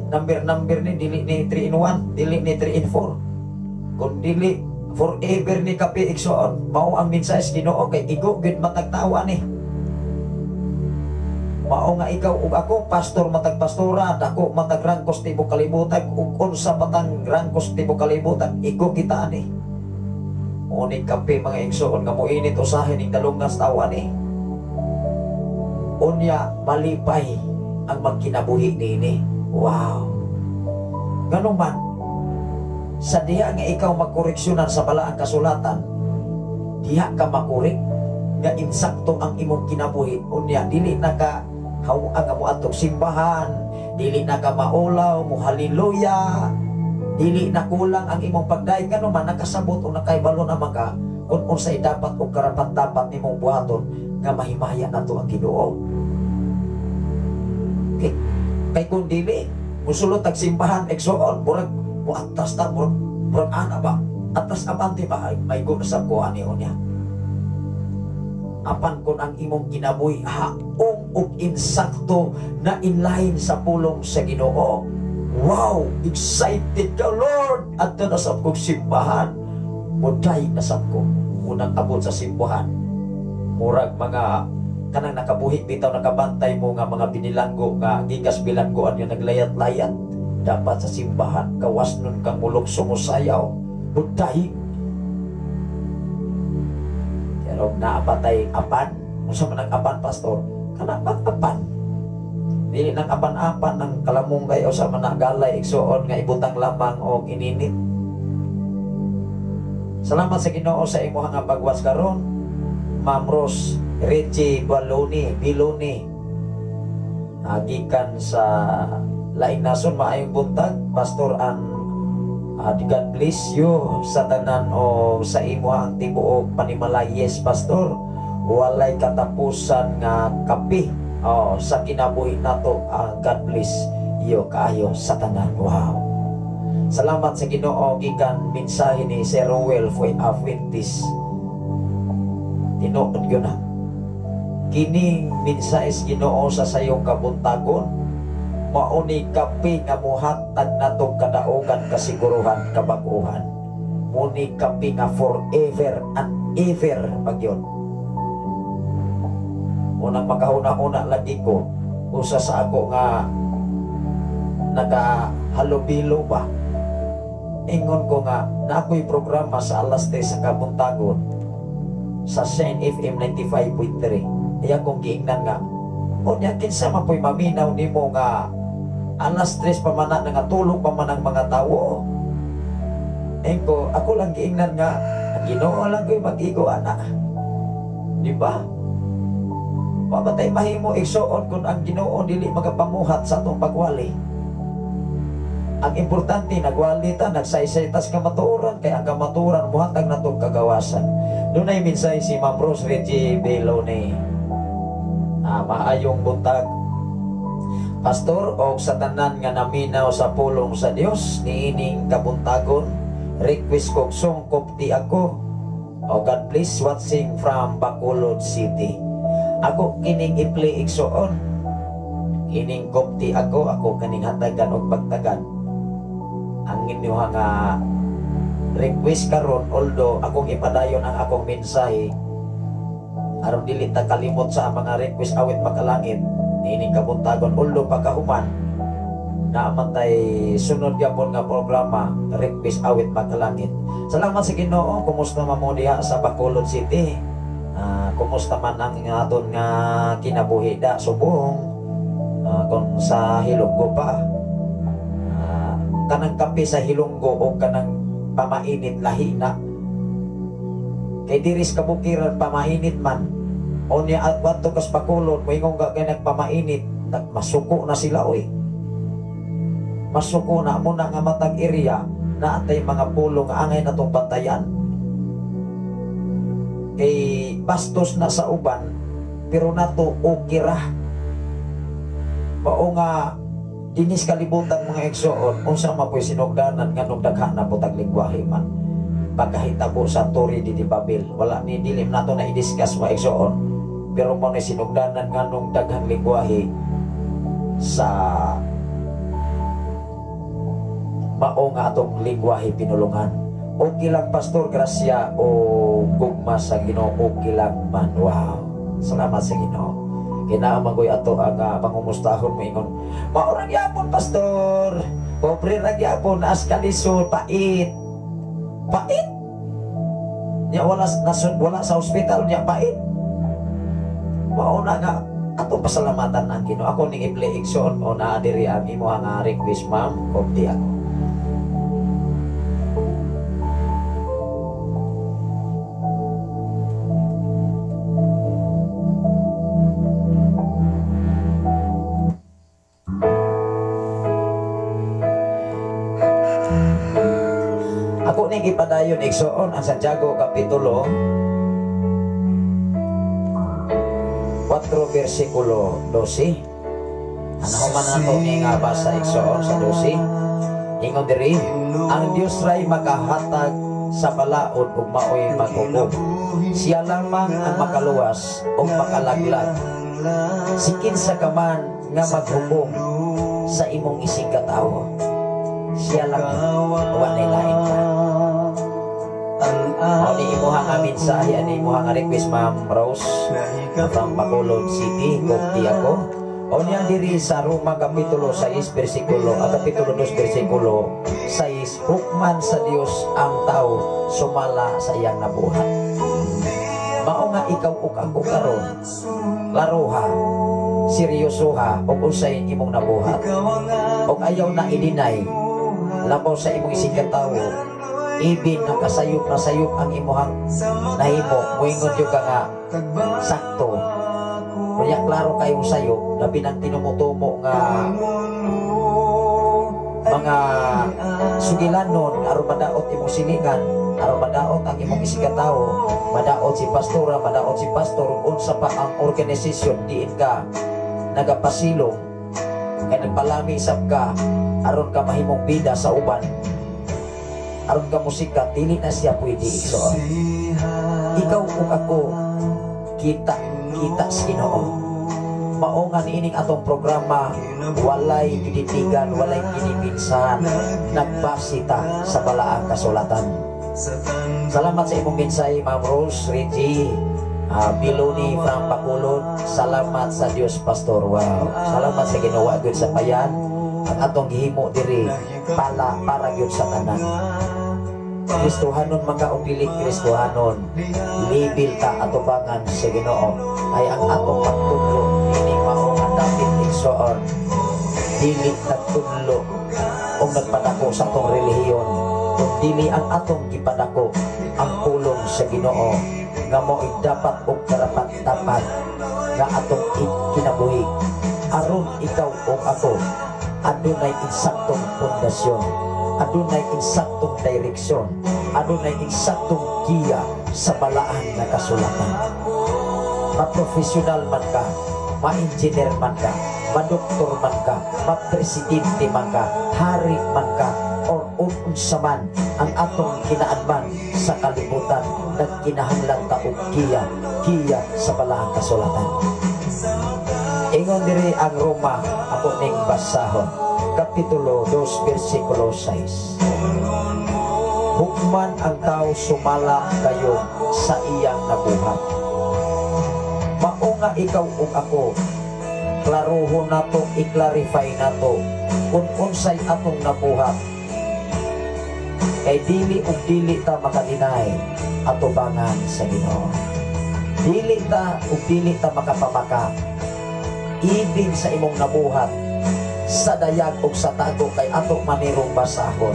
number number ni, dili ni 3 in 1, dili ni 3 in 4. Kung dili forever ni kape, igsoon, mao ang mensahe sa Ginoo kay igo gyud matag tawa ni. Mao nga ikaw ug ako, pastor matag pastora, dako matag rangkos tibok kalibutan, ug unsa patang rangkos tibok kalibutan, igo kita ani. Uni kape, mga igsoon, nga moinit usahay ning dalungas tawa ni. Unya malipay ang magkinabuhi niini. Wow. Ganun man, sa diha nga ikaw magkoreksyonan sa balaang kasulatan, diha ka makorek nga insakto ang imong kinabuhi. Unya dili na ka hawa nga moadtong simbahan, dili na ka maulaw mo haleluya, dili na kulang ang imong pagdayeg, ngano man nakasabot o nakaibalo naman ka kung unsay dapat o karapat dapat nimong buhaton nga mahimaya nato ang Ginoo. Kay kung dili musulod tag simbahan, igsoon, murag muatras ta, murag ana ba, atras abante ba, ay may sa ko ani unya. Apan kung ang imong kinabuhi haong ug insakto na inline sa pulong sa Ginoo, wow, excited ka, "Lord, adto na sa kong simbahan." Muday na sab ko unang abot sa simbahan, murag mga kanang nakabuhi bitaw, nakabantay mo nga mga binilanggo nga gikas bilanggoan nga naglayat-layat. Dapat sa simbahan kawas nun kang mulok sumusayaw, muday. Pero naapatay apan. Unsa man ang apan, pastor? Kana bang apan, dili nang apan-apan ng kalamunggay o sa managalay, igsuon, nga ibutang lamang og ininit. Salamat sa Ginoo sa imuha nga pagwas karon, Ma'am Rose Reggie Baloni Biloni, gikan sa laing nason. Maayong buntag, Pastor, and God bless you sa tanan o sa imuhang tibuok panimalay. Yes, Pastor, walay katapusan nga kape, oh, sa kinabuhi nato. God bless you kaayo sa tanan. Wow. Salamat sa Ginoo gikan mensahe ni Sir Ruel Fuentes. Tinuod yun na. Kining mensahe sa Ginoo sa sayong kabuntagon, mao ni kape nga muhatag natong kadaugan, kasiguruhan, kabaguhan. Muni kape nga forever and ever pagyon. Unang makahuna-huna lagi ko, usa sa ako nga nakahalubilo ba. Ingon ko nga na ako'y programa sa alas 3 sa kabuntagon sa Shine FM 95.3. Iya kong giingnan nga, unya kinsa man po'y maminaw nimo nga alas 3 pa man na, nga tulog pa man ang mga tawo. Engko, ako lang giingnan nga, ang Ginoo lang ko'y mag-igo ana. Di ba? Wa ba tay mahimo, igsuon, kung ang Ginoo dili magapamuhat sa atong pagwali? Ang importante, nagwali ta, nagsaysay tas kamatuoran, kay ang kamatuoran muhatag natong kagawasan. Dunay mensahe si Ma'am Rose Reggie Belone. Maayong buntag, Pastor, og sa tanan nga naminaw sa pulong sa Dios niining kabuntagon. Request ko sungkop ti ako. O God bless, watching from Bacolod City. Ako kining i-play, igsuon. Kining kopti ako, ako kining hatagan og pagtagan. Ang inyo nga request karon, although akong ipadayon ang akong mensahe aron dili ta kalimot sa mga request awit makalangit niining kabuntagon, although pagkahuman naaman tay sunod gyapon nga programa, request awit makalangit. Salamat sa Ginoo. Kumusta man mo diha sa Bacolod City? Kumusta man ang aton nga kinabuhi da subong? Kung sa Hilonggo pa, kanang kape sa Hilonggo o kanang pamainit, lahi na. Kay diri sa kabukiran pamainit man. Unya at wadto kas Bacolod, moingon ka kay nagpamainit, masuko na sila oy. Masuko na mo na nga matag area na atay mga pulong nga angay natong bantayan. Kay bastos na sa uban, pero nato okay ra. Mao nga dinis kalibutan mga igsoon, unsa man po'y sinugdanan nganong daghan na po tag lingwahe man. Pagkahitabo sa Torre de Babel, wala ni dilim nato na i-discuss mga igsoon, pero mao ni sinugdanan nganong daghang lingwahe sa mao nga atong lingwahe pinulungan. Okay lang pastor, grasya o gugma sa Ginoo, okay lang man. Wow. Salamat sa Ginoo. Kinaaman ko'y ato ang pangumustahon mo ingon. Mao ra gyapon pastor. Pobre ra gyapon as kalisod, pait. Pait. Nya wala nasud, wala sa ospital nya pait. Mao na nga atong pasalamatan ang Ginoo. Ako ning i-play igsoon o naa diri ang imo nga request ma'am, kopti ako. Ako ning ipadayon igsoon ang Santiago kapitulo 4 versikulo 12. Ano man nato ni nga basa igsoon sa 12. Ingon diri, ang Dios ray makahatag sa balaod ug maoy maghukom. Siya lamang ang makaluwas ug makalaglag. Si kinsa ka man nga maghukom sa imong isig katawo, siya lang wa nay lain pa. Mao ni imuha nga mensahe, ani imuha nga request Ma'am Rose from Bacolod City, kopti ako. O niya diri sa Roma kapitulo 6 bersikulo, kapitulo 2 bersikulo 6, hukman sa Dios ang tao sumala sa iyang nabuhat. Mao nga ikaw ug ako karon, klaroha, seryosoha ug unsay imong nabuhat. Ug ayaw na i-deny labaw sa imong isig katawo, ibin ang kasayop na sayop ang imuhang nahimo, moingon jud ka nga sakto. Kunya klaro kayong sayop, labi nang tinumutumo nga mga sugilanon aron madaot imong silingan, aron madaot ang imong isig katawo, madaot si pastora, madaot si pastor, unsa pa ang organisasyon diin ka nagapasilong kay nagpalami sab ka aron ka mahimong bida sa uban, aron ka musika, dili na siya pwede igsoon. Ikaw ug ako kita kita sa Ginoo. Mao nga niining atong programa walay giditigan, walay ginipinsahan, nagbase ta sa balaang kasulatan. Salamat sa imong mensahe Ma'am Rose Reggie Biloni from Bacolod. Salamat sa Dios pastor. Wow. Salamat sa Ginoo gyud sa payan ang atong gihimo diri pala para gyud sa tanan. Kristohanon man ka o dili Kristohanon, libil ta atubangan sa Ginoo. Ay ang atong pagtudlo nining mao nga dapit igsoon, dili nagtudlo o nagpadako sa atong relihiyon, kun dili ang atong gipadako ang pulong sa Ginoo nga mao'y dapat og karapat-dapat nga atong ikinabuhi aron ikaw ug ako adunay insaktong pundasyon, adunay insaktong direksyon, adunay insaktong giya sa balaan nga kasulatan. Ma-professional man ka, ma-engineer man ka, ma-doktor man ka, ma-presidente man ka, hari man ka, or unsa man ang atong kinaadman sa kalibutan, nagkinahanglan ta og giya, giya sa balaang kasulatan. Ingon diri ang Roma, ako ning basahon, kapitulo 2 versikulo 6. Hukman ang tao sumala kayo sa iyang nabuhat. Mao nga ikaw ug ako, klarohon nato, i-clarify nato kung unsay atong nabuhat. Kay dili ug dili ta makadeny atubangan sa Ginoo. Dili ta ug dili ta makapamaka ibin sa imong nabuhat sa dayag ug sa tago, kay ato manirong basahon,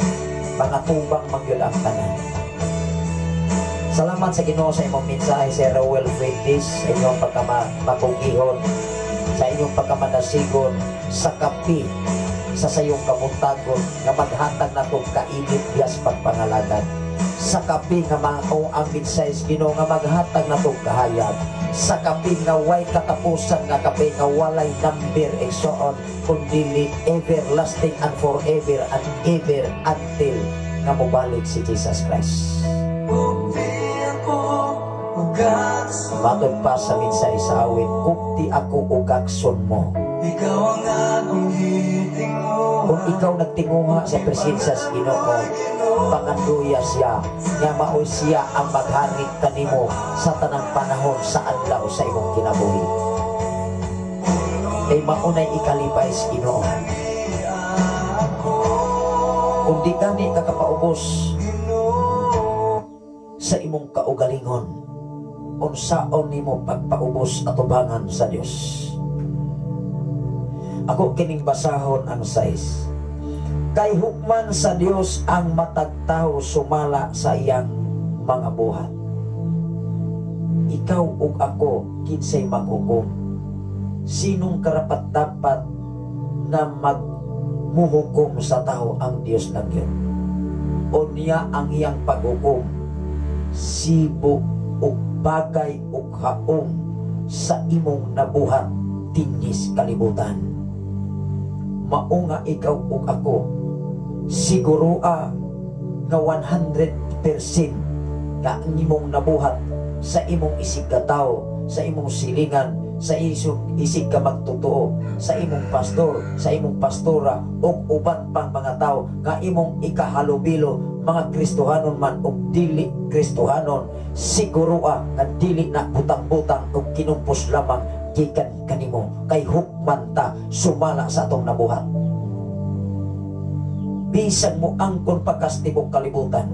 mga tubang mangyud ang tanan. Salamat sa Ginoo sa imong mensahe, Sir Rowel Fuentes, sa inyong pagkamapugihon, sa inyong pagkamanasigon, sa kapi, sa sayong kabuntagon nga maghatag natong kainit bias pagpangalagan. Sa kapi nga mao ang mensahe sa Ginoo nga maghatag natong kahayag, Sa kape nga way katapusan, nga kape nga walay number, igsoon, kundili everlasting and forever and ever until nga mobalik si Jesus Christ. Matod pa sa mensahe sa awit, "Kupti ako ug akson mo." Ikaw ang akong gitinguha. Kung ikaw nagtinguha sa presensya sa Ginoo, pangandoya siya nga mao siya ang maghari kanimo sa tanang panahon sa adlaw sa imong kinabuhi. Kay maunay ikalipay sa Ginoo. Kung di gani ka kapaubos sa imong kaugalingon, unsaon nimo pagpaubos atubangan sa Dios? Ako kining basahon ang 6. Kay hukman sa Dios ang matag tawo sumala sa iyang mga buhat. Ikaw ug ako, kinsay maghukom? Sinong karapat dapat na magmuhukom sa tao? Ang Dios lang yun. Unya ang iyang paghukom sibo ug bagay ug haom sa imong nabuhat dinhis kalibutan. Mao nga ikaw ug ako, siguro nga 100% nga ang imong nabuhat sa imong isig katawo, sa imong silingan, sa isig, isig ka magtotoo, sa imong pastor, sa imong pastora, ug uban pang mga tao nga imong ikahalubilo, mga Kristohanon man ug dili Kristohanon, siguro nga dili na butang-butang ug kinumpos lamang gikan kanimo, kay hukman ta sumala sa atong nabuhat. Bisan mo angkon pakas tibok kalibutan,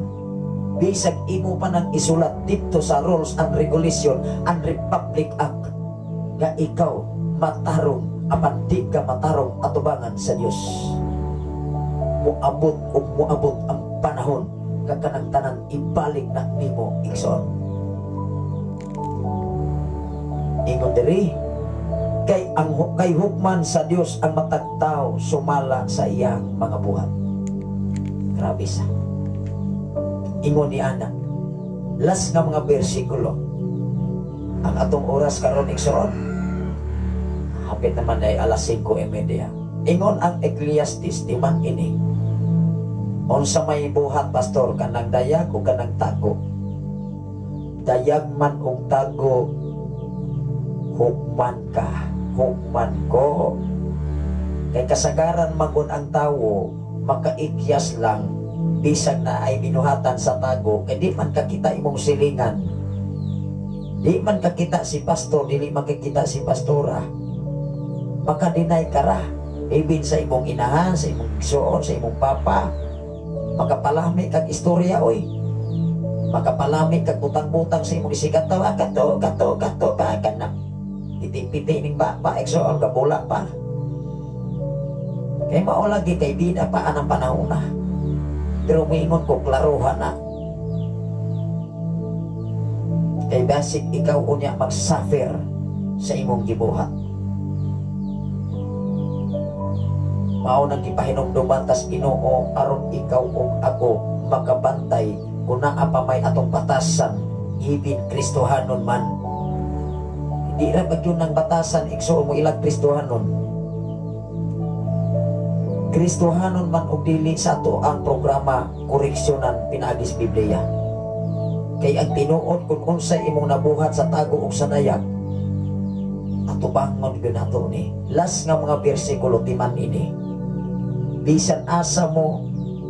bisag imo pa nang isulat dito sa Rules and Regulation and Republic Act nga ikaw matarong, apan di ka matarong atubangan sa Dios. Moabot ug moabot ang panahon nga kanang tanan ibalik na nimo, igsoon. Ingon diri, kay hukman sa Dios ang matag tawo sumala sa iyang mga buhat. Grabe sa ingon ni ana. Last nga mga bersikulo. Ang atong oras karon, igsoon, hapit naman ay alas 5:30. Ingon ang Ecclesiastes, timan ini. Unsa may buhat, pastor, kanang dayag o kanang tago? Dayag man og tago, hukman ka, hukman ko. Kay kasagaran magun ang tawo makaikyas lang bisag na ay binuhatan sa tago, kay di man kakita imong silingan, di man kakita si pastor, dili man kakita si pastora, makadeny ka ra ibin sa imong inahan, sa imong igsoon, sa imong papa. Makapalami kag istorya oy, makapalami kag butang-butang sa imong isikat tawa, kato kato kato ka kana piti-piti ning ba ba, igsoon, gabula pa. Kay mao lagi, kay bida pa anang panahon na. Pero moingon ko, klarohan na. Kay basig ikaw unya magsuffer sa imong gibuhat. Mao nang gipahinumduman tas Ginoo aron ikaw ug ako makabantay kung naa pa may atong batasan, ibin Kristohanon man. Hindi ra ba yun ang batasan, igsoon, mo ilag Kristohanon. Kristohanon man og dili, sa ato ang programa koreksyonan pinaagis Biblia. Kay ang tinuod, kung unsay imong nabuhat sa tago ug sa dayag, atubangon gyud nato ni. Last nga mga bersikulo, timan ini. Bisan asa mo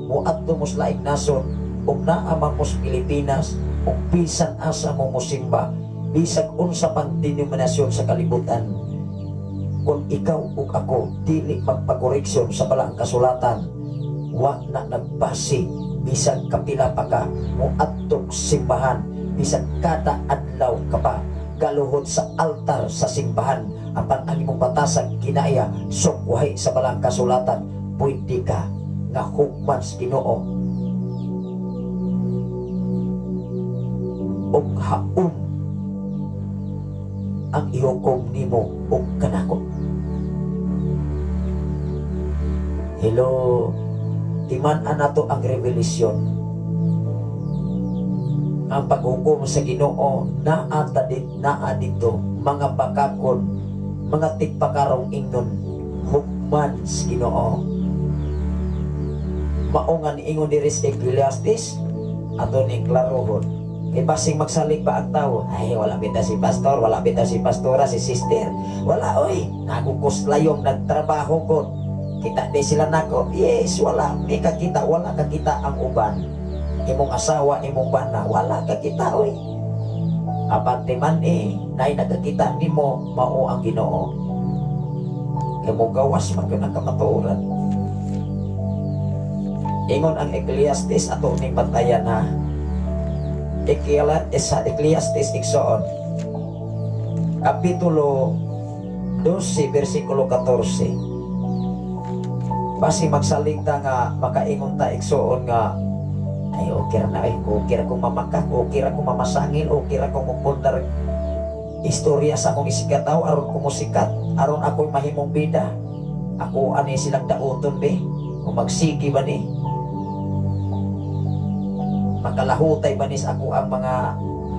moadto mo sa laing nasod ug naa man mo sa Pilipinas, ug bisan asa mo mosimba, bisag unsa pang denominasyon sa kalibutan, kung ikaw ug ako dili magpakoreksyon sa balaang kasulatan, wa na nagbase bisag kapila pa ka moadtog simbahan, bisag kada adlaw ka pa galuhod sa altar sa simbahan, apan ang imong batasan kinaya sukwahi sa balaang kasulatan, pwede ka nga hukman sa Ginoo ug haom ang ihukom nimo ug kanako. Hello, timan-an nato ang revelasyon. Ang paghukom sa Ginoo naa ta dit, naa dito mga bakakon, mga tigpakarong ingnon hukman sa Ginoo. Mao nga niingon diri sa Ecclesiastes, ato ning klarohon. Kay basing magsalig ba ang tao, "Ay, wala bitaw si pastor, wala bitaw si pastora, si sister. Wala oy, nagukos layong nagtrabaho ko. Kita di sila nako." Yes, wala. May kakita, wala kakita ang uban. Imong asawa, imong bana, wala kakita oy. Apante man eh, nay nagakita nimo, mao ang Ginoo. Kay mo gawas man gyud ang kamatuoran. Ingon ang Ecclesiastes, ato ning bantayan ha. Sa Ecclesiastes, igsoon. Kapitulo 12, versikulo 14. Basi magsalig ta nga makaingon ta, igsoon, nga "Ay, okay ra na ay, okay ra kong mamakak, okay ra kong mamasangil, okay ra kong mupundar istorya sa akong isigkatawo aron ko mosikat, aron ako'y mahimong bida. Ako ani silang dauton be, kung magsigi ba ni makalahutay ba ni sa ako ang mga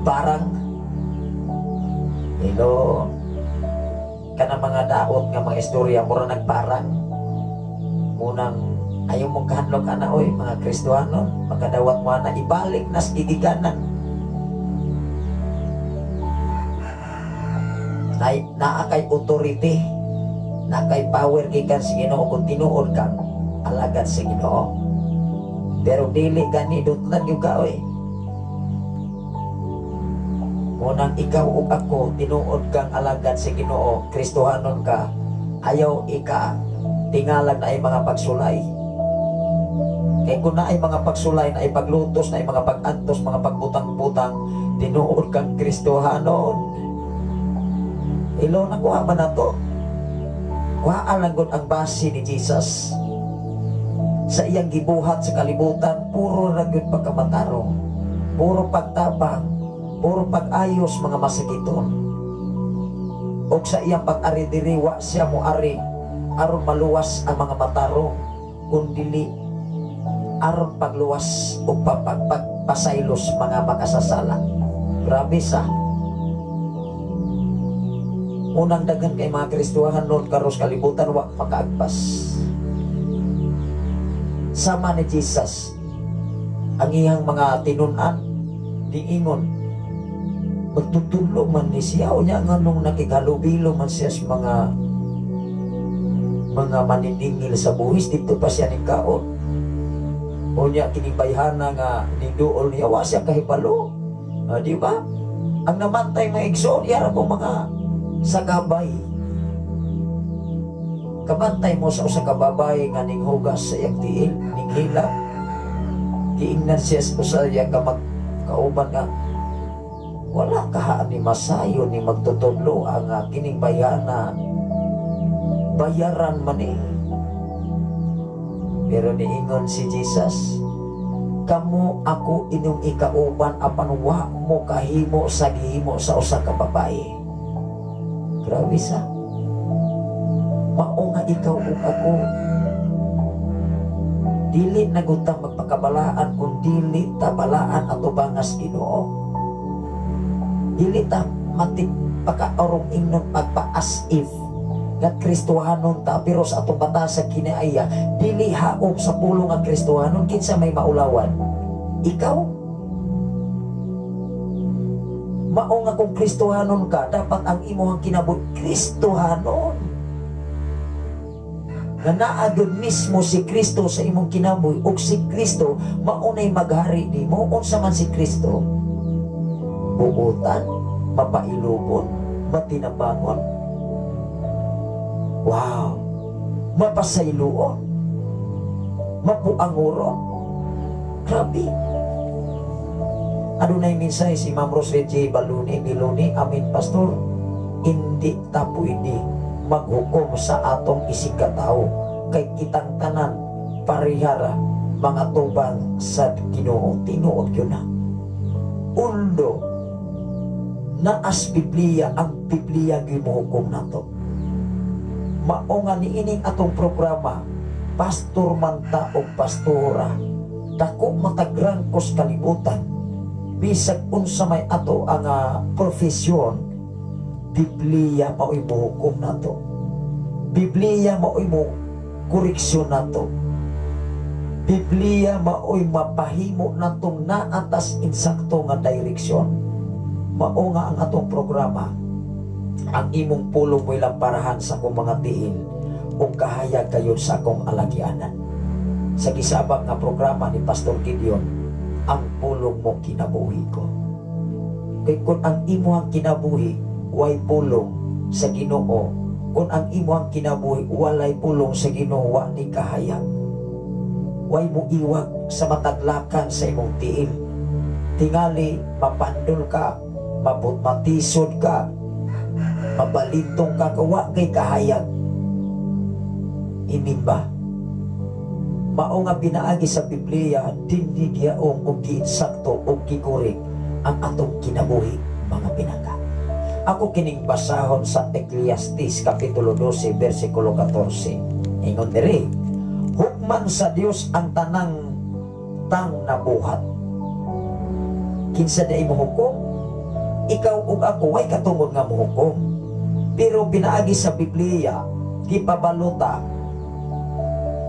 barang." Hello, kanang mga daot nga mga istorya, mura nagbarang munang ayaw mong kahanlok ana oy. Mga Kristohanon, makadawat mo ana, ibalik nas gigiganan na naa kay authority na kay power gikan sa Ginoo kung tinuod kang alagad sa Ginoo. Pero dili gani, dutlan gyud ka oy. Munang ikaw ug ako, tinuod kang alagad sa Ginoo, Kristohanon ka, ayaw ika tingalag na ay mga pagsulay. Kay kung naay mga pagsulay, na ay paglutos, na ay mga pag-antos, mga pagbutang-butang, tinuod kang Kristohanon. Hello, nakuha ba na to? Kuhaan lang gud ang base ni Jesus. Sa iyang gibuhat sa kalibutan, puro ra gyud pagkamatarong, puro pagtabang, puro pag-ayos mga masakiton. Og sa iyang pag-ari diri, wa siya moari aron maluwas ang mga matarong, kun dili aron pagluwas o pagpasaylos mga makasasala. Grabe sa. Unang daghan kay mga Kristohanon nun karos kalibutan wa makaagpas. Sama ni Jesus, ang iyang mga tinun-an niingon, "Magtutudlo man ni siya o niya, nganong nakighalubilo man siya sa mga maniningil sa buhis? Dito pa siya ning kaon. O niya kining bayhana nga niduol niya, wa siya kahibalo." Ah, di ba? Ang namantay, mga igsoon, iyara po mga sagabay. Kabantay mo sa usa ka babae nga ninghugas sa iyang tiil, ninghilak. Giingnan siya sa usa iya ka magkauban nga, "Wala kaha ni masayo ni magtutudlo ang kining bayhana, bayaran man eh." Pero niingon si Jesus, "Kamo ako inyong ikauban apan wa mo kahimo sa gihimo sa usa ka babae." Grabe sa. Mao nga ikaw ug ako, dili na gud ta magpakabalaan kung dili ta balaan atubangas Ginoo. Dili ta matik pakaarong ingnon pagpa as if nga Kristohanon ta, pero sa atong mata sa kinaaya dili haop sa pulong nga Kristohanon. Kinsa may maulawan? Ikaw. Mao nga kung Kristohanon ka, dapat ang imong kinabuhi Kristohanon, nga naa gyud mismo si Kristo sa imong kinabuhi ug si Kristo maunay maghari nimo. Unsa man si Kristo? Buotan, mapailubon, matinabangon, wow, mapasayloon, mapuanguron. Grabe. Adunay mensahe si Ma'am Rose J. Baluni, Biluni, "Amin, Pastor, hindi ta pwede maghukom sa atong isigkatao kay kitang tanan parehara mga tubang sa Ginoo." Tinuod yun na. Undo, naas Biblia, ang Biblia gimuhukom nato. Mao nga niining atong programa, pastor man ta o pastora, dako matagrangkos kalibutan. Bisag unsa may ato ang profesyon, Biblia mao'y mohukom nato. Biblia mao'y mo koreksyon nato. Biblia mao'y mapahimo natong naatas insakto nga direksyon. Mao nga ang atong programa, "Ang Imong Pulong Mo'y Lamparahan sa akong mga tiil ug kahayag kayon sa akong alagianan." Sa gisabak nga programa ni Pastor Gideon, "Ang Pulong Mo Kinabuhi Ko." Kay kung ang imong kinabuhi way pulong sa Ginoo, kung ang imong kinabuhi walay pulong sa Ginoo, wa ni kahayag. Way mo iwag sa mataglakan sa imong tiil. Tingali mapandol ka, mabut matisod ka, mabalintong ka, wa kay kahayag. Imin ba? Mao nga pinaagi sa Biblia, dinhi giyaong og giinsakto og gikorik ang atong kinabuhi, mga pinangga. Ako kining basahon sa Ecclesiastes Kapitulo 12, versikulo 14. Ingon diri, "Hukman sa Dios ang tanang tang nabuhat." Kinsa di mo hukom? Ikaw ug ako way katungod nga mohukom. Pero pinaagi sa Biblia, gipabaluta,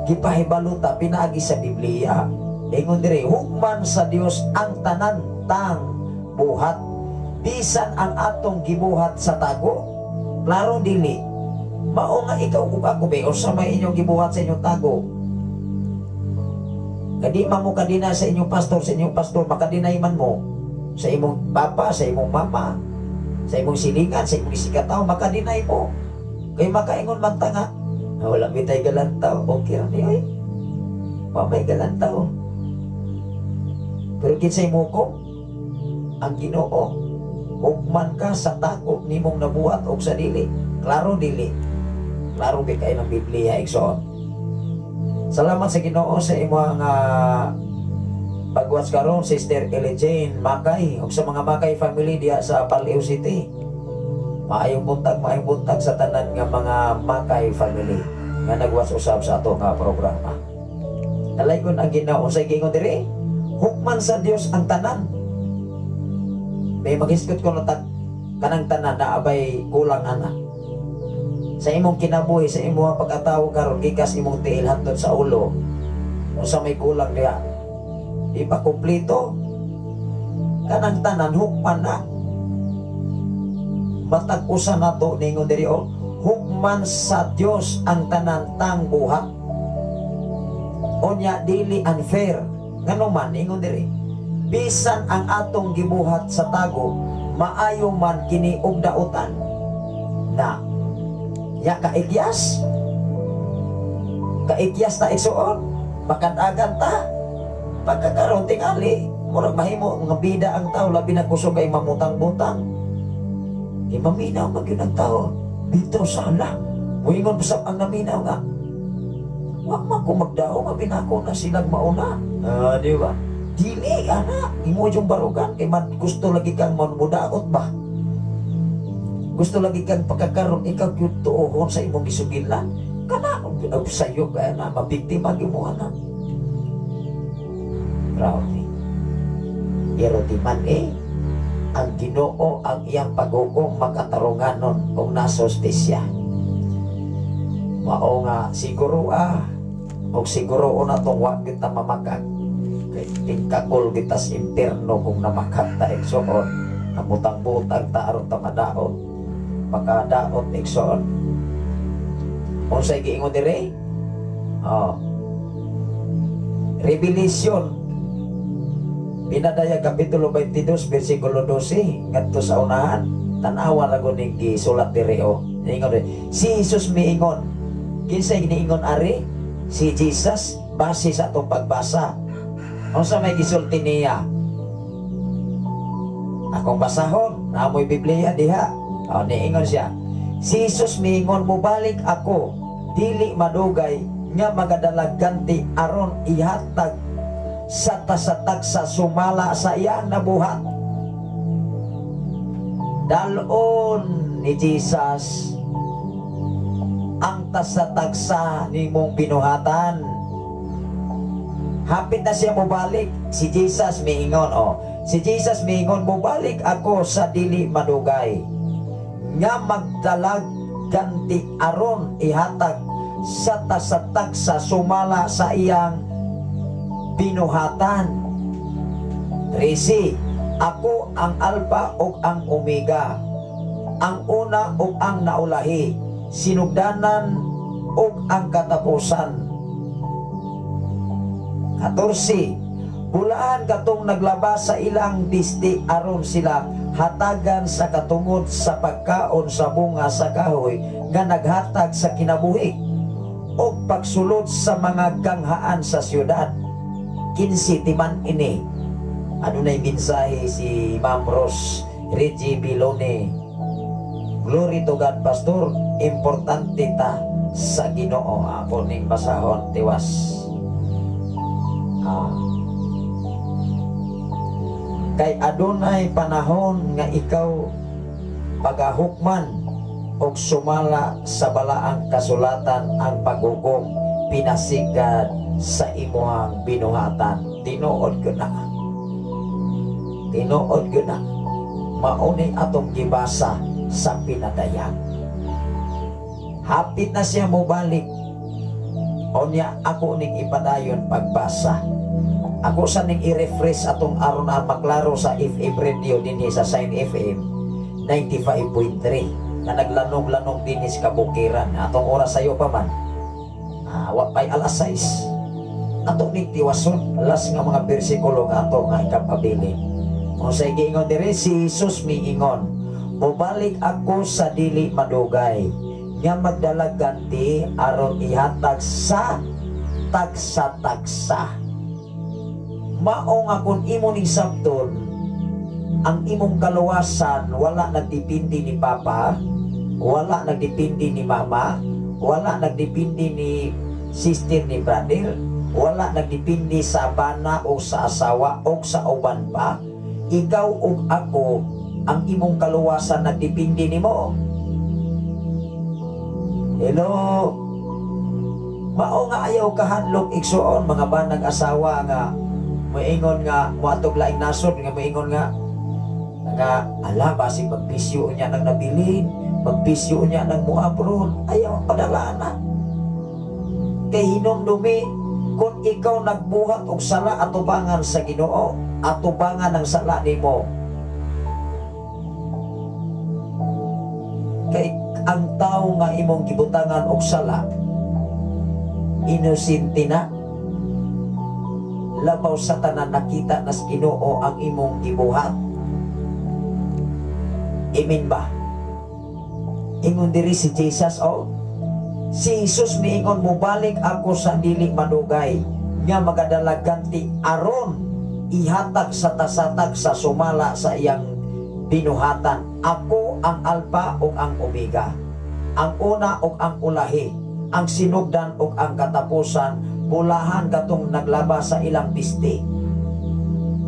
gipahibaluta pinaagi sa Biblia. Ingon diri, "Hukman sa Dios ang tanan tang buhat, bisan ang atong gibuhat sa tago." Klaro dili? Mao nga ikaw ug ako be, unsa may inyong gibuhat sa inyong tago? Kadi man mo kadina sa inyong pastor, sa inyong pastor makadinay man mo sa imong papa, sa imong mama, sa imong silingan, sa imong isigkatawo, makadinay mo. Kay makaingon man ta nga, "Wala bitay galantaw, okay ra ni oy. Wa may galantaw." Pero kinsay mo ko? Ang Ginoo. Hukman ka sa tago nimong nabuhat og sa dili. Klaro dili? Klaro bi kay ng Biblia, igsoon. Salamat sa Ginoo sa imong pag-watch karon, Sister Ellie Jane Makay, ug sa mga Makay family diha sa Paleo City. Maayong buntag, maayong buntag sa tanan nga mga Makay family nga nag-watch usab sa ato nga programa. Dalaygon ang Ginoo. Sa giingon diri, hukman sa Dios ang tanan. May magisgot ko na kanang tanan na abay kulang ana. Sa imong kinabuhi, sa imong pagkatao karon, gikas imong tiil hantod sa ulo, unsa may kulang diha? Di pa kumpleto? Kanang tanan hukman na. Matag usa nato, ningon diri oh, hukman sa Dios ang tanan tang buhat. Unya dili unfair. Ngano man, ingon diri, bisan ang atong gibuhat sa tago, maayo man kini og dautan. Na ya kaigyas. Kaigyas ta, igsuon, makadagan ta. Pagkakaroon tingali, murag mahimo nga bida ang tao, labi na kusog kay mamutang-butang. Kay maminaw man gyud ang tao. Dito sa ala, muingon pa sa ang naminaw nga, "Wa man ko magdao nga binako na silang mauna." Ah, di ba? Dili ana, imo yung barugan kay man gusto lagi kang mamudaot ba? Gusto lagi kang pagkakaroon ikaw gyud tuohon sa imong gisugilan. Kana og sayo kaya na mabiktima gyud mo ana. Grabe. Pero di man eh, ang Ginoo ang iyang paghukom makatarunganon kung nasustisya. Mao nga siguro og siguro na tong wa kita mamakag. Kay tingkakol kita sa impierno kung namakag ta, igsoon. Namutang-butang ta aron ta madaot. Makadaot, igsoon. Unsay giingon dire? Oh. Revelation Pinadayag Kapitulo 22 versikulo 12 ngadto sa unahan. Tan-awa ra gud ning gisulat diri oh. Niingon diri, si Jesus miingon. Kinsay niingon ari? Si Jesus, base sa atong pagbasa. Unsa may gisulti niya? Akong basahon, naamoy Biblia diha. Oh, niingon siya. Si Jesus miingon, "Mubalik ako dili madugay nga magadalag ganti aron ihatag sa tasatagsa sumala sa iyang nabuhat." Dalon ni Jesus ang tasatagsa nimong binuhatan. Hapit na siya mobalik. Si Jesus miingon, oh. Si Jesus miingon, "Mobalik ako sa dili madugay. Nga magdalag ganti aron ihatag sa tasatagsa sumala sa iyang binuhatan." 13. "Ako ang Alpha ug ang Omega, ang una ug ang naulahi, sinugdanan ug ang katapusan." 14. "Bulahan katong naglaba sa ilang bisti aron sila hatagan sa katungod sa pagkaon sa bunga sa kahoy nga naghatag sa kinabuhi ug pagsulod sa mga ganghaan sa syudad." 15, timan ini. Adunay mensahe si Ma'am Rose Reggie Bilone. "Glory to God, Pastor. Importante ta sa Ginoo." Ako ning basahon tiwas. "Kay adunay panahon nga ikaw pagahukman og sumala sa balaang kasulatan ang paghukom pinasigad sa imuhang binuhatan." Tinuod ko na. Tinuod ko na. Mao ni atong gibasa sa pinadayag. Hapit na siya mobalik. Onya ako ning ipadayon pagbasa. Ako sa ning i-refresh atong aron na maklaro sa FM radio dinhi sa Sign FM 95.3 na naglanog-lanog dinhi sa kabukiran. Atong oras sayo pa man. Wa pa'y alas 6. Ato ning tiwason last nga mga bersikulo nga ato nga ikapabilin. Kung sa giingon diri, si Jesus miingon, "Mobalik ako sa dili madugay nga magdalag ganti aron ihatag sa tagsa-tagsa." Mao nga kung imo ning sabton, ang imong kaluwasan wala nagdepende ni Papa, wala nagdepende ni Mama, wala nagdepende ni sister, ni brother, wala nagdepende sa bana o sa asawa o sa uban pa. Ikaw ug ako, ang imong kaluwasan nagdepende nimo. Hello? Mao nga ayaw kahadlok, igsuon, mga banag asawa nga moingon nga moatog laing nasod nga moingon nga nga ala, basig magbisyo niya nang nabilin, magbisyo niya nang muabroad. Ayaw padala na, kay hinumdumi kung ikaw nagbuhat og sala atubangan sa Ginoo, atubangan ang sala nimo, kay ang tao nga imong gibutangan og sala, inosente na. Labaw sa tanan, nakita nas Ginoo ang imong gibuhat. Amen ba? Ingon diri si Jesus, oh. Si Jesus miingon, "Mobalik ako sa dili madugay nga magadala ganti aron ihatag sa tasatag sa sumala sa iyang binuhatan. Ako ang Alpha ug ang Omega, ang una ug ang ulahi, ang sinugdan ug ang katapusan. Bulahan katong naglaba sa ilang bisti."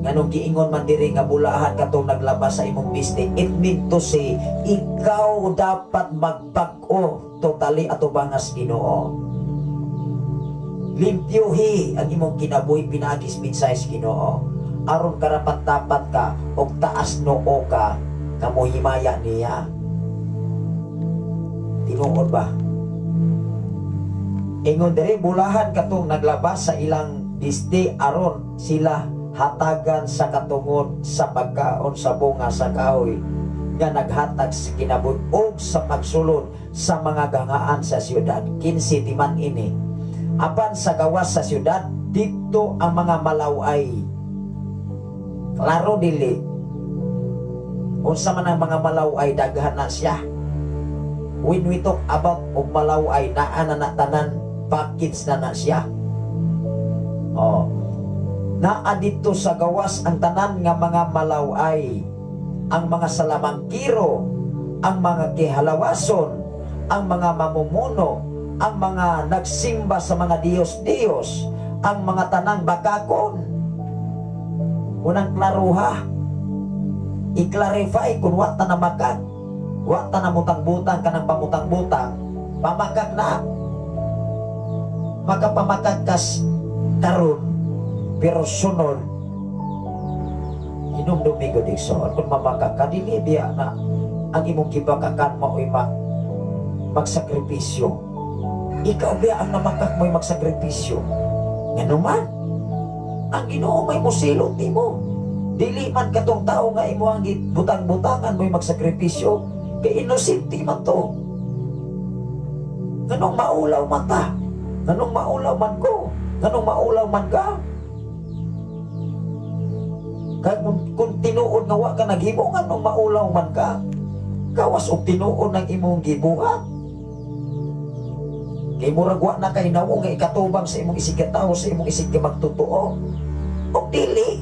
Nganong giingon man diri nga bulahan katong naglaba sa imong bisti? It mean to say, ikaw dapat magbag-o totally atubangas Ginoo. Limpyuhi ang imong kinabuhi pinaagis mensahe sa Ginoo. Aron karapat dapat ka og taas noo ka kamuhimaya niya. Tinuod ba? Ingon diri, bulahan katong naglabas sa ilang bisti aron sila hatagan sa katungod sa pagkaon sa bunga sa kahoy nga naghatag sa kinabuhi ug sa pagsulod sa mga gangaan sa siyudad. 15, timan ini. "Apan sa gawas sa siyudad, dito ang mga malaway." Klaro dili? Unsa man ang mga malaway, daghan na siya. When we talk about og malaway, naa na na tanan, package na na siya. Oh. Naa dito sa gawas ang tanan nga mga malaway, ang mga salamangkiro, ang mga kihalawason, ang mga mamumuno, ang mga nagsimba sa mga diyos-diyos, ang mga tanang bakakon. Unang klaruha, i-clarify kung wa ta na makag, wa ta na mutang-butang kanang pamutang-butang, pamakag na. Makapamakag kas karon. Pero sunod hinumdumi gud igsoon, kung mamakak ka, dili biya na ang imong gibakakan mao'y magsakripisyo. Ikaw biya ang namakak mo'y magsakripisyo. Nganuman, ang Ginoo may mosilot nimo. Dili man katong tao nga imo ang butang-butangan mo'y magsakripisyo, kay inosente man to. Nganong maulaw man ta? Nganong maulaw man ko? Nganong maulaw man ka? Kung tinuod nga wa ka naghimo, nganong maulaw man ka? Kawas og tinuod ng imong gibuhat. Kay murag wa na kay nawong nga ikatubang sa imong isig katawo, sa imong isig magtotoo. Og dili.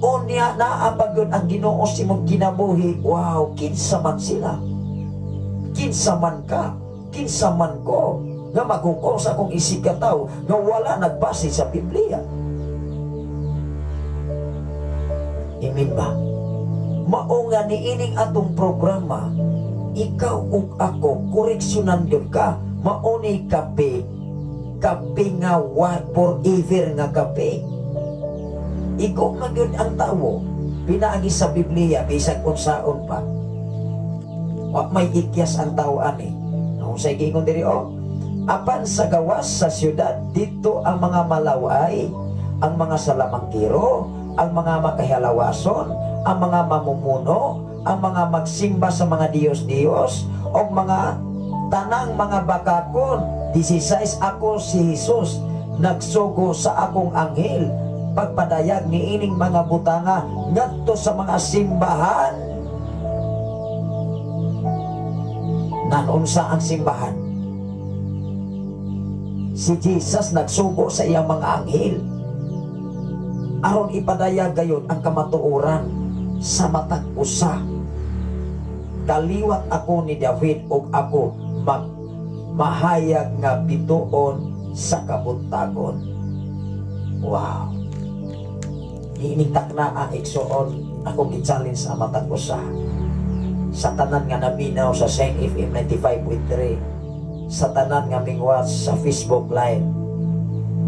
Unya naa pa gyud ang Ginoo sa imong kinabuhi. Wow, kinsa man sila. Kinsa man ka, kinsa man ko nga maghukom sa akong isig katawo nga wala nagbase sa Biblia. Imin ba? Mao nga niining atong programa, ikaw ug ako koreksyonan gyud ka. Mao ni kape, kape nga forever nga kape. Igo man gyud ang tawo pinaagi sa Biblia bisag unsaon pa. Wa may ikyas ang tawo ani. Unsay giingon diri o? Apan sa gawas sa syudad dito ang mga malaway, ang mga salamangkiro, ang mga makahalawason, ang mga mamumuno, ang mga magsimba sa mga Diyos-Diyos, o mga tanang mga bakakon. 16, ako si Jesus, nagsugo sa akong anghel, pagpadayag niining mga butanga ngadto sa mga simbahan. Nanunsa ang simbahan? Si Jesus nagsugo sa iyang mga anghel aron ipadayag gayon ang kamatuoran sa matag usa. Kaliwat ako ni David ug ako mahayag nga bituon sa kabuntagon. Wow. Niining takna ang igsoon, akong gi-challenge ang matag usa. Sa tanan nga naminaw sa Shine FM 95.3, sa tanan nga mingwatch sa Facebook Live,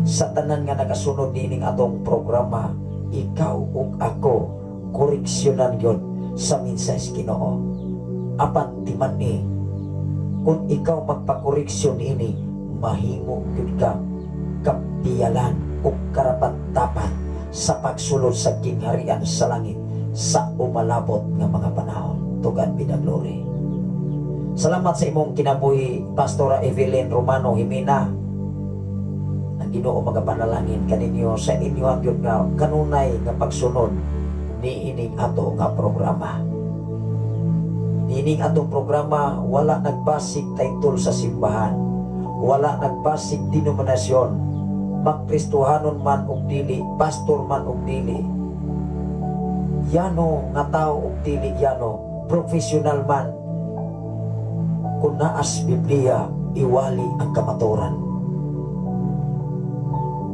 sa tanan nga nagasunod niining atong programa, ikaw ug ako koreksyonan gyud sa mensahe sa Ginoo. Apan di man ni, kung ikaw magpakoreksyon niini, mahimo gyud ka kapiyalan ug karapat-dapat sa pagsulod sa gingharian sa langit sa umalabot nga mga panahon. To God be the glory. Salamat sa imong kinabuhi, Pastora Evelyn Romano Jimena. Ang Ginoo magapanalangin kaninyo sa inyo ang gyud nga kanunay nga pagsunod niining ato nga programa. Niining atong programa wala nagbasig title sa simbahan, wala nagbasig denominasyon, magkristohanon man og dili, pastor man og dili, yano nga tao og dili yano, professional man, kung naas Biblia, iwali ang kamaturan.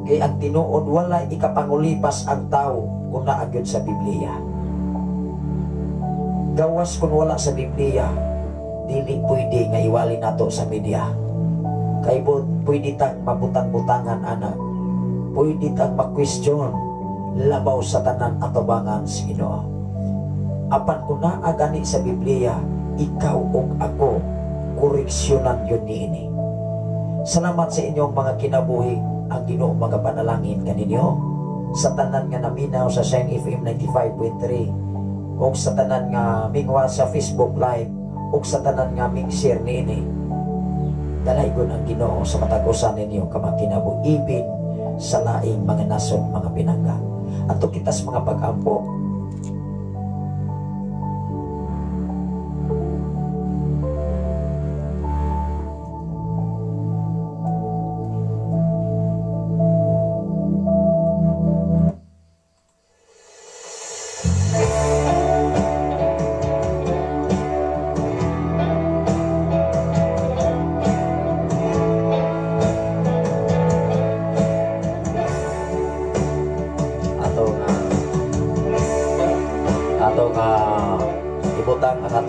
Kay ang tinuod walay ikapangulipas ang tao kung naa gyud sa Biblia. Gawas kung wala sa Biblia, dili pwede nga iwali nato sa media. Kay pwede tang mabutang-butangan ana, pwede tang ma-question labaw sa tanan atubangan sa Ginoo. Apan kung naa gani sa Biblia, ikaw ug ako koreksyonan yun niini. Salamat sa inyong mga kinabuhi. Ang Ginoo magapanalangin kaninyo sa tanan nga naminaw sa Shine FM 95.3, ug sa tanan nga mingwa sa Facebook Live, ug sa tanan nga ming-share niini. Dalaygon ang Ginoo sa matag usa ninyo kamakinabuhi sa laing mga nasod, mga pinangga. Adto kita sa mga pag-ampo.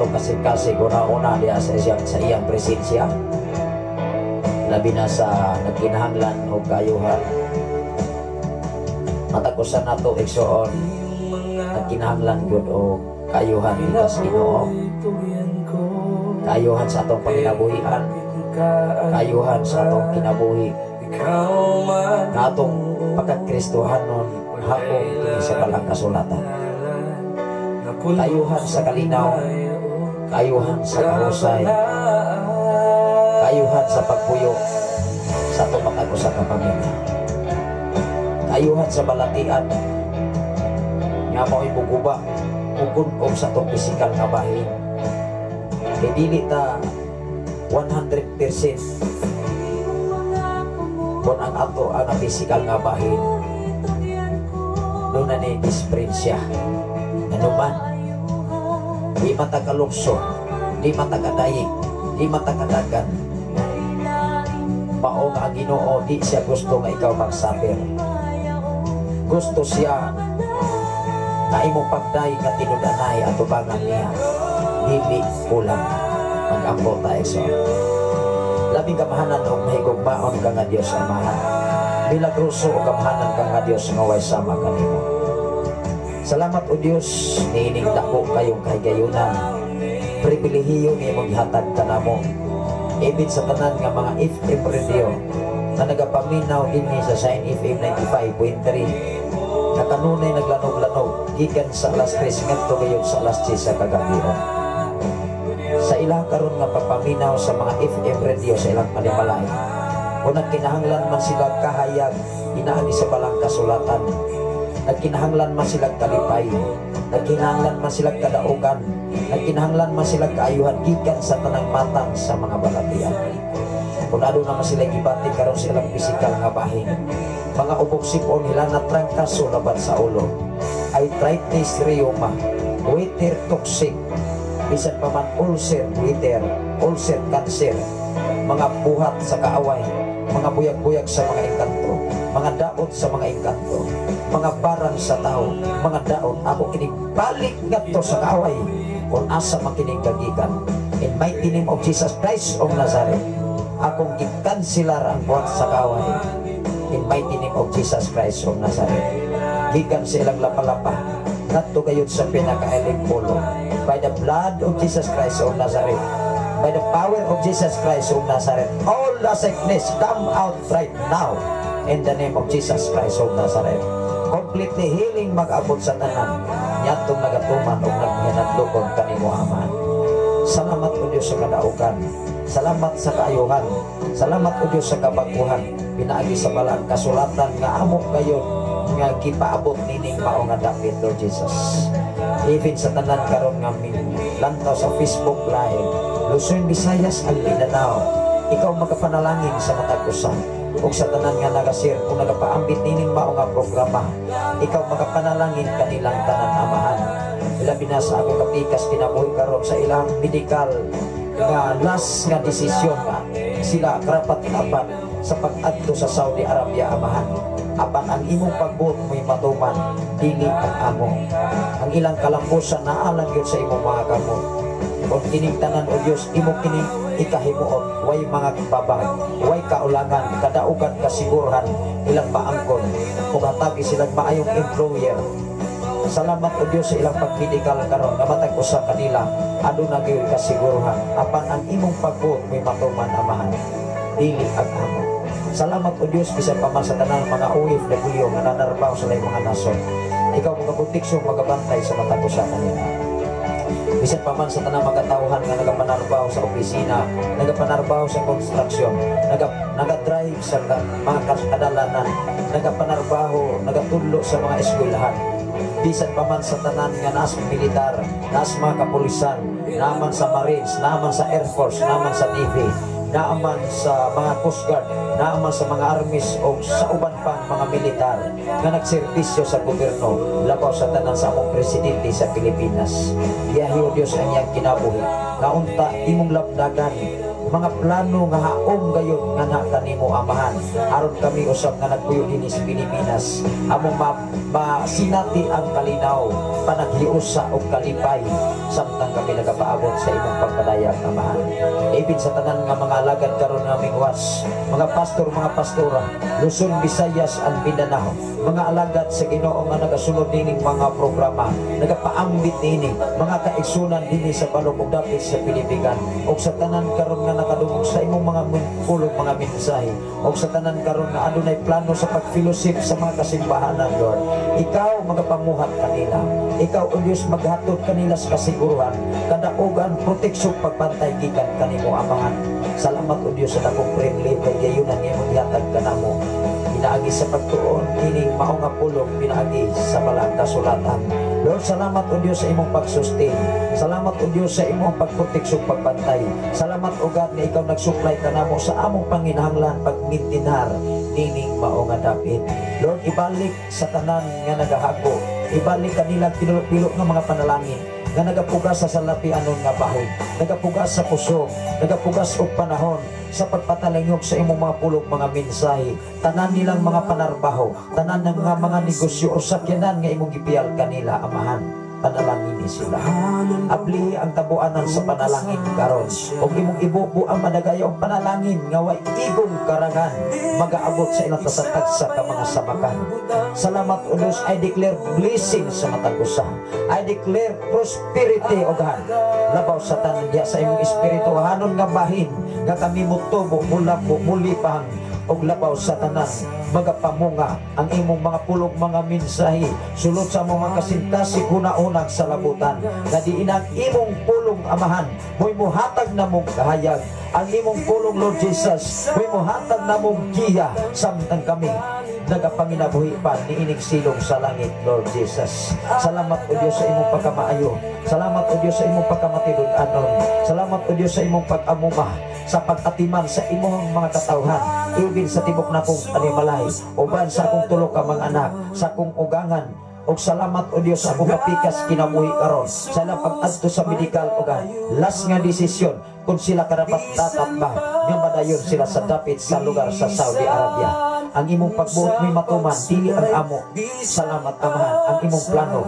Kasing-kasing una-una diya sa iyang presensya, labi na sa nagkinahanglan o kayuhan. Matag usa nato, igsoon, nagkinahanglan gyud og kaayuhan gikan sa Ginoo. Kaayuhan sa atong panginabuhian, kaayuhan sa atong kinabuhi nga atong pagkakristohanon hakong kini sa Balaang Kasulatan. Kaayuhan sa kalinaw, kaayuhan sa kahusay, kaayuhan sa pagpuyo sa atong matag usa ka pamilya. Kaayuhan sa balatian nga mao'y muguba ug sa atong pisikal nga bahin. Kay dili ta 100% kung ang ato ang pisikal nga bahin duna ni disperensya. Anuman, di man ta kalukso, di man ta kadayig, di man ta kadagan. Mao nga ang Ginoo, di siya gusto nga ikaw magsuffer. Gusto siya nga imong pagdayeg nga tinud-anay atubangan niya, dili kulang. Mag-ampo tayo. So, labing gamhanan og mahigugmaon ka nga Dios Amahan, milagroso o gamhanan ka nga Dios nga way sama kanimo. Salamat, O Dios, niining dako kayong kahigayunan, pribilehiyo nga imong gihatag kanamo. Ibig sa tanan nga mga FM radio na nagapaminaw dinhi sa Shine FM 95.3 na kanunay naglanog-lanog gikan sa alas 3 ngadto gayud sa alas 10 sa kagabion. Sa ilang karon nga pagpaminaw sa mga FM radio sa ilang panimalay, kung nagkinahanglan man sila kahayag inaagi sa Balaang Kasulatan, nagkinahanglan man sila kalipay, nagkinahanglan man sila kadaugan, nagkinahanglan man sila kaayuhan gikan sa tanang matang sa mga balatian, kung aduna man sila gibati karon sa ilang pisikal nga bahin, mga ubog, sipon, hilanat, trangkaso, labad sa ulo, arthritis, rheuma, water toxic, bisan pa man ulcer, water ulcer, cancer, mga buhat sa kaaway, mga buyag-buyag sa mga engkanto, mga daot sa mga engkanto, mga barang sa tao, mga daot, ako kining balik ngadto sa kaaway kung asa man kining gagikan. In mighty name of Jesus Christ of Nazareth, akong gikansilar ang buhat sa kaaway. In mighty name of Jesus Christ of Nazareth, gikan sa ilang lapalapa ngadto gayud sa pinakailing pulo, by the blood of Jesus Christ of Nazareth, by the power of Jesus Christ of Nazareth, all the sickness come out right now in the name of Jesus Christ of Nazareth. Completely healing mag-abot sa tanan niadtong nagatuman og naghinadlokon kanimo, Amahan. Salamat, O Diyos, sa kadaugan. Salamat sa kaayuhan. Salamat, O Diyos, sa kabaguhan pinaagi sa Balaang Kasulatan nga amo kayon nga gipaabot nining mao nga dapit, Lord Jesus. Even sa tanan karon nga lantaw sa Facebook Live, Luzon, Visayas ug Mindanao, ikaw magapanalangin sa matag usa ug sa tanan nga nagashare kung nagapaambit nining mao nga programa, ikaw magapanalangin kanilang tanan, Amahan. Labi na sa akong kapikas kinabuhi karon sa ilang medical nga last nga desisyon nga sila karapat dapat sa pag-adto sa Saudi Arabia, Amahan. Apan ang imong pagbuot mo'y matuman, dili ang amo. Ang ilang kalambusan naa lang gyud sa imong mga kamot. Kung kining tanan, O Dios, imo kining ikahimuot, way mga babag, way kaulangan, kadaugan, kasiguruhan ilang maangkon ug hatagi silang maayong employer. Salamat, O Dios, sa ilang pagmedikal karon nga matag usa kanila aduna gyud kasiguruhan. Apan ang imong pagbuot mo'y matuman, Amahan, dili ang amo. Salamat, O Dios, bisan pa man sa tanan mga OFW nga nanarbaho sa laing mga nasod, ikaw magaproteksyon, magabantay sa matag usa kanila. Bisan pa man sa tanang mga tauhan nga nagapanarbaho sa opisina, nagapanarbaho sa construction, naga-drive sa mga kadalanan, nagapanarbaho, nagatudlo sa mga eskwelahan. Bisan pa man sa tanan nga naas militar, naas mga kapulisan, naman sa Marines, naman sa Air Force, naman sa Navy, naaman sa mga Coast Guard, naaman sa mga armies o sa uban pang mga militar nga nagserbisyo sa gobyerno, labaw sa tanan sa among presidente sa Pilipinas. Giyahi, O Dios, ang iyang kinabuhi. Nga unta imong labdagan, Mga plano nga haom gayud nga kanimo, Amahan, aron kami usab nga nagpuyo dinhi sa Pilipinas among masinati ang kalinaw, panaghiusa ug kalipay samtang kami nagapaabot sa imong pagpadayag, Amahan. Ibig sa tanan nga mga alagad karon nga mingwas, mga pastor, mga pastora, Luzon, Visayas and Mindanao, mga alagad sa Ginoo nga nagasunod nining mga programa, nagapaambit niini, mga kaigsunan dinhi sa balok ug dapit sa Pilipinas, ug sa tanan karon nga nakadungog sa imong mga pulong, mga mensahe, ug sa tanan karon nga adunay plano sa pag-fellowship sa mga kasimbahanan, Lord. Ikaw magapamuhat kanila. Ikaw, O Diyos, maghatod kanila sa kasiguruhan, kadaugan, proteksyon, pagbantay gikan kanimo, Amahan. Salamat, O Diyos, sa dakong privilege kay gayunan nga imong gihatag kanamo. Pinaagi sa pagtuon kining mao nga pulong, pinaagi sa Balaang Kasulatan. Lord, salamat, O Diyos, sa imong pagsustain. Salamat, O Diyos, sa imong pagproteksyon, pagbantay. Salamat, O God, nga ikaw nagsupply kanamo sa among panginahanglan pagmintinar nining mao nga dapit. Lord, ibalik sa tanan nga nagahago. Ibalik kanila pilo-pilo nga mga panalangin nga nagapugas sa salapianon nga bahod, nagapugas sa kusog, nagapugas og panahon sa pagpatalingog sa imong mga pulong, mga mensahe, tanan nilang mga panarbaho, tanan ng mga negosyo o sakyanan nga imong gipiyal kanila, Amahan. Panalangin ni sila. Ablihi ang tabuanan sa panalangin karon. Ug imong ibubo ang madagayong panalangin nga way igong karangan magaabot sa ilang tagsa ka mga samakan. Salamat, O Diyos. I declare blessing sa matag usa. I declare prosperity, O God. Labaw sa tanan diha sa imong espiritu hanon nga bahin nga kami motubo, mulabo, mulipang ug labaw sa tanan magapamunga ang imong mga pulong, mga mensahe sulod sa mga kasing-kasing huna-hunag sa labutan nga diin ang imong pulong, Amahan, mo'y muhatag na mong kahayag. Ang imong pulong, Lord Jesus, mo'y muhatag na mong giya samtang kami nagapanginabuhi pa niining silong sa langit, Lord Jesus. Salamat, O Diyos, sa imong pagkamaayo. Salamat, O Diyos, sa imong pagkamatilod-anon. Salamat, O Diyos, sa imong pag-amuma sa pag-atiman sa imong mga katawhan, ibin sa tibok na kong panimalay, uban sa akong tulo ka mga anak, sa akong ugangan. Ug salamat, O Dios, sa akong kapikas kinabuhi karon sa ilang pag-adto sa medical ug last nga desisyon kung sila karapat dapat ba nga madayon sila sa dapit sa lugar sa Saudi Arabia. Ang imong pagbuot may matuman, dili ang amo. Salamat, Amahan. Ang imong plano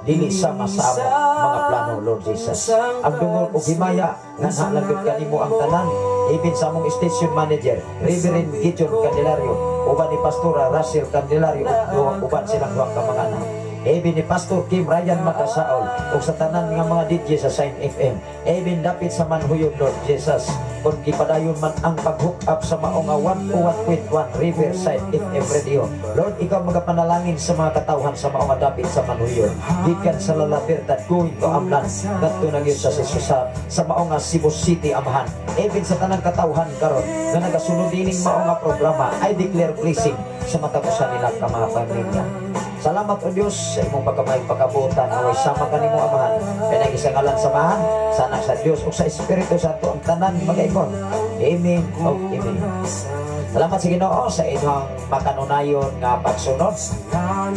dili sama sa amo mga plano, Lord Jesus. Ang dungog ug himaya nga nalagot kanimo ang tanan, ibin sa among station manager, Reverend Gideon Candelario, uban ni Pastora Russell Candelario ug uban silang duha ka mga anak. Ibin ni Pastor Kim Ryan Makasaol ug sa tanan nga mga DJ sa Sign FM. Ibin dapit sa Manhuyod, Lord Jesus. Kung gipadayon man ang pag-hook up sa mao nga 101.1 Riverside FM Radio. Lord, ikaw magapanalangin sa mga katawhan sa mao nga dapit sa Manhuyod. Gikan sa La Libertad going to Amlan, ngadto na gyud sa mao nga Cebu City, Amahan. Ibin sa tanang katawhan karon nga nagasunod dining mao nga programa, I declare blessing sa matag usa nila ka mga pamilya. Salamat, O Diyos, sa imong pagkamay pagkabuotan. Naway sama kanimo, Amahan. Pinagi sa ngalan sa Amahan, sa Anak sa Diyos ug sa Espiritu Santo ang tanan magaingon. Amen o amen. Salamat sa Ginoo sa inyong makanunayon nga pagsunod.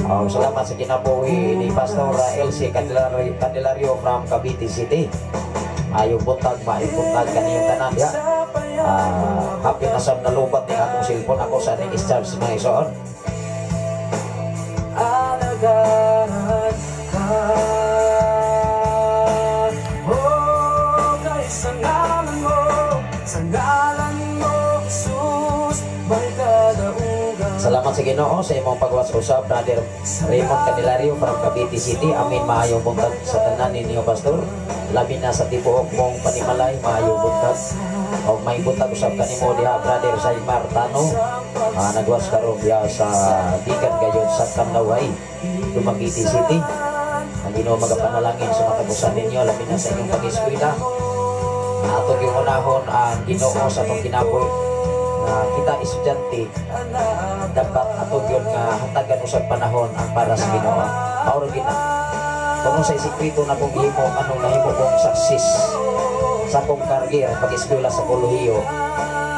Oh, salamat sa kinabuhi ni Pastor LC Candelario, Candelario from Cavite City. Maayong buntag, maayong buntag kaniyong tanan ya. Happy na sa nalubat ni akong cellphone ako sa ning charge, mga igsoon. Alagaan ka. Oh, kay sa ngalan mo, Jesus, may kadaugan. Salamat sa Ginoo sa imong pagwas usab, Brother Raymond Candelario from Cavite City. Amin, maayong buntag sa tanan ninyo, Pastor. Labi na sa tibuok mong panimalay, maayong buntag. O may buntag usab kanimo diha, Brother Saymar Tano. Nagwas karon diha sa gikan gayon sa Kanlaway, Dumaguete City. Ang Ginoo magapanalangin sa matag usa ninyo, labi na sa inyong pag-eskwela. Atong yung unahon ang Ginoo sa atong kinabuhi nga kita estudyante, dapat ato gyud nga hatagan usag panahon ang para sa Ginoo. Mao ra gyud na. Kung sa sikreto na kong gihimo anong nahimo kong success sa akong career pag-eskwela sa kolehiyo,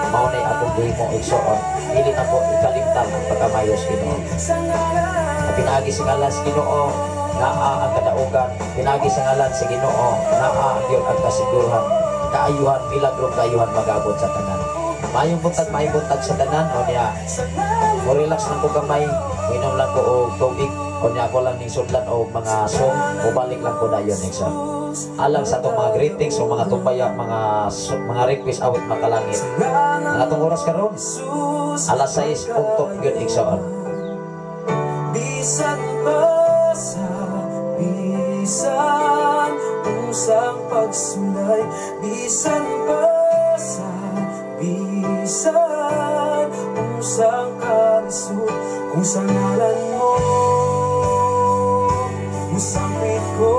mao na akong gihimo, igsoon. Dili na po ikalimtan ang pagkamayo sa Ginoo. Pinaagi sa ngalan sa Ginoo naa ang kadaugan. Pinaagi sa ngalan sa Ginoo naa gyud ang kasiguruhan. kaayuhan, milagro kaayuhan magabot sa tanan. Maayong buntag sa tanan. O niya, mo relax lang ko gamay, minom lang ko og tubig, o niya ako lang ning sudlan og mga song, mubalik lang ko dayon, igsoon. Alang sa atong mga greetings o mga tumbaya, mga request awit makalangit. Ang atong oras karon, alas 6 ugtok gyud, igsoon. Bisan pa sa bisan usang pagsulay, bisan pa sa bisan usang kalisod, kung sa ngalan mo musampit ko,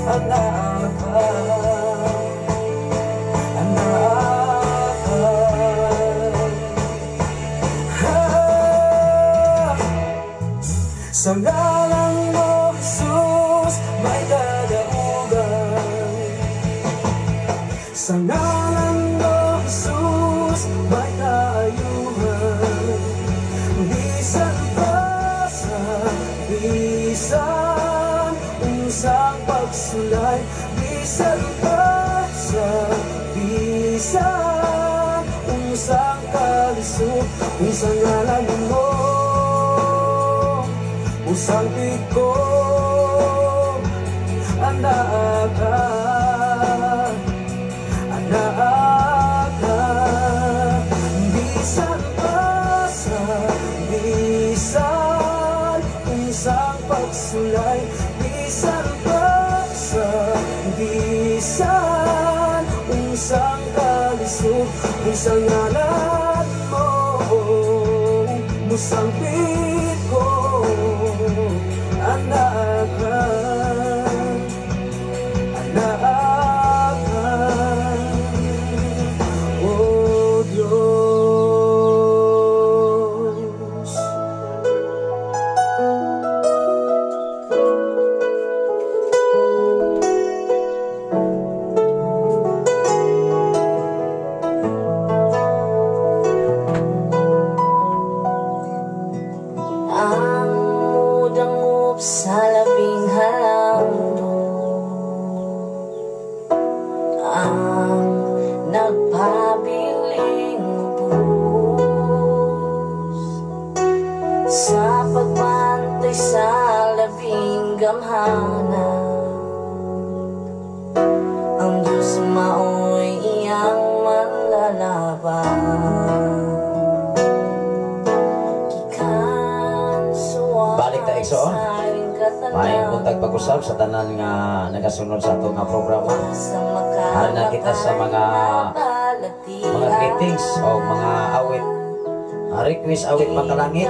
anaa ka, anaa ka. Ah, sa ngalan mo, Jesus, may kadaugan. Sa ngalan mo, Jesus, may kaayuhan. Bisan pa sa bisan usang pagsulay, bisan pa sa bisan usang kalisod, kung sa ngalan mo musampit ko, anaa ka, anaa ka. Bisan pa sa bisan usang pagsulay, bisan pa sa bisan usang kalisod, kung sa ngalan mo musampit ko, anaa ka, anaa ka, O Diyos. Ang mudangop sa labing halangdon, ang nagpabiling ubos sa pagbantay sa labing gamhanan, ang Diyos mao'y iyang manlalaban. Gikan suway Balik ta, igsoon. sa Maayong buntag pag-usab sa tanan nga nagasunod sa ato nga programa. Ara na kita sa mga greetings o mga awit, request awit makalangit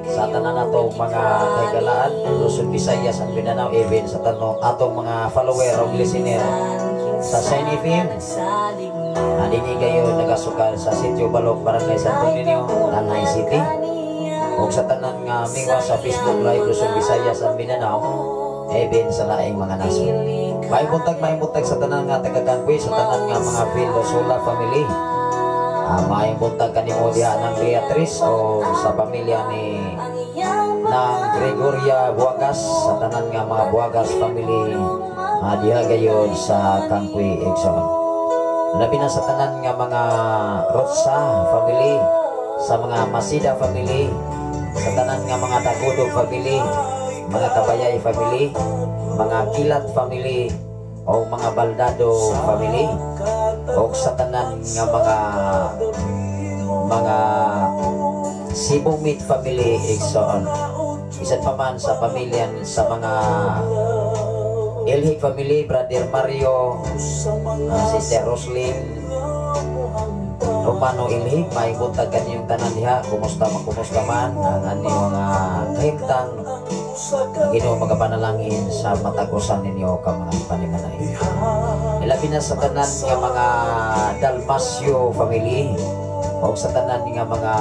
sa tanan nato mga kahigalaan, Luzon, Visayas and Mindanao, even sa tano atong mga follower o listener sa Shine FM. Dinhi kayo nagasukal sa Sitio Balok, Barangay Santo Niño, Tanay City. O sa tanan nga mingwa sa Facebook Live, Luzon, Visayas and Mindanao, even sa laing mga nasod. Maayong buntag sa tanan nga taga-Kangkwi, sa tanan nga mga Vilosula family. Maayong buntag kanimo diha ng Beatrice o sa pamilya ni ng Gregoria Buagas, sa tanan nga mga Buagas family, diha gayon sa Kangkwi, igsoon. Labi na sa tanan nga mga Rotsa family, sa mga Masida family, sa tanan nga mga Dagodog family, mga Kabayay family, mga Kilat family, o mga Baldado family, o sa tanan nga mga Sibumit family, igsoon. Bisan pa man sa pamilya sa mga Elhig family, Brother Mario, Sister Roslyn, Romano Elhig, may buntag kaniyong tanan diha. Kumusta man, kumusta man ang anyong mga kahimtang. Ang Ginoo magapanalangin sa matag-usan ninyo ka mga panimalay. Ilabi na sa tanan nga mga Dalmasio family o sa tanan nga mga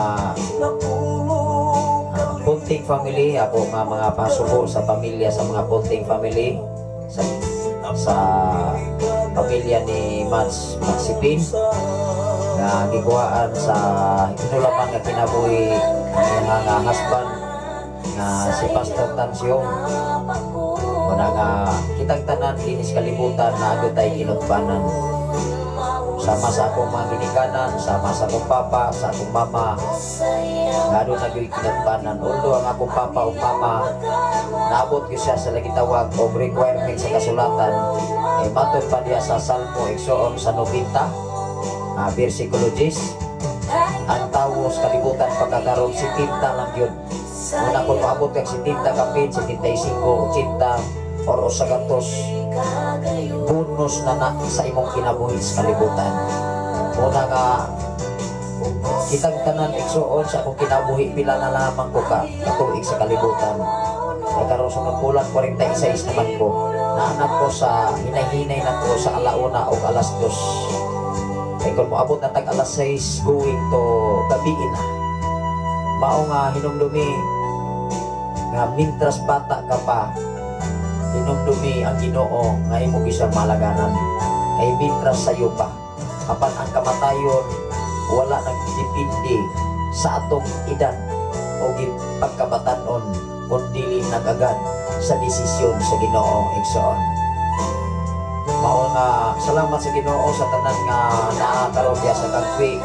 Punting family, ako nga mga pasubo sa pamilya sa mga Punting family, sa pamilya ni Mats Maxipin nga gikuhaan sa hinulaman nga kinabuhi nga husband nga si Pastor Tancio. Muna nga kitang tanan dinhi sa kalibutan naa gyud tay kinutbanan. Sama sa akong mga ginikanan, sama sa akong papa, sa akong mama, naa na gyud kinutbanan. Although ang akong papa ug mama, naabot gyud siya sa gitawag og requirement sa kasulatan. Eh, matod pa diya sa Salmo, igsoon, sa 90, versikulo 10, ang tawo sa kalibutan pagkakaroon 70 lang yun. Muna kung maabot kag 70 kapit, 75, 80, or 100, bonus na na sa imong kinabuhi sa kalibutan. Muna nga, kitang tanan, igsuon, sa akong kinabuhi, pila na lamang ko ka katuig sa kalibutan. Kay karon sa bulan 46 naman ko. Naanak ko sa hinay-hinay na ko sa alauna o alas 2. Kay kung moabot na tag alas 6 going to gabiin na. Mao nga hinumdumi nga mintras bata ka pa, hinumdumi ang Ginoo nga imo gyud malagaran. Kay mintras sayo pa. Apan ang kamatayon wala nagdepende sa atong edad o pagkabatanon kun dili nagagad sa desisyon sa Ginoo, igsoon. Mao nga salamat sa Ginoo sa tanan nga naa karon diya sa Kagpi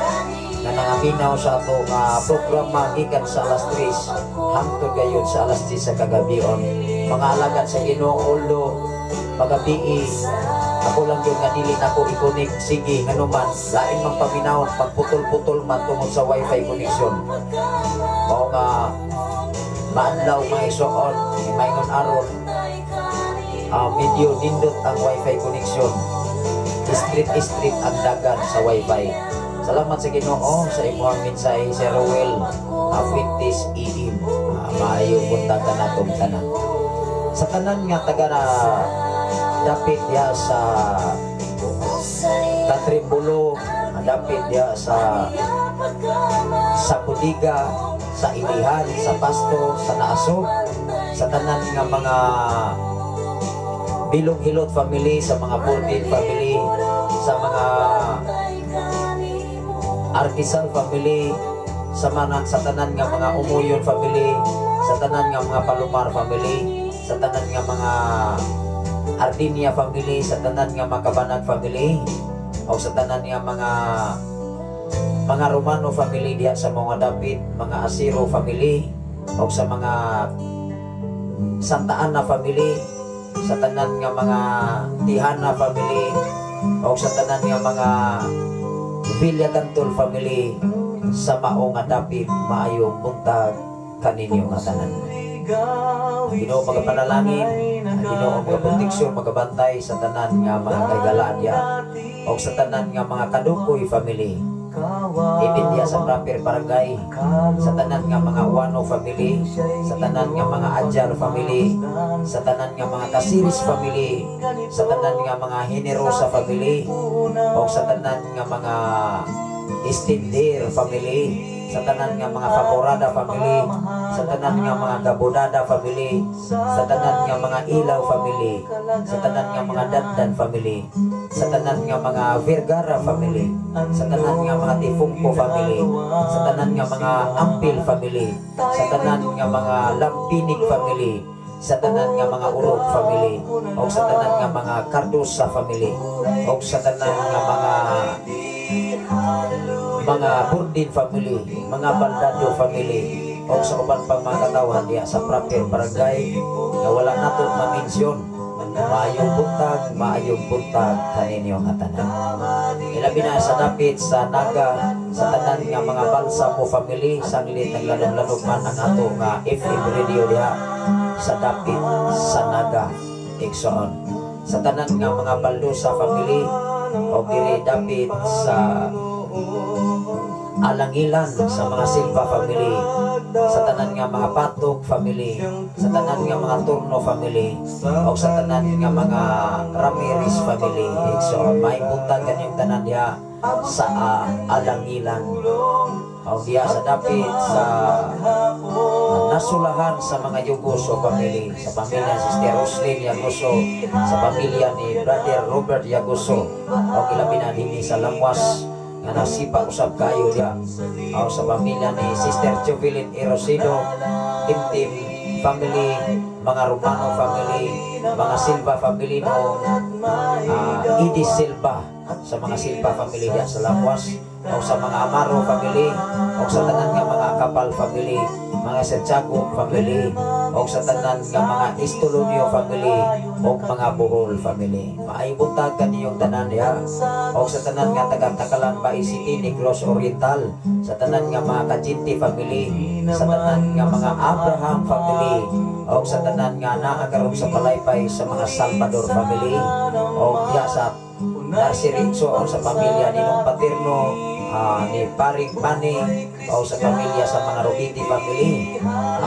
nga nangaminaw sa ato nga programa gikan sa alas 3 hangtod gayud sa alas 10 sa kagabion. Mga alagad sa Ginoo, although pagabii ako lang yun nga dili nako i-connect, sige, nganuman lain mang paminawon, pagputol-putol man tungod sa wifi connection. Mao nga maadlaw, mga igsoon, maingon aron medyo nindot ang wifi connection, street street ang dagan sa wifi. Salamat sa Ginoo sa imuhang mensahe, Sir Ruel Fuentes Iim. Maayong buntag kanatong tanan. Sa tanan nga taga na dapit diha sa Katribulo, dapit diha sa Budiga, sa Ilihan, sa Pasto, sa Naaso, sa tanan nga mga Bilong Hilot family, sa mga Bordin family, sa mga Artisal family, sa tanan nga mga Umuyon family, sa tanan nga mga Palomar family, sa tanan nga mga Ardinia family, sa tanan nga mga Kabanag family, o sa tanan nga mga Romano family diha sa mga dapit, mga Asiro family, o sa mga Santa Ana family, sa tanan nga mga Tihana family, o sa tanan nga mga Villagantol family sa mao nga dapit, maayong buntag kaninyo nga tanan. Ang Ginoo magapanalangin, ang Ginoo magaproteksyon, magabantay sa tanan nga mga kaigalaan diya o sa tanan nga mga Kadukoy family. Ibin diya sa proper barangay, sa tanan nga mga Wano family, sa tanan nga mga Ajar family, sa tanan nga mga Kasiris family, sa tanan nga mga Generosa family, o sa tanan nga mga Istindir family, sa tanan nga mga Favorada family, sa tanan nga mga Gabonada family, sa tanan nga mga Ilaw family, sa tanan nga mga Dandan family, sa tanan nga mga Vergara family, sa tanan nga mga Tifungko family, sa tanan nga mga Ampil family, sa tanan nga mga Lampinig family, sa tanan nga mga Urog family, o sa tanan nga mga Cardosa family, o sa tanan nga mga Burdin family, mga Baldado family, o sa uban pang mga katawhan diha sa proper barangay nga wala nato ma-mention. Maayong buntag kaninyo nga tanan. Ilabi na sa dapit sa Naga, sa tanan nga mga Balsamo family, sanglit naglanog-lanog man ang ato nga FM radio diha sa dapit sa Naga, igsoon. Sa tanan nga mga Baldosa family, o diri dapit sa Alangilan, sa mga Silva family, sa tanan nga mga Patok family, sa tanan nga mga Turno family, o sa tanan nga mga Ramirez family. Igsoon, may buntag kanyang tanan diha sa Alangilan. O diha sa dapit sa Nasulahan, sa mga Yugoso family, sa pamilya ni Sister Roslyn Yagoso, sa pamilya ni Brother Robert Yagoso, o ilabi na dinhi sa Lamwas nga nasipa usab kayo diha, o sa pamilya ni Sister Jovelyn Erosido, Timtim family. mga Romano family, mga Silva family no Edie Silva, sa mga Silva family diya sa Lapuas, o sa mga Amaro family, o sa tanan nga mga Akapal family, mga Santiago family, o sa tanan nga mga Estolonio family, o mga Bohol family. Maayong buntag kaniyong tanan diha. O sa tanan nga taga-Takalan, Bais City, Negros Oriental, sa tanan nga mga Kajinti family, sa tanan nga mga Abraham family, o sa tanan nga naa karon sa Palaypay, sa mga Salvador family, o diha sa Narsiritso, o sa pamilya ni Nong Paterno, ni Paring Pani, o sa pamilya sa mga Robiti family,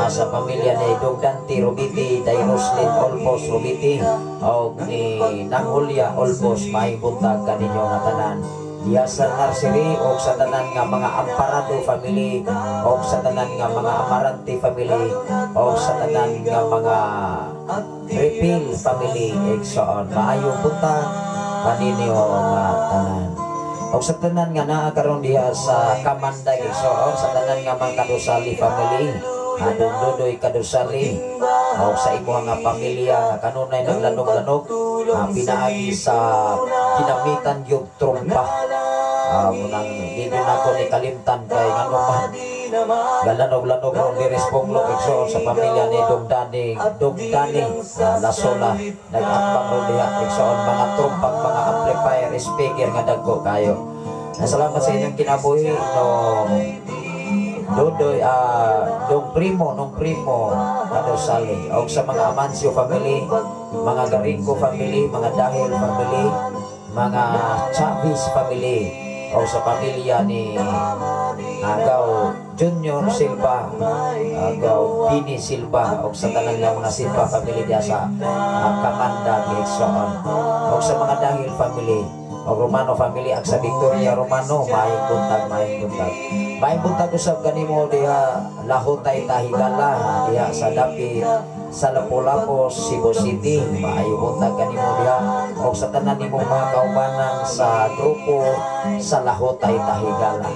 sa pamilya ni Dong Dante Robiti, Day Roslyn Olbos Robiti, o ni Nang Julia Olbos. Maayong buntag kaninyo nga tanan diya sa nursery, o sa tanan nga mga Amparado family, o sa tanan nga mga Amarante family, o sa tanan nga mga Refill family. Igsoon, maayong buntag kaninyo nga tanan. O sa tanan nga naa karon diha sa Kamandag, igsoon, sa tanan nga mga Kadusali family, Adong Dudoy Kadusali, o sa imo nga pamilya nga kanunay naglanog-lanog, pinaagi sa ginamitan yung trumpa. Munang di na ko ni kalimtan kay ngano man galanog-lanog ron diri sa Ponglok, igsoon, sa pamilya ni Dong Dani, Dong Dani Lasola, nag-atbang ron diha, igsoon, mga trumpang mga amplifier, speaker nga dagko kayo. Salamat sa inyong kinabuhi no Dodoy, Dong Primo, Nong Primo, Kadosali, o sa mga Amancio family, mga Garingo family, mga Dahil family, mga Chavez family, o sa pamilya ni Agaw Junior Silva, Agaw Dini Silva, o sa tanan nga mga Silva family diya sa Kamanda, igsoon, o sa mga Dahil family, o Romano family, ag sa Victoria Romano, maayong buntag, maayong buntag. Maayong buntag usab kanimo diha Lahutay Tahigala, diha sa dapit sa Lapu-Lapu, Cebu City. Maayong buntag kanimo diha o sa tanan nimong mga kaubanan sa grupo sa Lahutay Tahigala.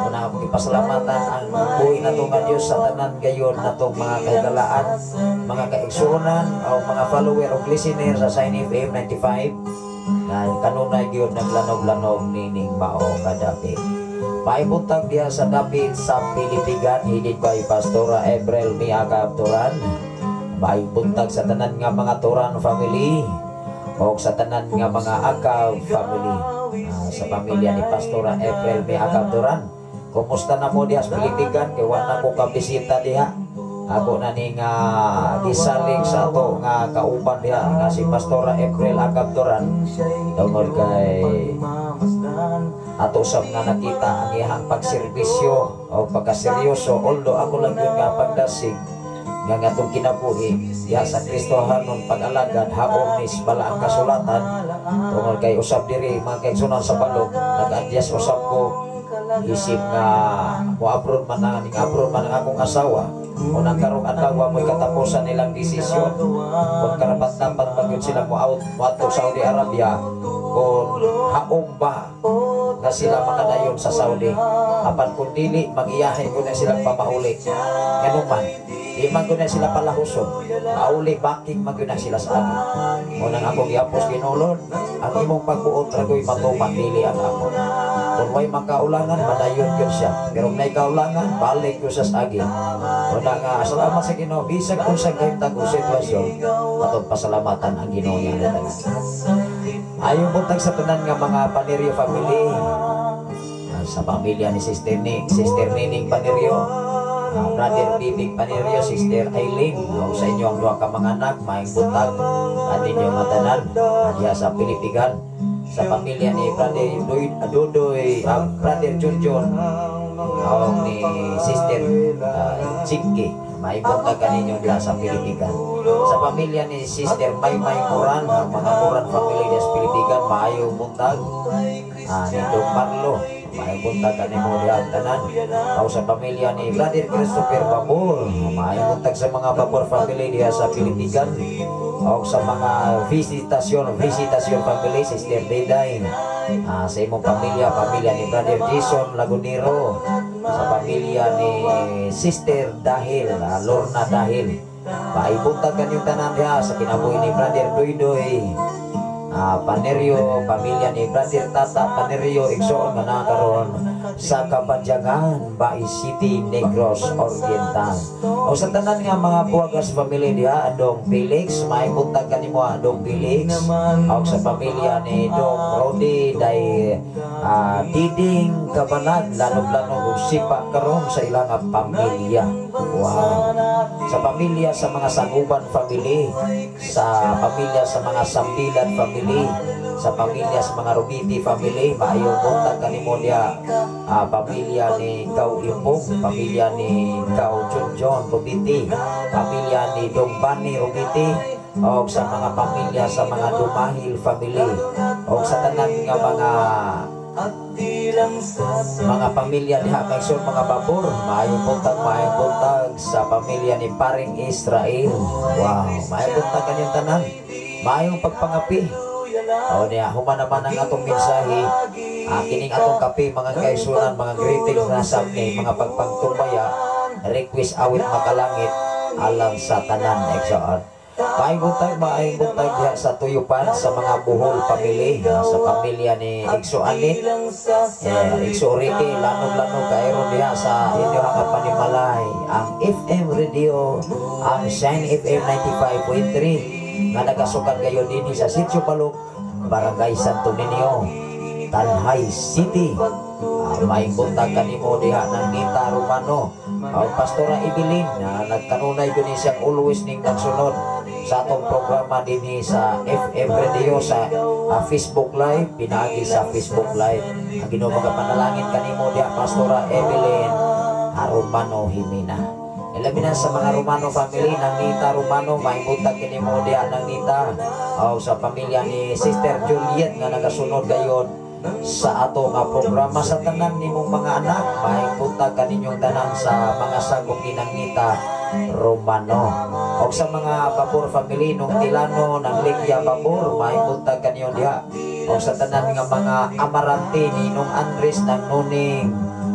Una akong ipasalamatan ang buhi nato nga Dios sa tanan gayon natong mga kahigalaan, mga kaigsuonan o mga follower o listener sa Sign FM 95 na kanunay gyud naglanog-lanog nining mao nga dapit. Maibuntag diha sa dapit sa Pilipigan, headed by Pastora Ebrel Miaka Turan. Maibuntag sa tanan nga mga Turan family o sa tanan nga mga Akaw family. Sa pamilya ni Pastora Ebrel Miaka Turan. Kumusta na mo diha sa Pilipigan? Kay wa na ko kabisita diha. Ako na ni nga gisalig sa ato nga kauban diha nga si Pastora Ebrel Akab Turan, tungod kay ato sab nga nakita ang iyang pagserbisyo o pagkaseryoso, although ako lang yun nga pagdasig nga atong kinabuhi diha sa Kristohanon pag-alagad haom ni bala ang kasulatan, tungod kay usab diri, mga kaigsunan sa balog, nag-adjust usab ko isip nga mo abroad man ang ning abroad man ang akong asawa. Unang karong adlaw mo'y katapusan nilang desisyon kung karapat dapat ba gyud sila mo out moadto Saudi Arabia, kung haom ba na sila makadayon sa Saudi. Apan kung dili, magiyahe ko na silang pamauli. Ganun man, di man ko na sila palahuson, mauli backing man gyud na sila sa akin. Unang ako gihapos, "Ginoo Lord, ang imong pagbuot ra ko'y matuman, dili ang ako." Kung way makaulangan, madayon gyud siya, pero kung nay kaulangan, balik ko siya sa agi. Una nga salamat sa Ginoo, bisag unsang kahimtang o sitwasyon, atong pasalamatan ang Ginoo nga tanan. Ayo buntag sa tanan nga mga Panerio family. Sa pamilya ni Sister Ni, Sister Nining Panerio, Brother Bibig Panerio, Sister Eileen, o sa inyo ang duha ka mga anak, maayong buntag at inyong mga tanan diha sa Pilipigan. Sa pamilya ni Brother Doy, Dodoy, Brother Junjun, o ni Sister Chinky, maayong buntag kaninyo diha sa Pilipigan. Sa pamilya ni Sister Maymay Moran, ang mga Moran family diha sa Pilipigan, maayong buntag. Ni Dong Marlo, maayong buntag kanimo diha ang tanan. O sa pamilya ni Brother Christopher Babur, maayong buntag sa mga Babur family diha sa Pilipigan. O sa mga Visitasyon, Visitasyon family, Sister Deday, sa imong pamilya, pamilya ni Brother Jason Lagunero, sa pamilya ni Sister Dahil, Lorna Dahil. Paibuntag kanyong tanan diha sa kinabuhi ni Brother Doydoy Panerio, pamilya ni Brother Tata Panerio, igsoon nga naa karon sa Kabadyangan, Bais City, Negros Oriental. O sa tanan nga mga Buwagas family diha, Dong Felix, maibuntag kanimo, Dong Felix. O sa pamilya ni Dong Rodi, day Diding Kabanag, lanog-lanog ug sipa karon sa ilang nga pamilya. Wow. Sa pamilya sa mga Saguban family, sa pamilya sa mga Sambilan family, sa pamilya sa mga Rubiti family, maayong buntag kanimo diha, pamilya ni Kau Impong, pamilya ni Kau Junjon Rubiti, pamilya ni Dong Bani Rubiti, o sa mga pamilya sa mga Dumahil family, o sa tanan nga mga pamilya diha may mga Babor, maayong buntag sa pamilya ni Paring Israel. Wow, maayong buntag kanyang tanan. Maayong pagpangapi. O niya, human naman ang atong mensahe. Kining atong kape, mga kaisunan, mga greetings na sa ni mga pagpagtumbaya, request awit makalangit alang sa tanan, igsoon. Maayong buntag diha sa Tuyupan sa mga Buhol family, sa pamilya ni Igso Anit, Igso Ricky, lanog-lanog kairon diha sa inyo nga panimalay. Ang FM Radio, ang Shine FM 95.3 nga nagasukat kayo dinhi sa Sitio Balok, Barangay Santo Niño, Tanjay City. Maayong buntag kanimo diha ng Nita Romano. Ang Pastora Evelyn na nagkanunay gyud ni siyang always ning nagsunod sa atong programa dinhi sa FM Radio sa Facebook Live, pinaagi sa Facebook Live. Ang Ginoo magapanalangin kanimo diha, Pastora Evelyn Romano Jimena. Ilabi na sa mga Romano family ng Nita Romano, maayong buntag kanimo diha ng Nita. O sa pamilya ni Sister Juliet nga nagasunod gayon sa ato nga programa, sa tanan nimong mga anak, maayong buntag kaninyong tanan sa mga sagop ni ng Nita Romano. O sa mga Babor family nung Tilano ng Ligya Babor, maayong buntag kanyo diha. O sa tanan nga mga Amarante ni nung Andres ng Nuning,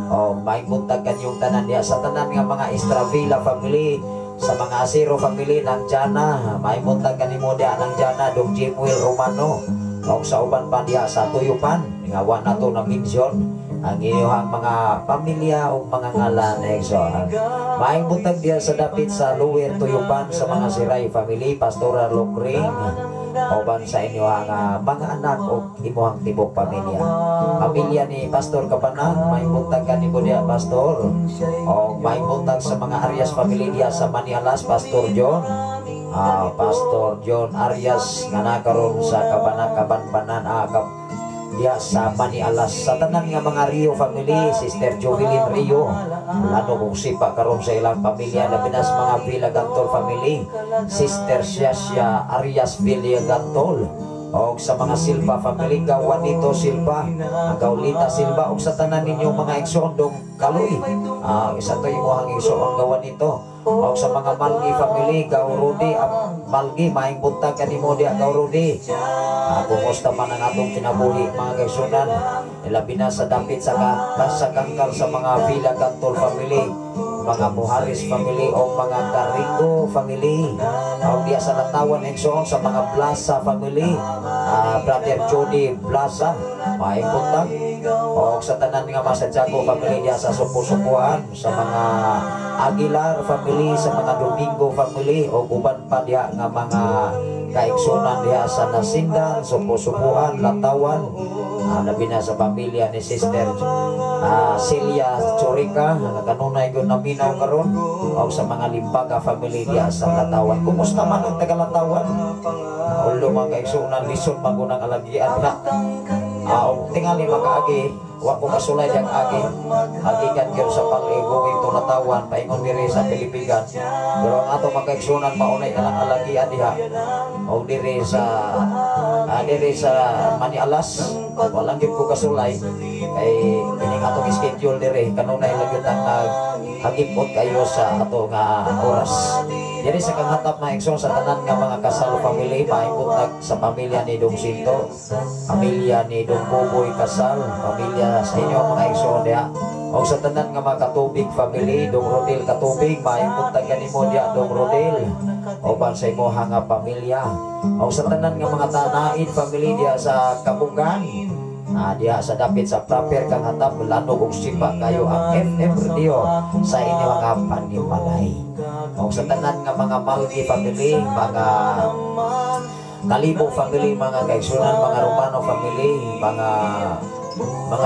o maayong buntag kanyong tanan diha. Sa tanan nga mga Estravilla family, sa mga Asiro family ng Jana, maayong buntag kanimo diha ng Jana, Dong Jimuel Romano. O sa uban pa diha sa Tuyupan nga wa nato na mention ang inyong mga pamilya o mga ngalan, igsoon. Maayong buntag diha sa dapit sa Lower Tuyupan sa mga Siray family, Pastora Lokring, uban sa inyong mga anak o imuhang tibok pamilya. Pamilya ni Pastor Kabanang, maayong buntag kanimo diha, Pastor. O maayong buntag sa mga Arias family diha sa Manialas, Pastor John. Pastor John Arias nga nakaroon sa Kabanang Kabanbanan diha sa Manialas. Sa tanan nga mga Rio family, Sister Jovelyn Rio, lano kung sipa karon sa ilang pamilya, labi na sa mga Villagantol family, Sister Siasia Arias Villagantol, og sa mga Silva family, Gawanito Silva, Gaulita Silva, og sa tanan ninyong mga igsoon dong Kaloy, isa to imuhang igsoon Gawanito, og sa mga Malgi family, Gaw Rudy Malgi, maayong buntag kanimo diha, Gaw Rudy. Kumusta man ang atong kinabuhi, mga kaigsunan, labi na sa dapit sa sa kangkal sa mga Villagantol family, mga Muharis family o mga Caringo family, o diya sa Latawan, igsoon, sa mga Plaza family, Brother Jody Plaza, maayong buntag. O sa tanan nga mga Santiago family diya sa Supo-Supuan, sa mga Aguilar family, sa mga Domingo family, o uban pa diha nga mga kaigsunan diha sa Nasindan, Supo-Supuan, Latawan, labi na sa pamilya ni Sister Celia Chorica nga kanunay gyud naminaw karon, o sa mga Limbaga family diha sa Latawan. Kumusta man ang taga Latawan? Ulo, mga kaigsunan, lisod man gunang alagian na. Og tingali makaagi, wa ko kasulay diyang agi. Hagikan gyud sa Pal-e going to Latawan, paingon diri sa Pilipigan. Pero ang ato mga kaigsunan maunay ilang alagian diha. Og diri sa Manialas, walang gyud ko kasulay kay kining atong schedule diri kanunay lang gyud ang naghagipot kayo sa ato nga oras. Diri sa kanghatap, mga igsoon, sa tanan nga mga Kasal family, maayong buntag sa pamilya ni Dong Sinto, pamilya ni Dong Buboy Kasal, pamilya sa inyo mga igsoon diha. O sa tanan nga mga Katubig family, Dong Rodel Katubig, maayong buntag kanimo diya, Dong Rodel, uban sa imuha nga pamilya. O sa tanan nga mga Tanaid family diya sa Kabugan, diya sa dapit sa proper kang hatap, lanog og sipa kayo ang FM radio sa inyong nga panimalay. O sa tanan nga mga Malgi family, mga Kalibo family, mga kaigsunan, mga Romano family, mga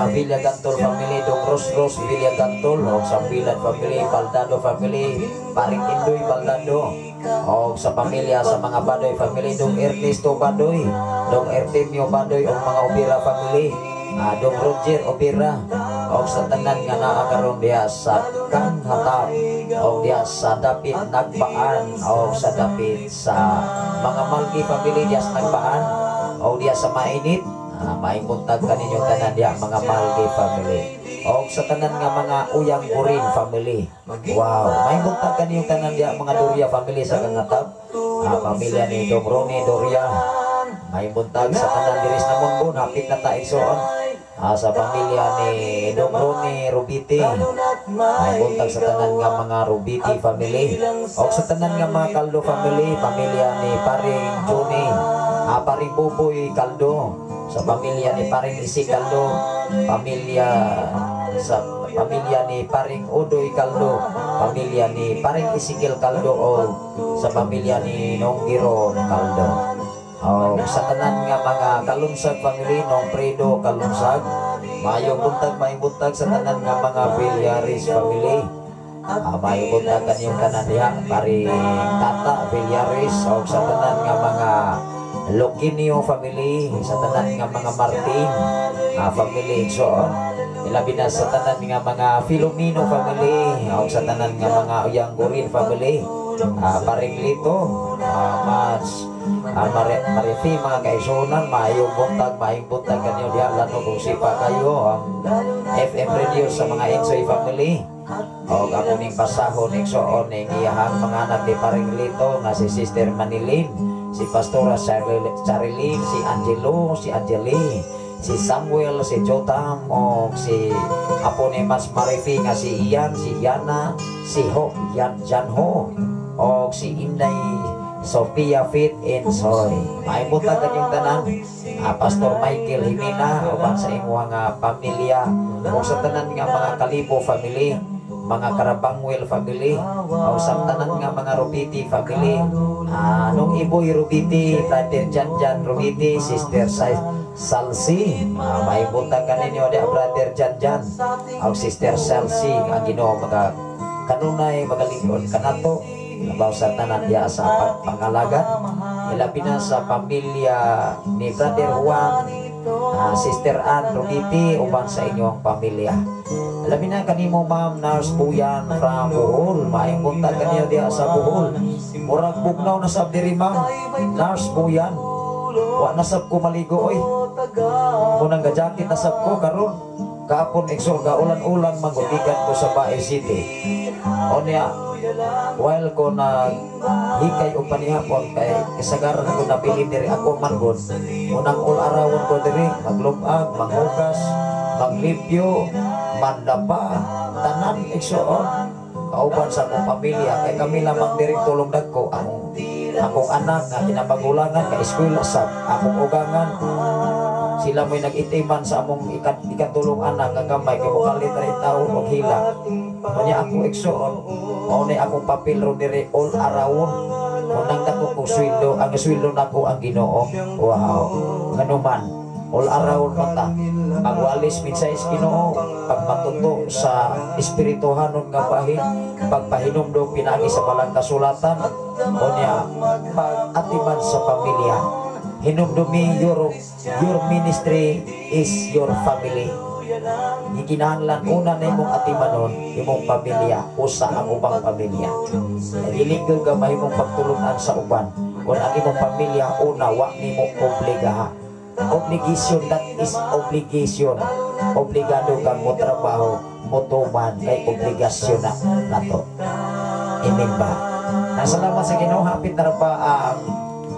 Villagantol family, Dong Ros Ros Villagantol, o sa Bilad family, Baldado family, Paring Indoy Baldado, o sa pamilya sa mga Badoy family, Dong Ernesto Badoy, Dong Ertemio Badoy, o mga Obira family, Dong Roger Obira, o sa tanan nga naa karon diha sa Kanghatap, o diha sa dapit Nagbaan, o sa dapit sa mga Malgi family diha sa Nagbaan, o diha sa Mainit. Maayong buntag kaninyong tanan diha, mga Malgi family. O sa tanan nga mga Uyang Burin family. Wow, maayong buntag kaninyong tanan diha, mga Doria family sa Kangatap. Pamilya ni Dong Ronnie Doria. Maayong buntag sa tanan diri sa Namunbon, hapit na ta, igsoon. Sa pamilya ni Dong Ronnie Rubiti. Maayong buntag sa tanan nga mga Rubiti family. O sa tanan nga mga Caldo family, pamilya ni Paring Johnny, Paring Buboy Caldo, sa pamilya ni Paring Isi Caldo, pamilya sa pamilya ni Paring Udoy Caldo, pamilya ni Paring Ezekiel Caldo, o sa pamilya ni Nonggiro Caldo. O sa tanan nga mga Kalunsag family, Nong Fredo Kalunsag, maayong buntag, maayong buntag sa tanan nga mga Villares family. Maayong buntag kaniyong tanan diha, Paring Tata Villares, o sa tanan nga mga Loquinio family, sa tanan nga mga Martin family, so ilabi na sa tanan nga mga Filomeno family, o sa tanan nga mga Uyang Gurin family, Paring Lito, Mas Marifi, mga kaigsunan, maayong buntag kanyo diha, lanog kung sipa kayo ang FM radio sa mga Insoy family. O ako ning pasahon, igsoon ning iyahang mga anak ni Paring Lito nga si Sister Manilin, si Pastora Charilyn, si Angelo, si Angeli, si Samuel, si Jotam, o si apo ni Mas Marifi nga si Ian, si Yana, si Ho, Yan Janho, o si Inday Sofia Fit and Soy. Maayong buntag kanyong tanan, Pastor Michael Jimena, uban sa imuha nga pamilya, o sa tanan nga mga Kalibo family, mga Karabangwel family, o sa tanan nga mga Rubiti family, Nung Iboy Rubiti, Brother Janjan Rubiti, Sister Salsi, maayong buntag kaninyo di Brother Janjan, o Sister Salsi, ang Ginoo mga kanunay magalingkod kanato, labaw sa tanan diya sa pagpangalagad, ilabi na sa pamilya ni Brother Juan, Sister Ann Rubiti, uban sa inyong pamilya. Labi na kanimo Ma'am Nurse Buyan from Bohol, maayong buntag kaniyo diha sa Bohol. Murag bugnaw na sab diri, Ma'am Nurse Buyan. Wa na sab ko maligo oy. Munang ga-jacket na sab ko karon. Kaapon, igsoon, gaulan-ulan manggugikan ko sa Bae City. Onya while ko nag hikay og panihapon kay kasagaran ko nabilin diri ako man gud. Unang all arawon ko diri maglubag, manghugas, maglimpyo, mandapa, tanan, igsoon, kauban sa akong pamilya kay kami lamang diri tulong dagko. Ang akong anak nga kinapagulangan ka eskwela sa akong ugangan, sila mo'y nag-itiman sa among ikatulong anak nga gamay kay mokalit ra tawo og hila. Unya ako, igsoon, mao ni akong papel ro diri all arawon. Unang dako ko sweldo, ang sweldo nako ang Ginoo. Wow, nganuman all arawon man ta pagwalis minsay sa Ginoo, pagmatuto sa espirituhanon nga bahin, pagpahinumdom pinaagi sa balang kasulatan, unya pag-atiman sa pamilya. Hinumdumi, your ministry is your family. Gikinahanglan una na imong atimanon imong pamilya, usa ang ubang pamilya. Dili gyud ka mahimong pagtulunan sa uban kung ang imong pamilya una wa nimo obligaha. Obligation, that is obligation. Obligado kang mo trabaho, motuman kay obligasyon na nato. Amen ba? Nasalamat sa Ginoo, hapit na pa ang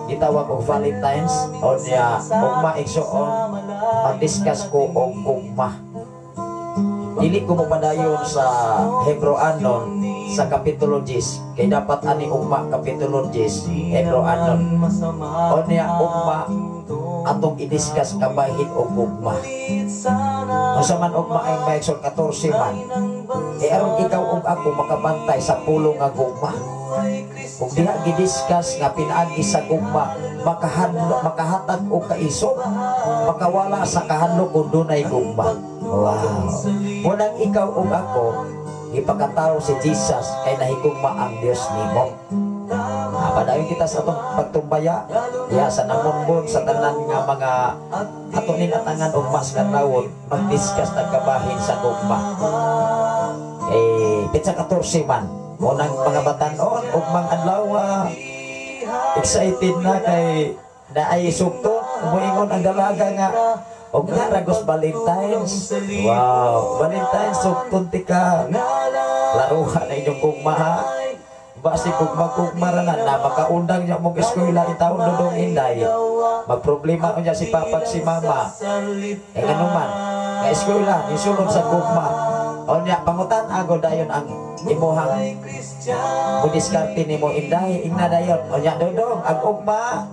gitawag og Valentine's o niya ugma, igsoon, mag-discuss ko og gugma. Dili ko mopadayon sa Hebreoanon sa Kapitulo 10 kay dapat ani ugma Kapitulo 10 Hebreoanon. Unya ugma atong i-discuss kabahin og gugma. Unsa man ugma ay may 14 man. Eh aron ikaw ug ako makabantay sa pulong nga gugma. Kung diha gidiscuss nga pinaagi sa gugma makahadlok, makahatag og kaisog, makawala sa kahadlok kung dunay gugma. Wow. Unang ikaw ug ako ipakatao si Jesus kay nahigugma ang Dios nimo. Padayon kita sa atong pagtumbaya diha sa Namonbon, sa tanan nga mga ato ning atangan og mas nga tawon, mag-discuss tag kabahin sa gugma. Eh, pitsa 14 man. Unang mga batan-on ug mga adlaw, excited na kay naay sugton. Muingon ang dalaga nga og nga ragos Valentine's. Wow, Valentine's, sugton tika. Laruhan na inyong gugma ha. Basi gugma-gugma ra na, na makaundang niya mong eskwela itawon Dodong Inday. Magproblema unya si papa ug si mama. Eh ngano man, nga eskwela nisulod sa gugma. Unya pangutan ago dayon ang imuhang mudiskarte nimo, Inday, ingna dayon. Unya Dodong, ang ugma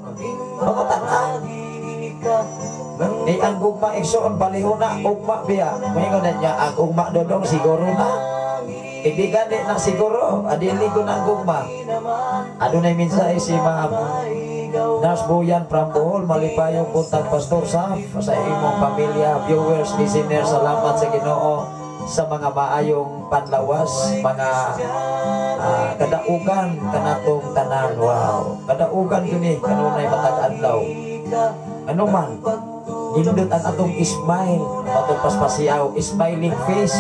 pangutan na. Di ang gugma, igsoon, baliho na ugma biya. Moingon na niya ang ugma, Dodong, siguro na. Hindi gani na siguro, adili ko na ang gugma. Adunay mensahe si Ma'am Nurse Boyan from Bohol. Malipayong buntag, Pastor Saf, sa imong pamilya, viewers, listeners, salamat sa Ginoo sa mga maayong panlawas, mga kadaugan kanatong tanan. Wow, kadaugan kini kanunay matag adlaw. Ano man, nindot ang atong smile, atong paspasiyaw, smiling face,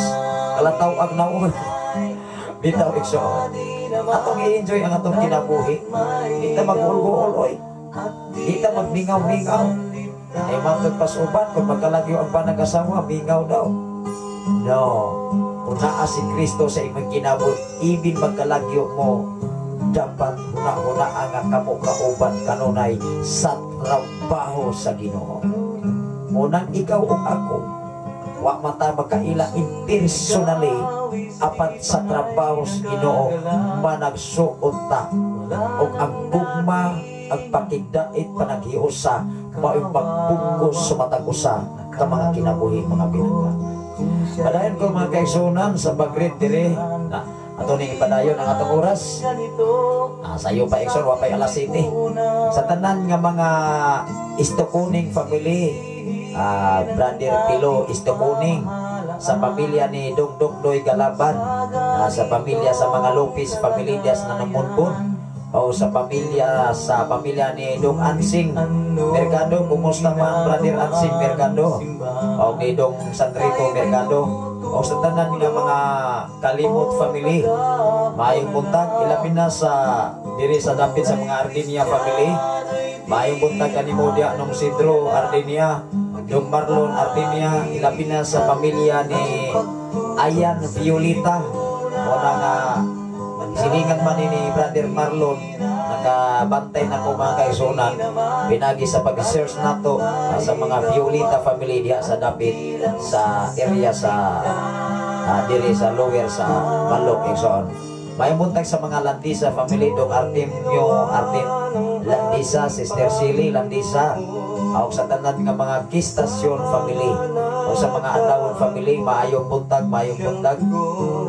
kalataw ang naon. Bitaw, igsoon. Atong i-enjoy ang atong kinabuhi. Di ta mag-uol-uol, oy. Di ta magmingaw-mingaw. Ay matod pasuban, kung magkalagyo ang panag-asawa, mingaw daw. No. Kung naa si Kristo sa imong kinabuhi, ibin magkalagyo mo, dapat huna-huna nga kamo kauban kanunay sa trabaho sa Ginoo. Munang ikaw ug ako, wa mata magkaila in personally, apat sa trabaho sa Ginoo managsuot ta ug ang gugma, ang pakigdait, panaghiusa mao'y magbungkos sa matag usa ka mga kinabuhi, mga pinangga. Padayon ko, mga kaigsunan, sa pag-greet dire na ato ning ipadayon ang atong oras. Sayo pa, igsoon, wa pay alas 7. Sa tanan nga mga Istokuning family, Brother Pilo Istokuning, sa pamilya ni Dong Dong Doy Galaban, sa pamilya sa mga Lopez family dias na Namunbon, o sa pamilya ni Dong Ansing Mercado. Kumusta man, Brother Ansing Mercado, o ni Dong Sandrito Mercado, o sa tanan nga mga Kalimot family, maayong buntag. Ilabi na sa diri sa dapit sa mga Ardinia family, maayong buntag kanimo diya nung Sidro Ardinia, Dong Marlon Ardinia, ilabi na sa pamilya ni Ayan Violita. Una nga silingan man ni Brother Marlon, nakabantay na ko, mga kaigsunan, pinagi sa pag-search nato sa mga Violita family diha sa dapit sa area sa diri sa lower sa Balok. Igsoon, may buntag sa mga Landisa family, Dong Artemio Artem Landisa, Sister Silly Landisa, o sa tanan nga mga Kistasyon family, o sa mga Adlawon family, maayong buntag, maayong buntag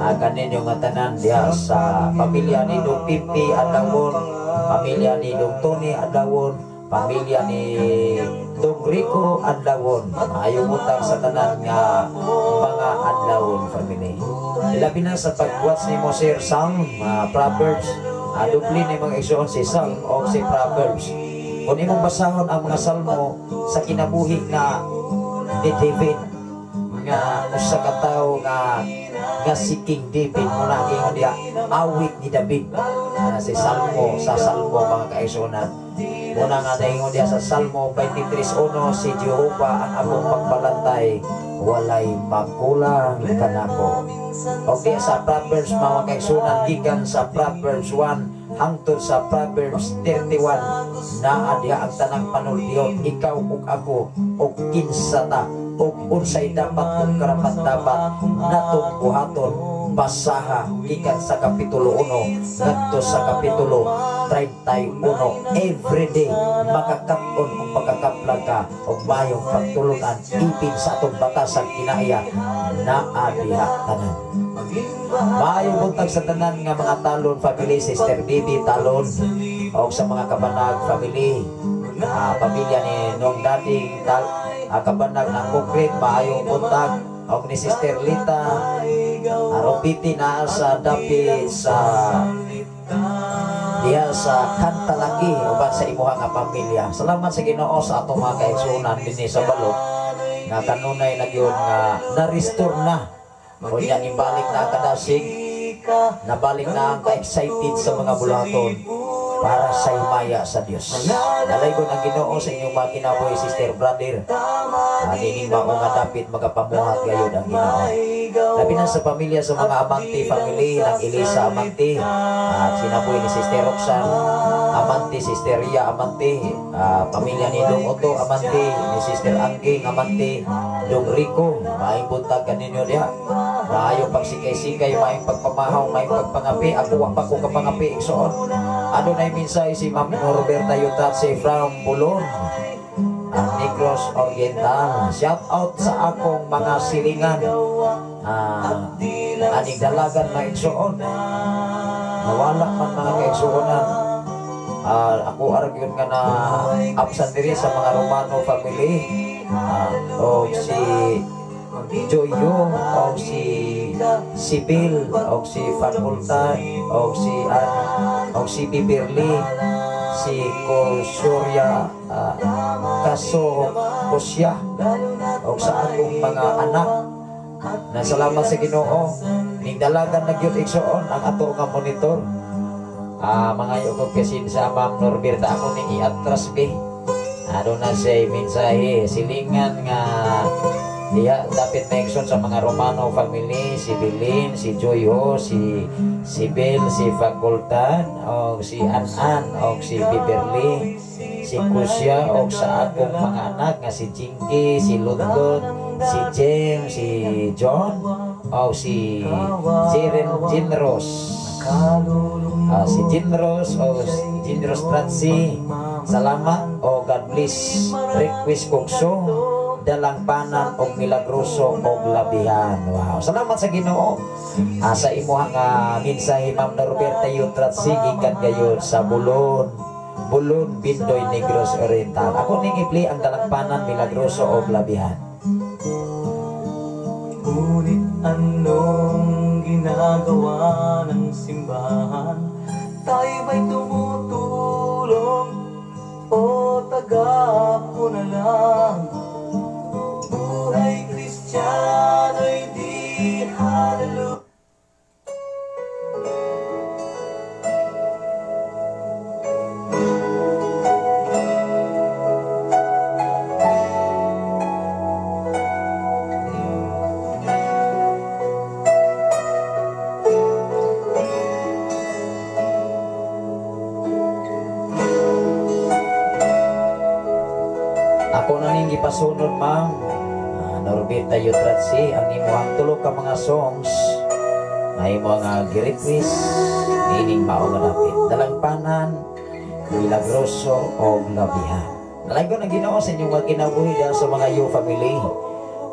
kaninyo nga tanan diha sa pamilya ni Dong Pipi Adlawon, pamilya ni Dong Tony Adlawon, pamilya ni Dong Rico Adlawon. Maayong buntag sa tanan nga mga Adlawon family. Ilabi na sa pag-watch ni mo Sir Sam, Proverbs, dubli ni mga igsoon si Psalm o si Proverbs. Kung imong basahon ang mga salmo sa kinabuhi na ni David nga usa ka tawo nga nga si King David mo na ingon diha awit ni David, si Salmo, sa Salmo, mga kaigsuonan, muna nga naingon diha sa Salmo 23:1, "Si Jehova ang akong pagbalantay, walay makulang kanako." Okay, sa Proverbs, mga kaigsuonan, gikan sa Proverbs 1 hangtod sa Proverbs 31, naa diha ang tanang panultihon ikaw ug ako ug kinsa ta. ug unsay dapat ug karapat dapat natong buhaton. Basaha gikan sa Kapitulo 1 ngadto sa Kapitulo 31. Everyday makakap-on ug makakaplag ka og mayong pagtulunan ipin sa atong batasan kinaiya naa diha tanan. Maayong buntag sa tanan nga mga Talon family, Sister Bibi Talon, o sa mga Kabanag family, pamilya ni nung dating Kabanag ng Concrete, maayong buntag, o ni Sister Lita Aropiti na sa dapit sa diha sa Kantalaki uban sa imuha nga pamilya. Salamat sa Ginoo sa atong mga kaigsuonan dinhi sa Balok nga kanunay na gyud nga na-restore na. Unya ibalik na ang kadasig, nabalik na ang ka-excited sa mga bulaton para sa himaya sa Dios. Dalaygon ang Ginoo sa inyong mga kinabuhi, sister, brother. Dining mao nga dapit magapamuhat gayud ang Ginoo. Labi na sa pamilya sa mga Amante family ng Elisa Amante, at sinabuhi ni Sister Roxanne Amante, Sister Ria Amante, pamilya ni Dong Otto Amante, ni Sister Angging Amante, Dong Rico, maayong buntag kaninyo diha. Maayong pagsikay-sikay, maayong pagpamahaw, maayong pagpangapi. Ako wa pa ko kapangapi igsoon. Adunay mensahe si Ma'am Roberta Yutatsi from Bulon, ang Negros Oriental. Shout out sa akong mga silingan. Aning dalagan mga igsoon. Nawala man mga kaigsuonan. Ako argyun nga na absent diri sa mga Romano family. O si Joyo, o si Sibyl, o si Faculta, o si Ann, o si Biberly, si Kosurya, Kaso Kosya, o sa akong mga anak. Nasalamat sa Ginoo ning dalagan na gyud igsoon ang ato nga monitor. Mga yugog kasi sa Ma'am Norberta ako ning iatras be. Aduna siya mensahe silingan nga diha dapit mention sa mga Romano family, si Bilin, si Joyho, si Sibyl, si Facultan, o si Anan, o si Biberly, si Kusya, o sa akong mga anak nga si Jinky, si London, si James, si John, o si Jeren Jinros, si Jinros, o Jinros Tratsi. Salamat o God bless. Request kong song Dalangpanan og Milagroso og Labihan. Wow. Salamat sa Ginoo. Sa imuha nga mensahe Ma'am Roberta Yutratsi gikan gayud sa Bulon, Bulon Bindoy, Negros Oriental. Ako ning i-play ang Dalangpanan, Milagroso og Labihan. Ngunit anong ginagawa ng simbahan? Tayo ba'y tumutulong o tagapo na lang? Buhay Kristiyano'y di hallelujah. Ako na ning gipasunod, ma'am Norbita Yutratsi, ang imuhang tulo ka mga songs na imo nga gi-request nining mao nga dapit. Dalangpanan, Milagroso og Labihan. Dalaygon ang Ginoo sa inyong mga kinabuhi diha sa mga Yu family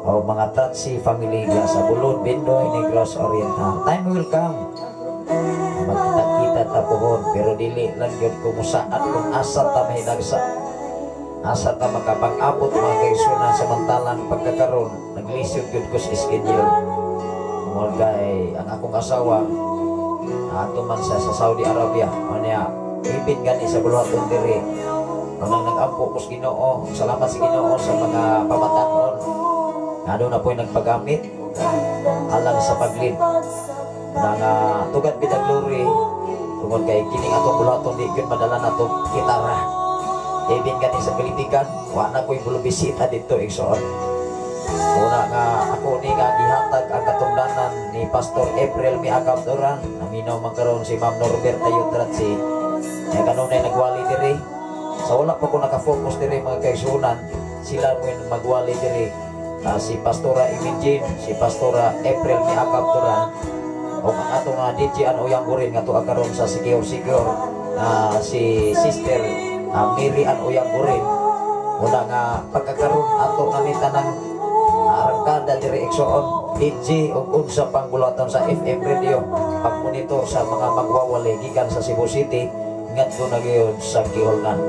o mga Tratsi family diha sa Bulod, Bindoy, Negros Oriental. Time will come. Magkita-kita ta pohon, pero dili lang gyud kumusaad kung asa ta mahidagsa. Asa ta makapang-abot mga kaigsuonan, samantalang pagkakaron naglisod gyud ko sa schedule. Tungod kay ang akong asawa ato man siya sa Saudi Arabia. Unya ipin gani sa buluhaton diri. Unang nag-ampo ko sa Ginoo. Salamat sa Ginoo sa mga pamatan-on. Aduna po'y nagpagamit alang sa paglid. Nang tugad bitag glory tungod kay kining atong buluhaton di gyud madala natong gitara. Ibin gani sa Pilipikan, wa na ko'y bulubisita dito igsoon. Una nga ako ni nga gihatag ang katungdanan ni Pastor April Miagap Duran. Naminaw man karon si Ma'am Norberta Yutratsi. Kaya kanunay nagwali diri. Sa wala pa ko nakafocus diri mga kaigsuonan, sila mo yung magwali diri. Si Pastora Imigin, si Pastora April Miakap Turan, o ang atong DJ An Uyang Gurin nga tuwa karon sa Sigior Sigior, si Sister Mary An Uyang Gurin. Una nga pagkakaroon ato na ni tanang arangkada diri, igsoon, DJ ug unsa pang bulaton sa FM radio, pagmonitor sa mga magwawali gikan sa Cebu City ngadto na gyud sa Guihulngan.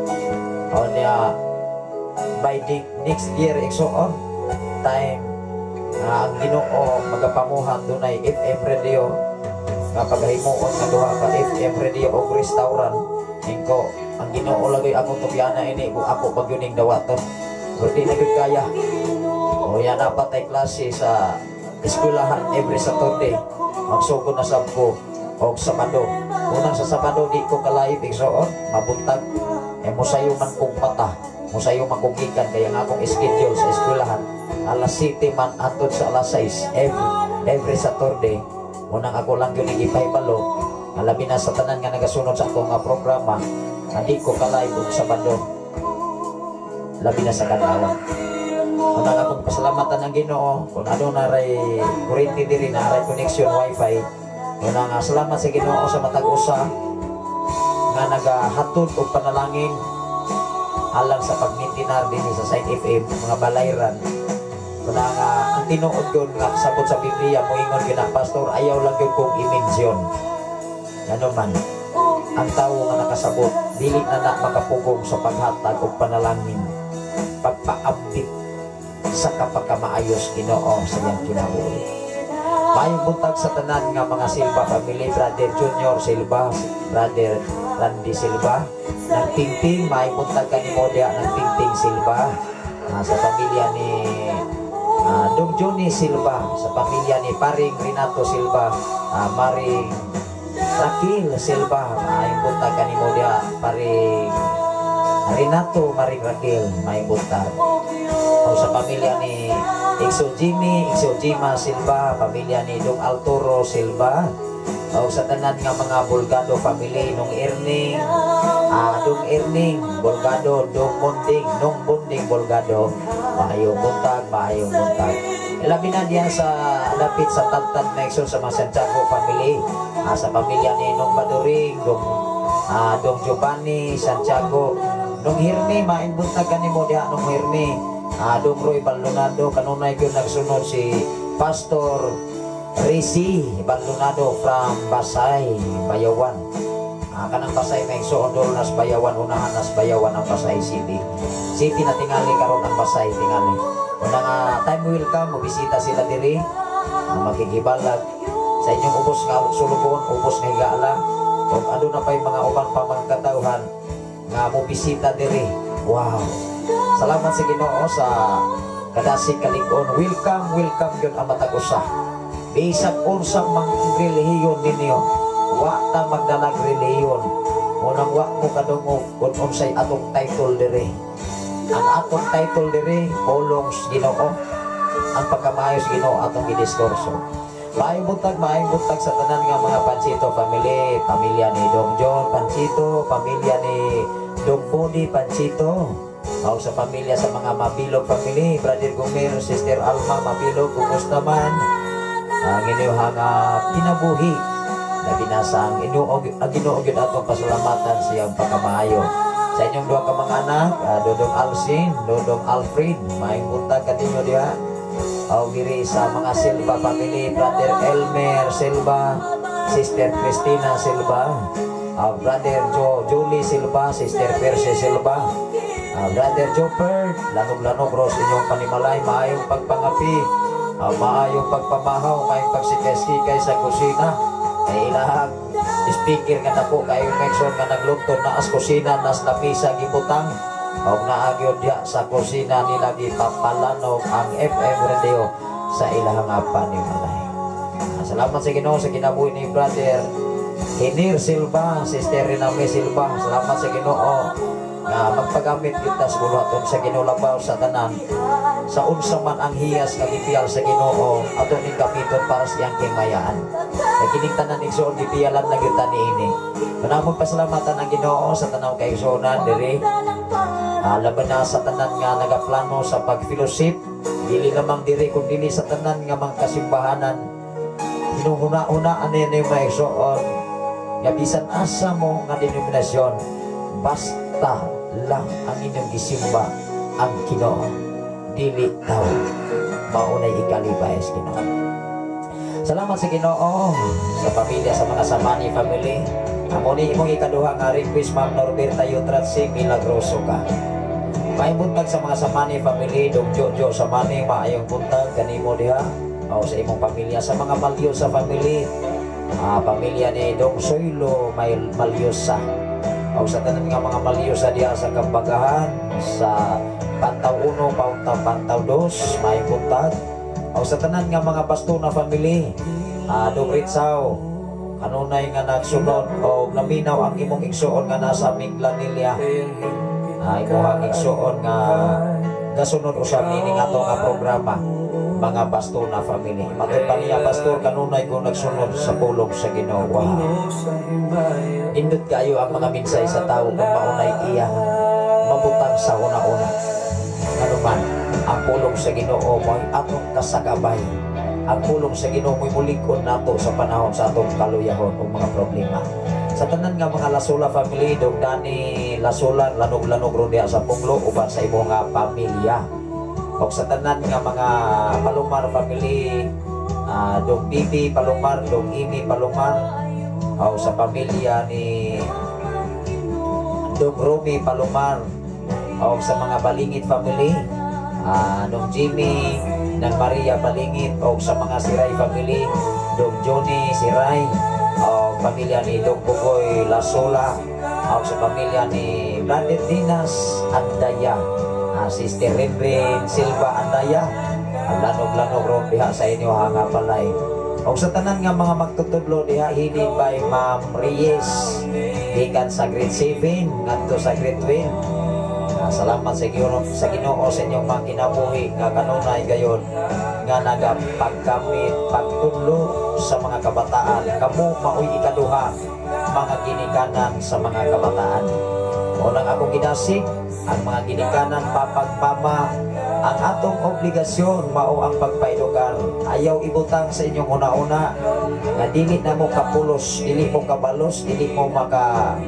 O niya, by the next year, igsoon, time nga ang Ginoo magapamuhat, dunay FM radio nga pagahimuon nga duha ka FM radio og restaurant. Ingko ang Ginoo lagi akong tubyana ini kung ako pag yuning dawaton, pero di na gyud kaya. O yan, dapat ay klase sa eskwelahan every Saturday. Magsugod na sab ko og Sabado. Unang sa Sabado di ko ka-live, igsoon, mabuntag. Eh mosayo man kong mata, mosayo man kong gikan kaya nga akong schedule sa eskwelahan alas 7 man atod sa alas 6 every Saturday. Unang ako lang yun gipahibalo, labi na sa tanan nga nagasunod sa akong nga programa, nga di ko ka-live og Sabado, labi na sa kadlawan. Unang akong pasalamatan ang Ginoo kung ano na ray kuryente diri, na ray connection wifi. Unang nga salamat sa Ginoo sa matag usa nga nagahatod og panalangin alang sa pagmintinar dinhi sa Site FM, mga balayran. Una nga ang tinuod yun nga kasabot sa Biblia, moingon gyud na, "Pastor, ayaw lang yun kong i-mention." Ngano man ang tawo nga nakasabot dili na na makapugong sa paghatag og panalangin, pagpaabdit sa kapagkamaayos Ginoo sa iyang kinabuhi. Maayong buntag sa tanan nga mga Silva family, Brother Junior Silva, Brother Randy Silva, ng Tingting, maayong buntag kanimo diha ng Tingting Silva, sa pamilya ni Dong Johnny Silva, sa pamilya ni Paring Renato Silva, Maring Raquel Silva, maayong buntag kanimo diha, Paring Renato, Maring Raquel, maayong buntag. O sa pamilya ni Igso Jimmy, Igso Jima Silva, pamilya ni Dong Alturo Silva, o sa tanan nga mga Bulgado family, nung Erning, Dong Erning Bulgado, Dong Bunding, Nung Bunding Bulgado, maayong buntag, maayong buntag. Labi na diyan sa dapit sa Tagtad Nexon sa mga Santiago family, sa pamilya ni Nung Baduring, Dong Giovanni Santiago, Nung Hirmi, maayong buntag kanimo diha, Nung Hirmi, Dong Roy Baldonado, kanunay gyud nagsunod si Pastor Risi Baldonado from Basay, Bayawan. Kanang Basay may igsoon nas Bayawan, unahan nas Bayawan ang Basay City. City na tingali karon ang Basay tingali. Una nga time will come, mobisita sila diri, makikibalag sa inyong ubos nga sulugoon, ubos nga higala. Ug aduna pay mga uban pa mga katawhan nga mobisita diri. Wow. Salamat sa Ginoo sa kadasig kalig-on. Welcome, welcome yun ang matag usa. Bisag unsa mang relihiyon ninyo, wa ta magdalag relihiyon. Unang wa mo kadungog kung unsay atong title diri. Ang atong title diri, Pulong sa Ginoo. Ang pagkamaayos Ginoo atong gidiskurso. Maayong buntag sa tanan nga mga Pancito family, pamilya ni Dong John Pancito, pamilya ni Dong Budi Pancito, o sa pamilya sa mga Mabilog family, Brother Gomero, Sister Alma Mabilog, kumusta man ang inyong nga kinabuhi? Labi na sa ang Ginoo, ang Ginoo gyud atong pasalamatan sa iyang pagkamaayo. Sa inyong duha ka mga anak, Dodong Alcin, Dodong Alfred, maayong buntag kaninyo diha. O diri sa mga Silva family, Brother Elmer Silva, Sister Christina Silva, Brother Julie Silva, Sister Percy Silva, Brother Jopert, lanog-lanog ros inyong panimalay, maayong pagpangapi, maayong pagpamahaw, maayong pagsikay-sikay sa kusina. Kay ilahang speaker nga dako kayo Mexon nga naglugtod na as kusina nas lamisa gibutang og naagyo diya sa kusina nila gipapalanog ang FM radio sa ilahang panimalay. Salamat sa Ginoo sa kinabuhi ni Brother Hinir Silva, Sister Rename Silva. Salamat sa Ginoo nga magpagamit kita sa buluhaton sa Ginoo labaw sa tanan. Sa unsa man ang hiyas nga gipiyal sa Ginoo, ato ning gamiton para sa iyang kimayaan. Kay kining tanan, igsoon, gipiyalan na gyud ta niini. Kanamong pasalamatan ang Ginoo sa tanaw kaigsuonan diri. Laban na sa tanan nga nagaplano sa pag-fellowship Dili lamang diri kun dili sa tanan nga mga kasimbahanan. Hinuhuna-hunaan ninyo, mga igsoon, nga bisan asa mo nga denominasyon, basta lang ang inyong gisimba ang Ginoo, dili tao, maunay ikalipay sa Ginoo. Salamat sa Ginoo sa pamilya sa mga Samani family. Amo ni imong ikaduha nga request, Ma'am Norberta Yutratsi, "Milagroso Ka." Maayong buntag sa mga Samani family, Dong Jojo Samani, maayong buntag kanimo diha o sa imong pamilya, sa mga Malyosa family, pamilya ni Dong Soylo may Malyosa o sa tanan nga mga Malyosa diha sa Kambagahan, sa Pantaw 1, Pauntaw Pantaw 2, maayong buntag. O sa tanan nga mga Bastona family, Dong Ritsaw, kanunay nga nagsunod o naminaw ang imong igsuon nga nasa Minglanilla, ay imong igsuon nga gasunod usab niini nga ato nga programa, mga Bastona family. Matod pa niya, "Pastor, kanunay ko nagsunod sa pulong sa Ginoo." Wow. Indot kayo ang mga minsay sa tao kung maunay iya mabutang sa una-una. Nganuman, ang pulong sa Ginoo mo'y atong kasagabay. Ang pulong sa Ginoo mo'y mulikon nato sa panahon sa atong kaluyahon o mga problema. Sa tanan nga mga Lasula family, Dong Dani Lasula, lanog-lanog ron diha sa Punglo uban sa imong nga pamilya. O sa tanan nga mga Palomar family, Dong Bibi Palomar, Dong Imi Palomar, o sa pamilya ni Dong Romy Palomar, o sa mga Balingit family, Dong Jimmy ng Maria Balingit, o sa mga Siray family, Dong Johnny Siray, o pamilya ni Dong Bugoy Lasola, o sa pamilya ni Brother Dinas Andaya, Sister Rinrin Silva Andaya, ang lanog-lanog ron diha sa inyo nga balay. O sa tanan nga mga magtutudlo diha, headed by Ma'am Reyes, gikan sa grade 7 ngadto sa grade 12. Salamat sa Ginoo sa inyong mga kinabuhi nga kanunay gayon nga nagapagkamit pagtudlo sa mga kabataan. Kamo maoy ikaduha mga ginikanan sa mga kabataan. Unang akong gidasig ang mga ginikanan, papag mama, ang atong obligasyon mao ang pagpaedukar. Ayaw ibutang sa inyong una-una nga dili na mo kapulos, dili mo kabalos, dili mo maka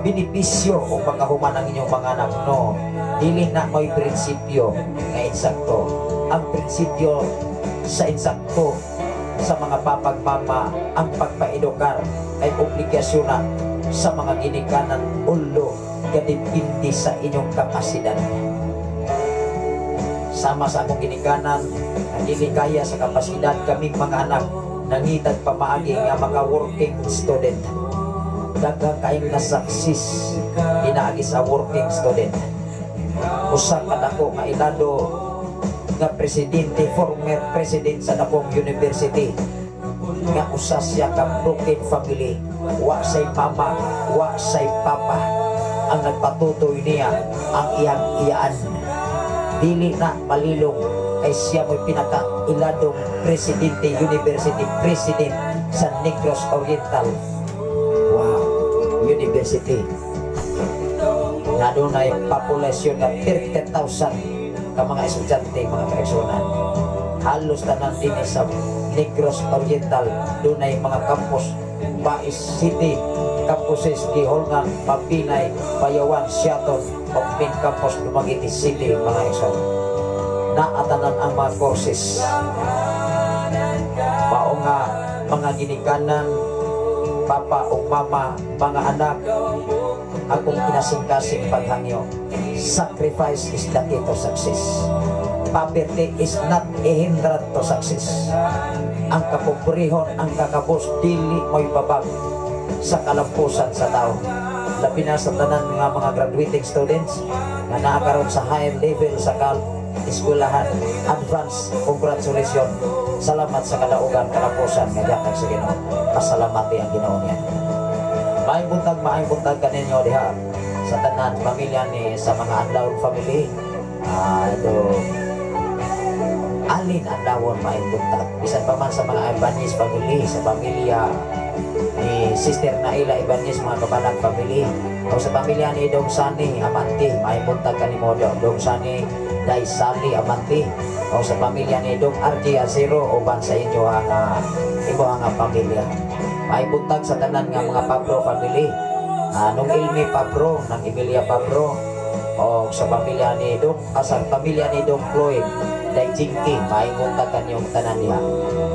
benepisyo o makahuman ang inyong mga anak. No, dili na mo'y prinsipyo nga insakto. Ang prinsipyo sa insakto sa mga papag mama, ang pagpaedukar ay obligasyon na sa mga ginikanan ulo gadepende sa inyong kapasidad. Sama sa akong ginikanan ang dili kaya sa kapasidad, kaming mga anak nangitag pamaagi nga maka-working student. Daghang kayong na success pinaagi sa working student. Usa ka dako nga ilado nga presidente, former president sa dakong university, nga usa siya ka broken family, wa say mama, wa say papa. Ang nagpatutoy niya ang iyang iyaan. Dili na malilong kay siya mo'y pinaka-iladong presidente, university president sa Negros Oriental. Wow, university nga dunay population nga 30,000 ka mga estudyante, mga kaigsuonan. Halos tanan dinhi sa Negros Oriental dunay mga campus: Bais City campuses, Guihulngan, Mabinay, Bayawan, Siaton ug main campus Dumaguete City, mga igsoon. Naatanan ang mga courses. Mao nga mga ginikanan, papa o mama, mga anak, akong kinasingkasing paghangyo. Sacrifice is the key to success. Poverty is not a hindrance to success. Ang kapobrehon, ang kakabos, dili mo'y babag sa kalampusan sa tao. Labi na sa tanan nga mga graduating students nga naa karon sa higher level sa kal eskwelahan, advance congratulations. Salamat sa kadaugan kalapusan nga gihatag sa Ginoo. Pasalamati ang Ginoo niya. Maayong buntag, maayong buntag kaninyo diha sa tanan pamilya ni sa mga Andawon family. Do Alin Andawon, maayong buntag. Bisan pa man sa mga Ibanez family, sa pamilya ni Sister Naila Ibanez, mga Kabalag family. O sa pamilya ni Dong Sani Amante, maayong buntag kanimo, Dong Sani. Day Sally Amante o sa pamilya ni Dong RJ Acero uban sa inyo ang imo nga pamilya. Maayong buntag sa tanan nga mga Pablo family. Nung Ilmi Pablo, nang Emilia Pablo o sa pamilya ni Dong sa pamilya ni Dong Floyd Day Jinky, maayong buntag kanyong tanan diha.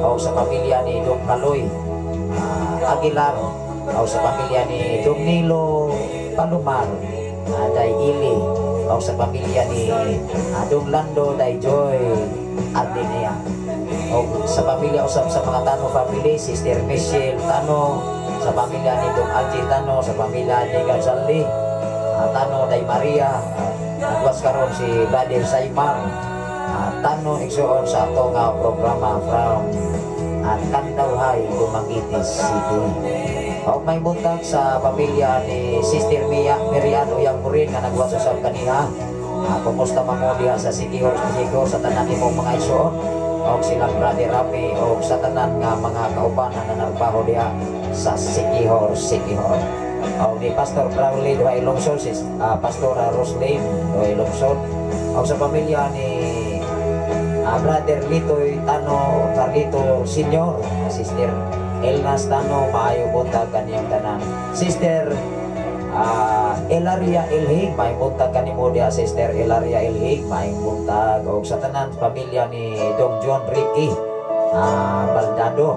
O sa pamilya ni Dong Kaloy Aguilar o sa pamilya ni Dong Nilo Palomar, Day Ili o sa pamilya ni Dong Lando Day Joy Ardinea o sa pamilya usab sa mga Tano family, Sister Michelle Tano, sa pamilya ni Dong Algie Tano, sa pamilya ni Gonzali Tano, Day Maria, nagwas karon si Brother Saymar Tano, igsuon sa ato nga programa from Kandawhay, Dumaguete City. O may buntag sa pamilya ni Sister Mia Miriam Uyang Murin nga nagwas usab kaniha. Kumusta man mo diha sa Siquijor, Siquijor, sa tanan nimong mga igsuon og silang Brother Rami og sa tanan nga mga kauban na nanarbaho diha sa Siquijor, Siquijor. Og ni Pastor Brownlee Duhay Lungsod, si Pastor Roslyn Duhay Lungsod og sa pamilya ni Brother Litoy Tano Carlito Senior, Sister Elnas Tano, maayo buntag kaniyang tanan. Sister Elaria Ilhig, maayong buntag kanimo diha, Sister Elaria Ilhig, maayong buntag. Og sa tanan pamilya ni Dong John Ricky Baldado,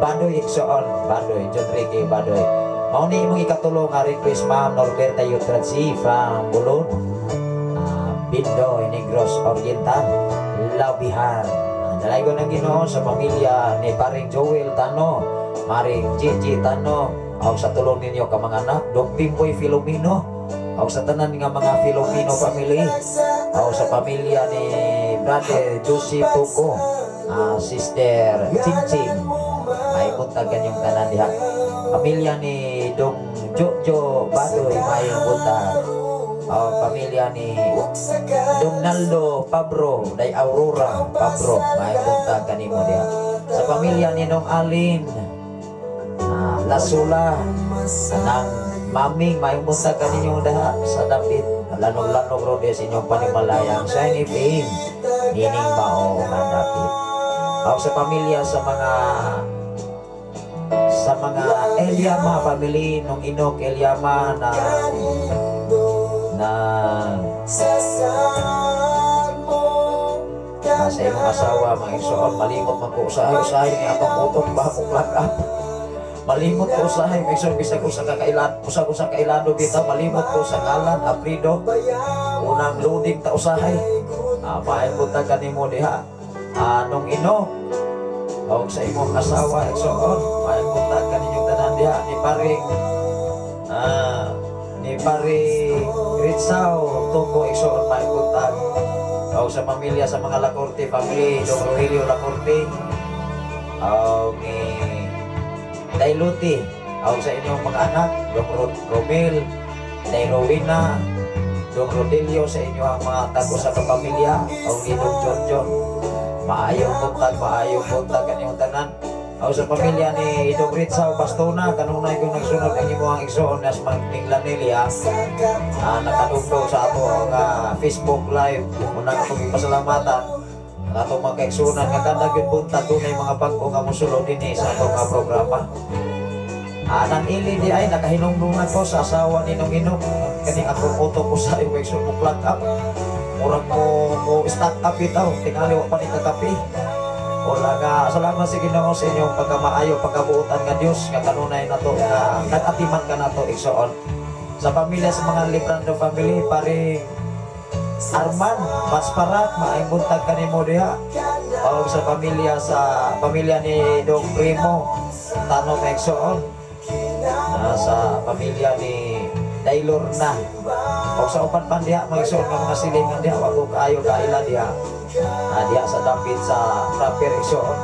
Badoy igsoon, Badoy, John Ricky Badoy. Mao ni imong ikatulo nga request, Ma'am Norberta Yutratsi from Bulon, Bindoy, Negros Oriental, Labihan. Dalaygon ng Ginoo sa pamilya ni Paring Joel Tano, Maring Gigi Tano, og sa tulong ninyo ka mga anak, Dong Pimboy Filomeno, og sa tanan nga mga Filomeno family, og sa pamilya ni Brother Josie Tuco, Sister Chinchin, ay buntag kanyong tanan diha. Pamilya ni Dong Jojo Badoy, maayong buntag. O, pamilya ni Dong Naldo Pabro, Day Aurora Pabro, maayong buntag kanimo diha. Sa pamilya ni Nong Alin, Lasula, nang Maming, maayong buntag kaninyo daha sa dapit. Lanog-lanog ro sa inyong panimalayang Shine FM, nining mao nga dapit. O sa pamilya sa mga Eliama family nung Inok Eliama na na sa imong asawa, mga igsoon, malimot man ko usahay usahay ni atong utok ba mo plug up, malimot ko usahay, mga igsoon, bisag usa ka kailan usa usa kailano bitaw, malimot ko sa ngalan, aprido, unang loading ta usahay. Maayong buntag kanimo diha, nung Inok og sa imong asawa, igsoon, maayong buntag kaninyong tanan diha ni paring Ritsaw Tuko, igsoon, maayong buntag. Og sa pamilya sa mga Lacorte family, Dong Rogelio Lacorte og ni Dailuti og sa inyong mga anak, Dong Romel, Day Rowena, Dong Rodelio, sa inyong mga tag sa kapamilya og ni Dong John John, maayong buntag, maayong buntag kaninyong tanan. O sa pamilya ni Dong Ritsaw Bastona, kanunay kong nagsunod ang imong igsoon nas Minglanilla, nakadugtong sa ato ang Facebook Live. Unang akong ipasalamatan ang atong mga kaigsunan nga kada gyud buntag dunay mga bag-o nga mosulod dinhi sa atong nga programa. Nang ili di ay nakahinumdum ko sa asawa ni Nong Inok, kani akong utok ko sa imong igsoon mo plug up. Murag mo start up bitaw, tingali wa pa ni kakape. Wala nga, salamat sa Ginoo sa inyong pagkamaayo, pagkabuotan nga Dios nga kanunay nato nga nag-atiman ka nato, igsoon. Sa pamilya sa mga Librando family, pare Arman, Masparat, maayong buntag kanimo diha. O sa pamilya ni Dong Primo, Tano Mexoon. Sa pamilya ni Daylor na. O sa upan pan diha, mga igsoon nga mga silingan diha, wa ko kaayo kaila diha. Diha sa dapit sa proper, igsoon.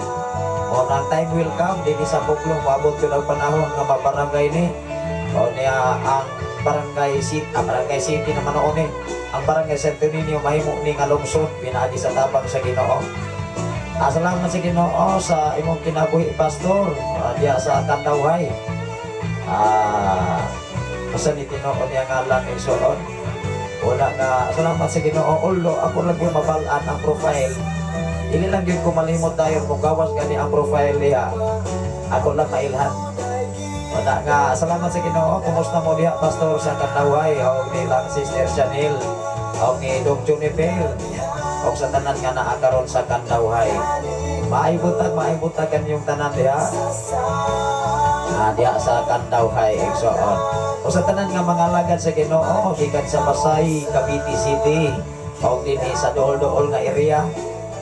O nang time will come, dinhi sa Buglong, moabot yun ang panahon nga mabarangay ni. O niya ang barangay city, barangay city naman noon eh. Ang barangay Santo Niño mahimo ni nga lungsod pinaagi sa tabang sa Ginoo. Salamat sa Ginoo sa imong kinabuhi, pastor, diha sa Kandawhay. Usa ni tinuod niya ngalan, igsoon. Wala nga salamat sa Ginoo, although ako lang yung mabal-an ang profile. Dili lang gyud ko malimot dayon kung gawas gani ang profile diha. Ako lang mailhan. Wala nga salamat sa Ginoo. Kumusta mo diha, Pastor, sa Kandaw-ay, og nilang Sister Chanel og ni Dong Juniper og sa tanan nga naa karon sa Kandaw-ay. Maayong buntag kanyong tanan diha. Diha sa Kandaw-ay, igsoon. O sa tanan nga mga alagad sa Ginoo gikan sa Pasay, Cavite City, og dinhi sa duol-duol nga area,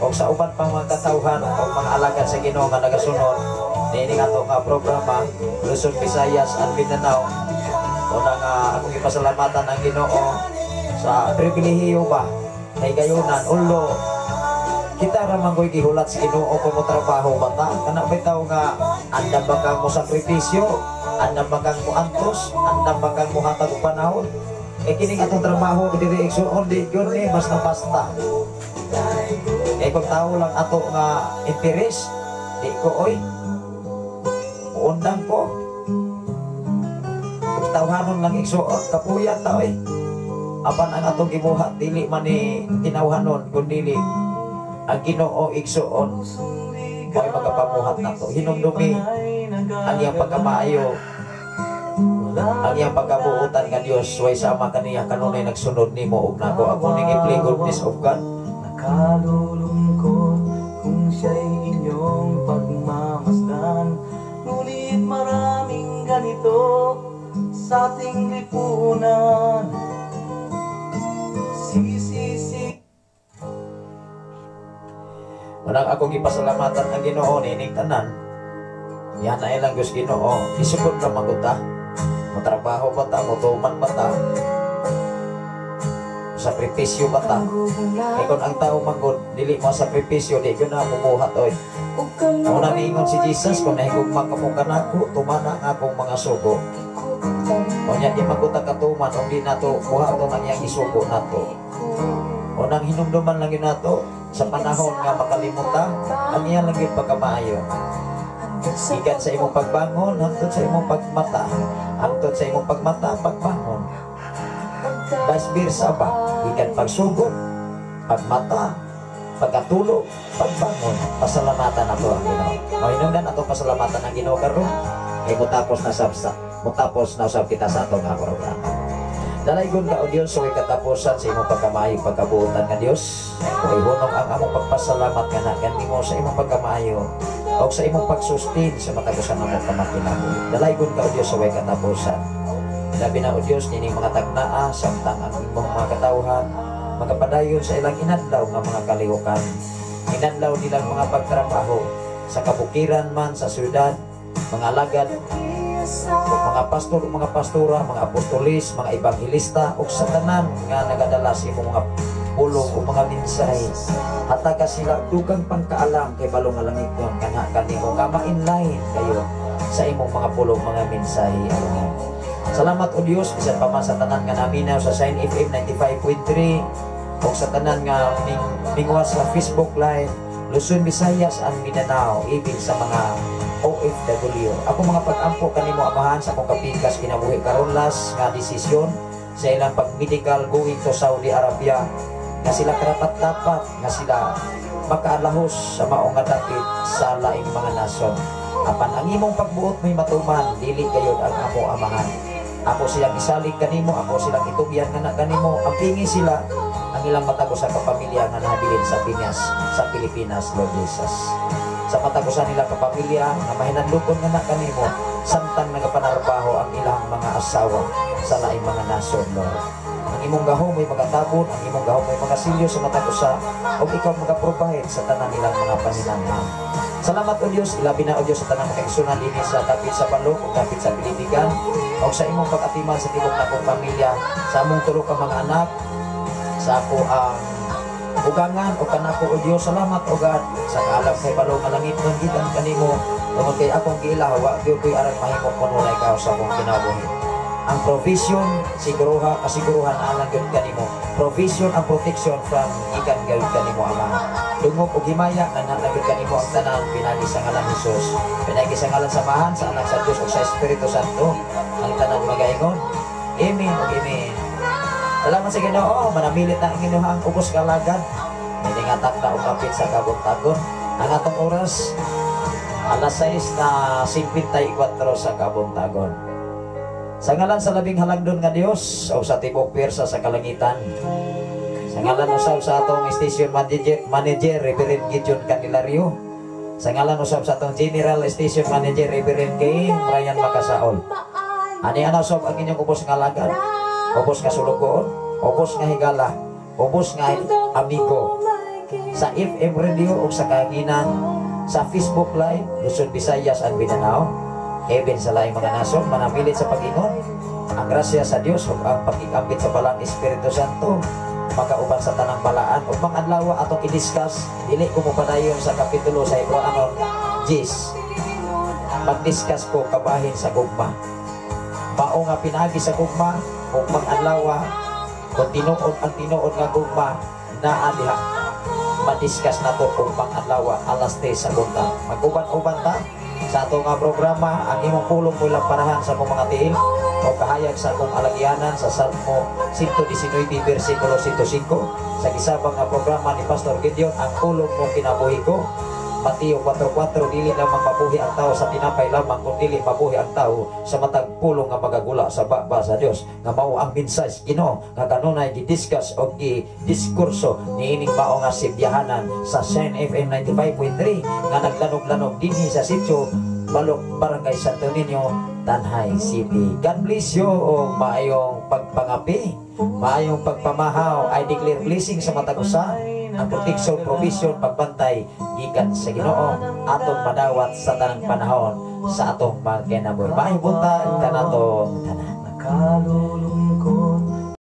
og sa uban pang mga katawhan og mga alagad sa Ginoo nga nagasunod niini ato nga programa, Luzon, Visayas and Mindanao. Una nga akong ipasalamatan ang Ginoo sa pribilehiyo ba kay gayunan, although kita ra man ko'y gihulat sa Ginoo kung mo trabaho ba ta kana bitaw nga andam ba kang mo sakripisyo, andam ba kang mo antos, andam ba kang mohatag og panahon. Eh kining atong trabaho diri, igsuon, di gyud ni basta basta. Eh kung tao lang ato nga interes, di ko oy, undang ko. Kung tawhanon lang, igsuon, kapuyan ta oy. Apan ang atong gibuhat dili man ni tinawhanon, kundi ang Ginoo, igsuon, mo'y magapamuhat nato. Hinumdumi ang iyang pagkamaayo, ang iyang pagkabuutan nga Dios way sama kaniya kanunay nagsunod nimo ug nako. Ako ning i-play goodness of God. Nakalulungkot kung siya'y inyong pagmamasdan. Ngunit maraming ganito sa ating lipunan. Sisisi Unang akong gipasalamatan ang Ginoo nining tanan. Yan ay lang Diyos Ginoo. Isugod ra man gud ta. Motrabaho ba ta, motuman ba ta? Sakripisyo ba ta? Eh kung ang tao manggod, dili mo sakripisyo, di ko na mumuhat oy. Una niingon si Jesus, "Kung nahigugma ka mo kanako, tumana ang akong mga sugo." Unya di man ta katuman og di nato buhaton ang iyang isugo nato. Unang hinumduman lang yun nato sa panahon nga makalimutan ang iya lang yun pagkamaayo. Gikan sa imong pagbangon hangtod sa imong pagmata, hangtod sa imong pagmata, pagbangon. Vice versa ba? Gikan pagsugod, pagmata, pagkatulog, pagbangon, pasalamatan nato ang Ginoo. O hinungdan ato pasalamatan ang Ginoo karon kay motapos na usab kita sa atong nga programa. Dalaygon ka, O Dios, sa katapusan sa imong pagkamaayo, pagkabuotan nga Dios. Kung ihunong ang among pagpasalamat nga nagan nimo sa imong pagkamaayo o sa imong pagsustin sa matag usa namo ka makinabuhi. Dalaygon ka, O Dios, sa way katapusan. Labi na, O Dios, nining mga tagnaa samtang ang imong mga katawhan magapadayon sa ilang inadlaw nga mga kalihukan. Inadlaw nilang mga pagtrabaho sa kabukiran man, sa syudad, mga alagad ug mga pastor ug mga pastora, mga apostolis, mga ebanghelista ug sa tanan nga nagadala sa imong mga pulong ug mga mensahe. Hataga sila dugang pangkaalam kay balo nga langitnon kana kanimo nga ma-inline kayo sa imong mga pulong, mga mensahe. Amen. Salamat, O Dios, bisan pa man sa tanan nga naminaw sa Shine FM 95.3 ug sa tanan nga mingwa sa Facebook Live, Luzon, Visayas and Mindanao, ibig sa mga OFW. Ako mga pag-ampo kanimo, Amahan, sa akong kapikas kinabuhi karon, last nga desisyon sa ilang pag-medical going to Saudi Arabia, nga sila karapat dapat nga sila makaalahos sa maong nga dapit sa laing mga nasyon. Apan ang imong pagbuot may matuman, dili gayod ang amo, Amahan. Ako silang isalig kanimo, ako silang itugyan nga na kanimo, ang pingi sila ang ilang matag usa ka pamilya nga nabilin sa Pinas, sa Pilipinas, Lord Jesus. Sa matag usa nila ka pamilya nga mahinadlokon nga na kanimo samtang nagapanarbaho ang ilang mga asawa sa laing mga nasod, Lord. Ang imong gahom may magatabon, ang imong gahom may mga silyo sa matag usa, ug ikaw magaprovide sa tanan nilang mga panginahanglan. Salamat, O Dios, ilabi na, O Dios, sa tanang makaigsunan dinhi sa dapit sa balok ug dapit sa Pilipigan ug sa imong pag-atiman sa tibok nakong pamilya, sa among tulo ka mga anak, sa ako ang ugangan o kanako, O Dios. Salamat, O God, sa kaalam kay balo nga langit ng gikan kanimo, tungod kay akong giila wa gyud ko'y arang mahimo kun wala ikaw sa akong kinabuhi. Ang provision siguruha kasiguruhan alang gyud kanimo. Provision ang protection from gikan gyud kanimo, Ama. Dungog og himaya nga naa gyud kanimo ang tanan pinagi sa ngalan ni Jesus, pinagi sa ngalan sa Amahan, sa Anak, sa Dios ug sa Espiritu Santo. Ang tanan magaingon, Amen ug Amen. Salamat sa Ginoo, manamilit na ang inyong ubos nga alagad. Hindi nga takna og kapit sa kabuntagon. Ang atong oras, alas 6 na 54 sa kabuntagon. Sa ngalan sa labing halangdon nga Dios o sa tibok pwersa sa kalangitan. Sa ngalan usab sa atong station manager, Reverend Gideon Candelario. Sa ngalan usab sa atong General Station Manager, Reverend K. Brian Macasaol. Ani ana usab ang inyong ubos nga alagad, ubos nga sulugoon, ubos nga higala, ubos nga amigo sa FM Radio o sa kahanginan, sa Facebook Live, Luzon, Visayas and Mindanao, even sa laing mga nasod, manamilit sa pag-ingon. Ang grasya sa Dios ug ang pakigambit sa Balaang Espiritu Santo makauban sa tanang balaan. Ug mga adlaw atong i-discuss, dili ko mopadayon sa kapitulo sa Hebreohanon 10. Mag-discuss ko kabahin sa gugma. Mao nga pinaagi sa gugma ug mga adlaw kung tinuod ang tinuod nga gugma naa diha, ma-discuss nato ug mga adlaw alas 3 sa buntag. Mag-uban-uban ta sa ato nga programa, "Ang Imong Pulong mo'y lamparahan sa akong mga tiil o kahayag sa akong alagyanan," sa Salmo 119 versikulo 105, sa gisabang nga programa ni Pastor Gideon, "Ang Pulong Mo Kinabuhi Ko." Mateo 4.4, "Dili lamang mabuhi ang tao sa tinapay lamang, kun dili mabuhi ang tao sa matag pulong nga magagula sa baba sa Dios," nga mao ang mensahe Ginoo nga kanunay gi-discuss o gi-diskurso niining mao nga sibyahanan sa Shine FM 95.3 nga naglanog-lanog dinhi sa sitio Balok, Barangay Santo Niño, Tanjay City. God bless you o maayong pagpangapi, maayong pagpamahaw. I declare blessing sa matag usa. Ang protection, provision, pagbantay gikan sa Ginoo atong madawat sa tanang panahon sa atong mga kinabuhi. Maayong buntag kanatong tanan.